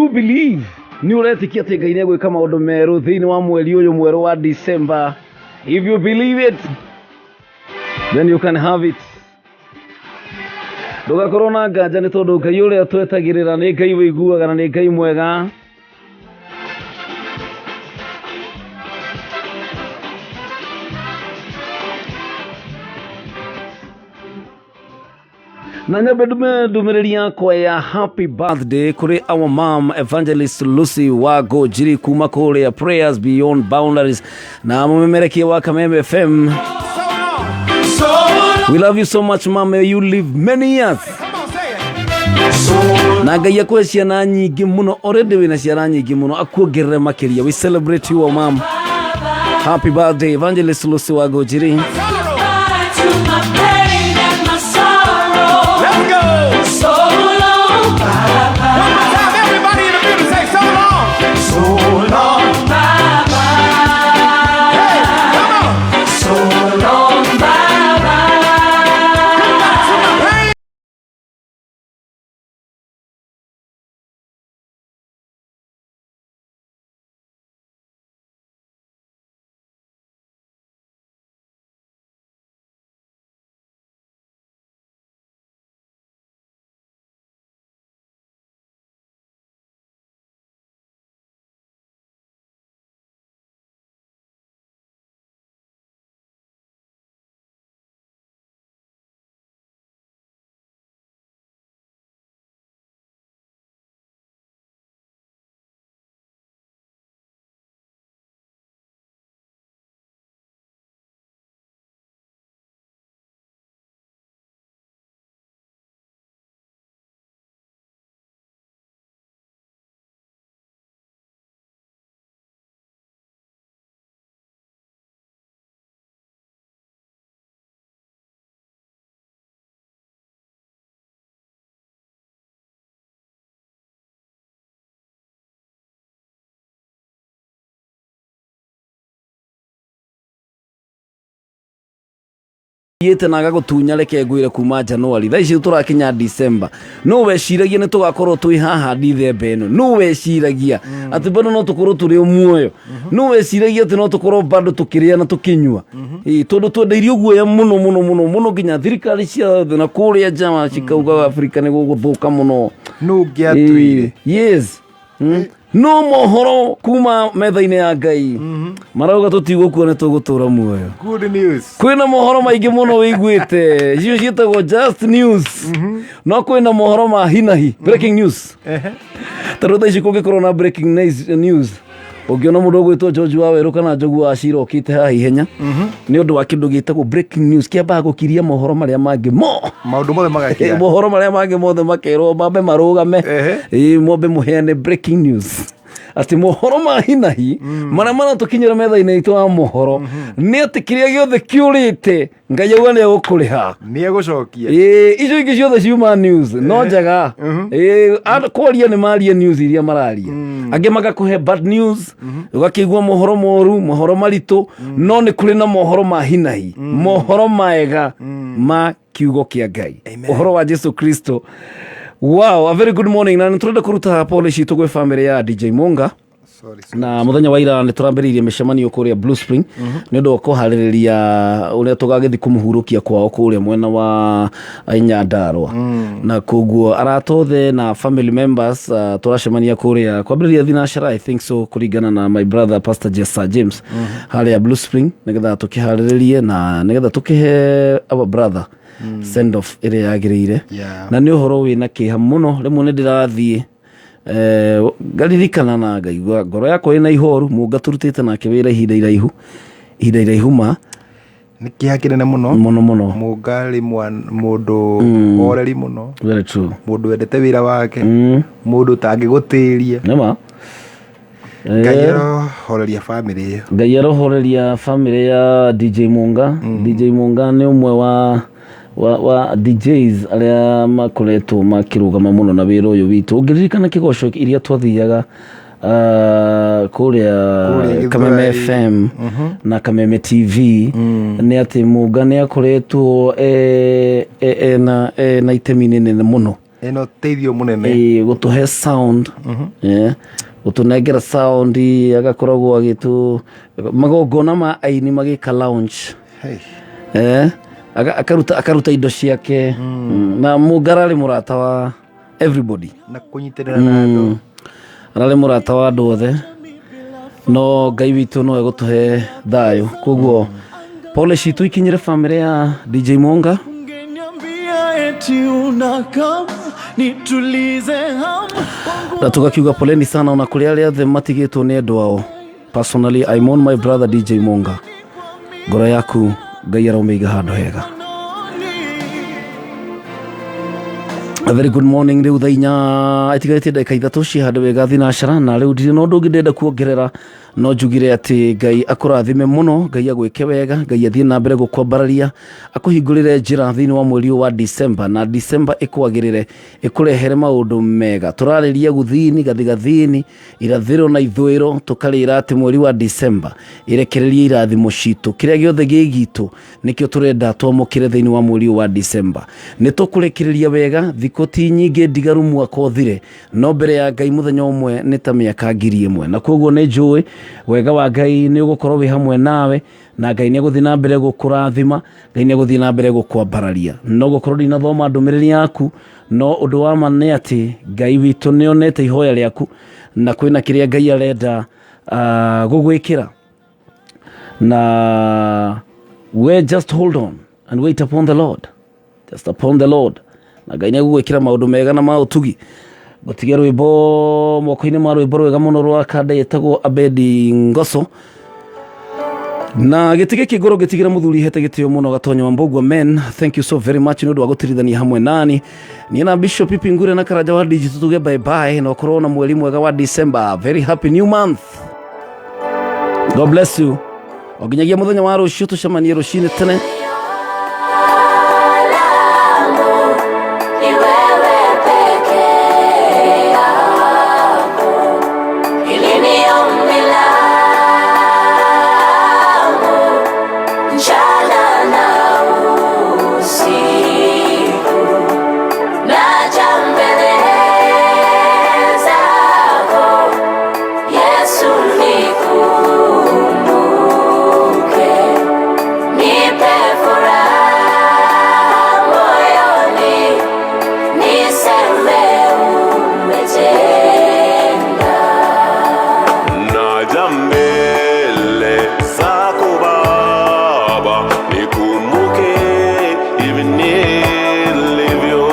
You believe nĩ ũretĩkia atĩ Ngai nĩ egwĩka maũndũ merũ thĩinĩ wa mweri ũyũ mwerũ wa December. If you believe it, then you can have it. Ndũgakorwo na nganja nĩ tondũ Ngai ũrĩa twetagĩrĩra nĩ Ngai wĩiguaga na nĩ Ngai mwega. Na nyambe ndume ndũmĩrĩri yakwa ya happy birthday kũrĩ our mom Evangelist Lucy wa Ngũnjiri kuma kũrĩa Prayers Beyond Boundaries na mũmemerekia wa Kameme FM. We love you so much, mom. May you live many years. Na Ngai akũhe ciana nyingĩ mũno. Already wĩna ciana nyingĩ mũno, akuongerere makĩria. We celebrate you, our mom. Happy birthday, Evangelist Lucy wa Ngũnjiri. To my pain and my sorrow. Let's go. So long, bye bye. One more time, everybody in the building say so long. So long. Bye bye. Hey, come on. So long, bye bye. Goodbye to my pain. Thiĩte na agagũtunya. Reke ngwĩre, kuma Januari thaa ici tũrakinya December, no weciragia nĩ tũgakorwo twĩ haha Dithemba ĩno? No weciragia atĩ bado no tũkorwo tũrĩ muoyo? No weciragia atĩ no tũkorwo bado tũkĩrĩa na tũkĩnyua? Ĩĩ, tondũ twendeirio guoya mũno mũno mũno mũno, nginya thirikari cia thĩ na kũrĩa nja cikauga Afrika nĩ gũgũthũka mũno. Nũ ũngĩatuire? Ĩĩ, yes. No mohoro kuma metha-inĩ ya Ngai marauga tũtigũkua, nĩ tũgũtũra muoyo. Good news. Kwĩna mohoro maingĩ mũno wĩiguĩte, icio ciĩtagwo just news, no kwĩna mohoro ma hinahi, breaking news. Tondũ thaa ici kũngĩkorwo na breaking news, ũngĩona mũndũ ũgwĩtwo George wa Werũ kana Njogu wa Cira okĩte haha ihenya nĩ ũndũ wa kĩndũ gĩtagwo breaking news, kĩambaga gũkiria mohoro marĩa mangĩ mo. Maũndũ mothe magakira. Mohoro marĩa mangĩ mothe makerwo mambe marũgame. Ĩĩ, mwambe mũheane breaking news atĩ mohoro ma hinahi marĩa maratũkinyĩra metha-inĩ itũ ya mohoro nĩ atĩ kĩrĩa gĩothe kĩũrĩte, Ngai auga nĩ egũkũrĩha. Nĩ egũcokia. Ĩĩ, icio ingĩ ciothe ciuma news no njega. Ĩĩ, kwaria nĩ marie news iria mararia, angĩ magakũhe bad news, ũgakĩigua mohoro moru, mohoro maritũ, no nĩ kũrĩ na mohoro ma hinahi, mohoro maega ma kiugo kĩa Ngai, ũhoro wa Jesu Kristo. Wow, a very good morning, na nĩ tũrenda kũruta pole citũ gwĩ family ya DJ Munga. Sorry, sorry. Na muthenya wa ira nä tå rambä rä irie mä cemanio kå rä a Blue Spring nä å ndå wa kå harä rä ria å rä a tå gagä thiä kå må hurå kwao kå rä a mwena wa Nyandarua, na koguo arata othe na family members, tå racemania kå rä a kwambä rä ria thinacara, I think so, kũringana na my brother Pastor Jessa James harĩa Blue Spring, nĩgetha tũkĩharĩrĩrie na nĩgetha tũkĩhe our brother send off ĩrĩa yagĩrĩire. Na nĩ ũhoro wĩna kĩeha mũno, rĩmwe nĩ ndĩrathiĩ ngaririkana na ngaigua ngoro yakwa ĩna ihoru. Mũnga tũrutĩte nake wĩra ihinda iraihu, ihinda iraihu ma. Nĩ kĩeha kĩnene mũno. Mũno mũno. Mũngarĩ mũndũ horeri mũno. Very true. Mũndũ wendete wĩra wake, mũndũ ũtangĩgũtĩria. Nĩma. Ngai arohoreria bamĩrĩ ĩyo. Ngai arohoreria family ya DJ Munga. DJ Munga nĩ ũmwe wa DJs arĩa makoretwo makĩrũgama mũno na wĩra ũyũ witũ. Ũngĩririkana kĩgoco iria twathiaga Kũrĩa kũrĩa Kameme Gĩthũrai. FM na Kameme TV, nĩ atĩ Munga nĩ akoretwo ena itemi nene mũno. Ĩno teithio mũnene. Ĩĩ, gũtũhe sound. Yeah. Gũtũnengera sound, agakoragwo agĩtũ magongona ma aini magĩka lounge. Hey. Akaruta indo ciake. Na Mũnga ararĩ mũrata wa everybody. Na kũnyitĩrĩra na andũ. Ararĩ mũrata wa andũ othe, no Ngai witũ no egũtũhe thayũ. Koguo pole citũ ikinyĩre bamĩrĩ ya DJ Monga. Ungeniambia eti unakam nitulize hamu. Na tugakiuga poleni sana ona kũrĩ arĩa othe matigĩtwo nĩ endwa ao. Personally, I'm on my brother DJ Monga. Ngoro yaku Ngai aromĩiga handũ hega. A very good morning. Rĩu thaa 4 itigarĩtie ndagĩka 3 ciĩ handũ wega thinacara, na rĩu ndirĩ na ũndũ ũngĩ ndĩrenda kuongerera, no njugire atĩ Ngai akũrathime mũno, Ngai agwĩke wega, Ngai athiĩ na mbere gũkwambararia, akũhingũrĩre njĩra thĩinĩ wa mweri ũyũ wa December, na December ĩkwagĩrĩre, ĩkũrehere maũndũ mega. Tũrarĩria gũthini gathigathini, irathĩro na ithũĩro, tũkarĩra atĩ mweri wa December ĩrekererie irathimo citũ. Kĩrĩa gĩothe gĩ gitũ nĩkĩo tũrenda twamũkĩre thĩinĩ wa mweri ũyũ wa December. Nĩ tũkũrĩkĩrĩria wega, thikũ ti nyingĩ ndigaru mwaka ũthire, no mbere ya Ngai mũthenya ũmwe nĩ ta mĩaka 1000, na koguo nĩ njũĩ wega wa Ngai nĩ ũgũkorwo wĩ hamwe nawe, na Ngai nĩ egũthiĩ na mbere gũkũrathima, Ngai nĩ egũthiĩ na mbere gũkwambararia. No gũkorwo ndinathoma ndũmĩrĩri yaku, no ũndũ wa ma nĩ atĩ Ngai witũ nĩ onete ihoya rĩaku, na kwĩna kĩrĩa Ngai arenda gũgwĩkĩra. Na we just hold on and wait upon the Lord, just upon the Lord, na Ngai nĩ egũgwĩkĩra maũndũ mega na ma ũtugi. Ngũtige rwĩmbo moko-inĩ ma rwĩmbo rwega mũno rwa kanda ĩtagwo Abedi Ngoso, na gĩtĩ gĩkĩ ngoro ngĩtigĩra mũthuri hete gĩtĩo mũno Gatonyo wa Mbũgua. Men, thank you so very much nĩ ũndũ wa gũtirithania hamwe nani. Niĩ na Bishop Pipi Ngure na Karanja wa Digital tuge bye bye, na ũkorwo na mweri mwega wa December. Very happy new month. God bless you. O nginyagia mũthenya wa rũciũ, tũcemanie rũcinĩ tene. Ni wewe peke yako, hili ni ombi langu mchana na usiku, naja mbele zako Yesu, nikumbuke, nipe furaha moyoni, niseme umetenda. Naja mbele zako Baba, nikumbuke hivi nilivyo,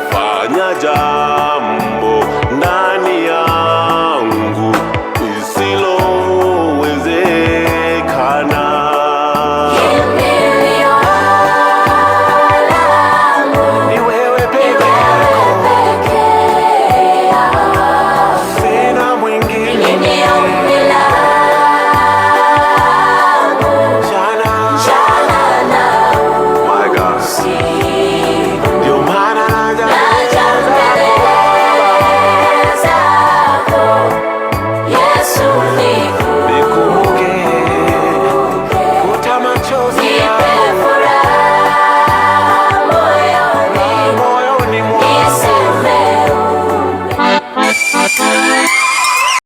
fanya jambo.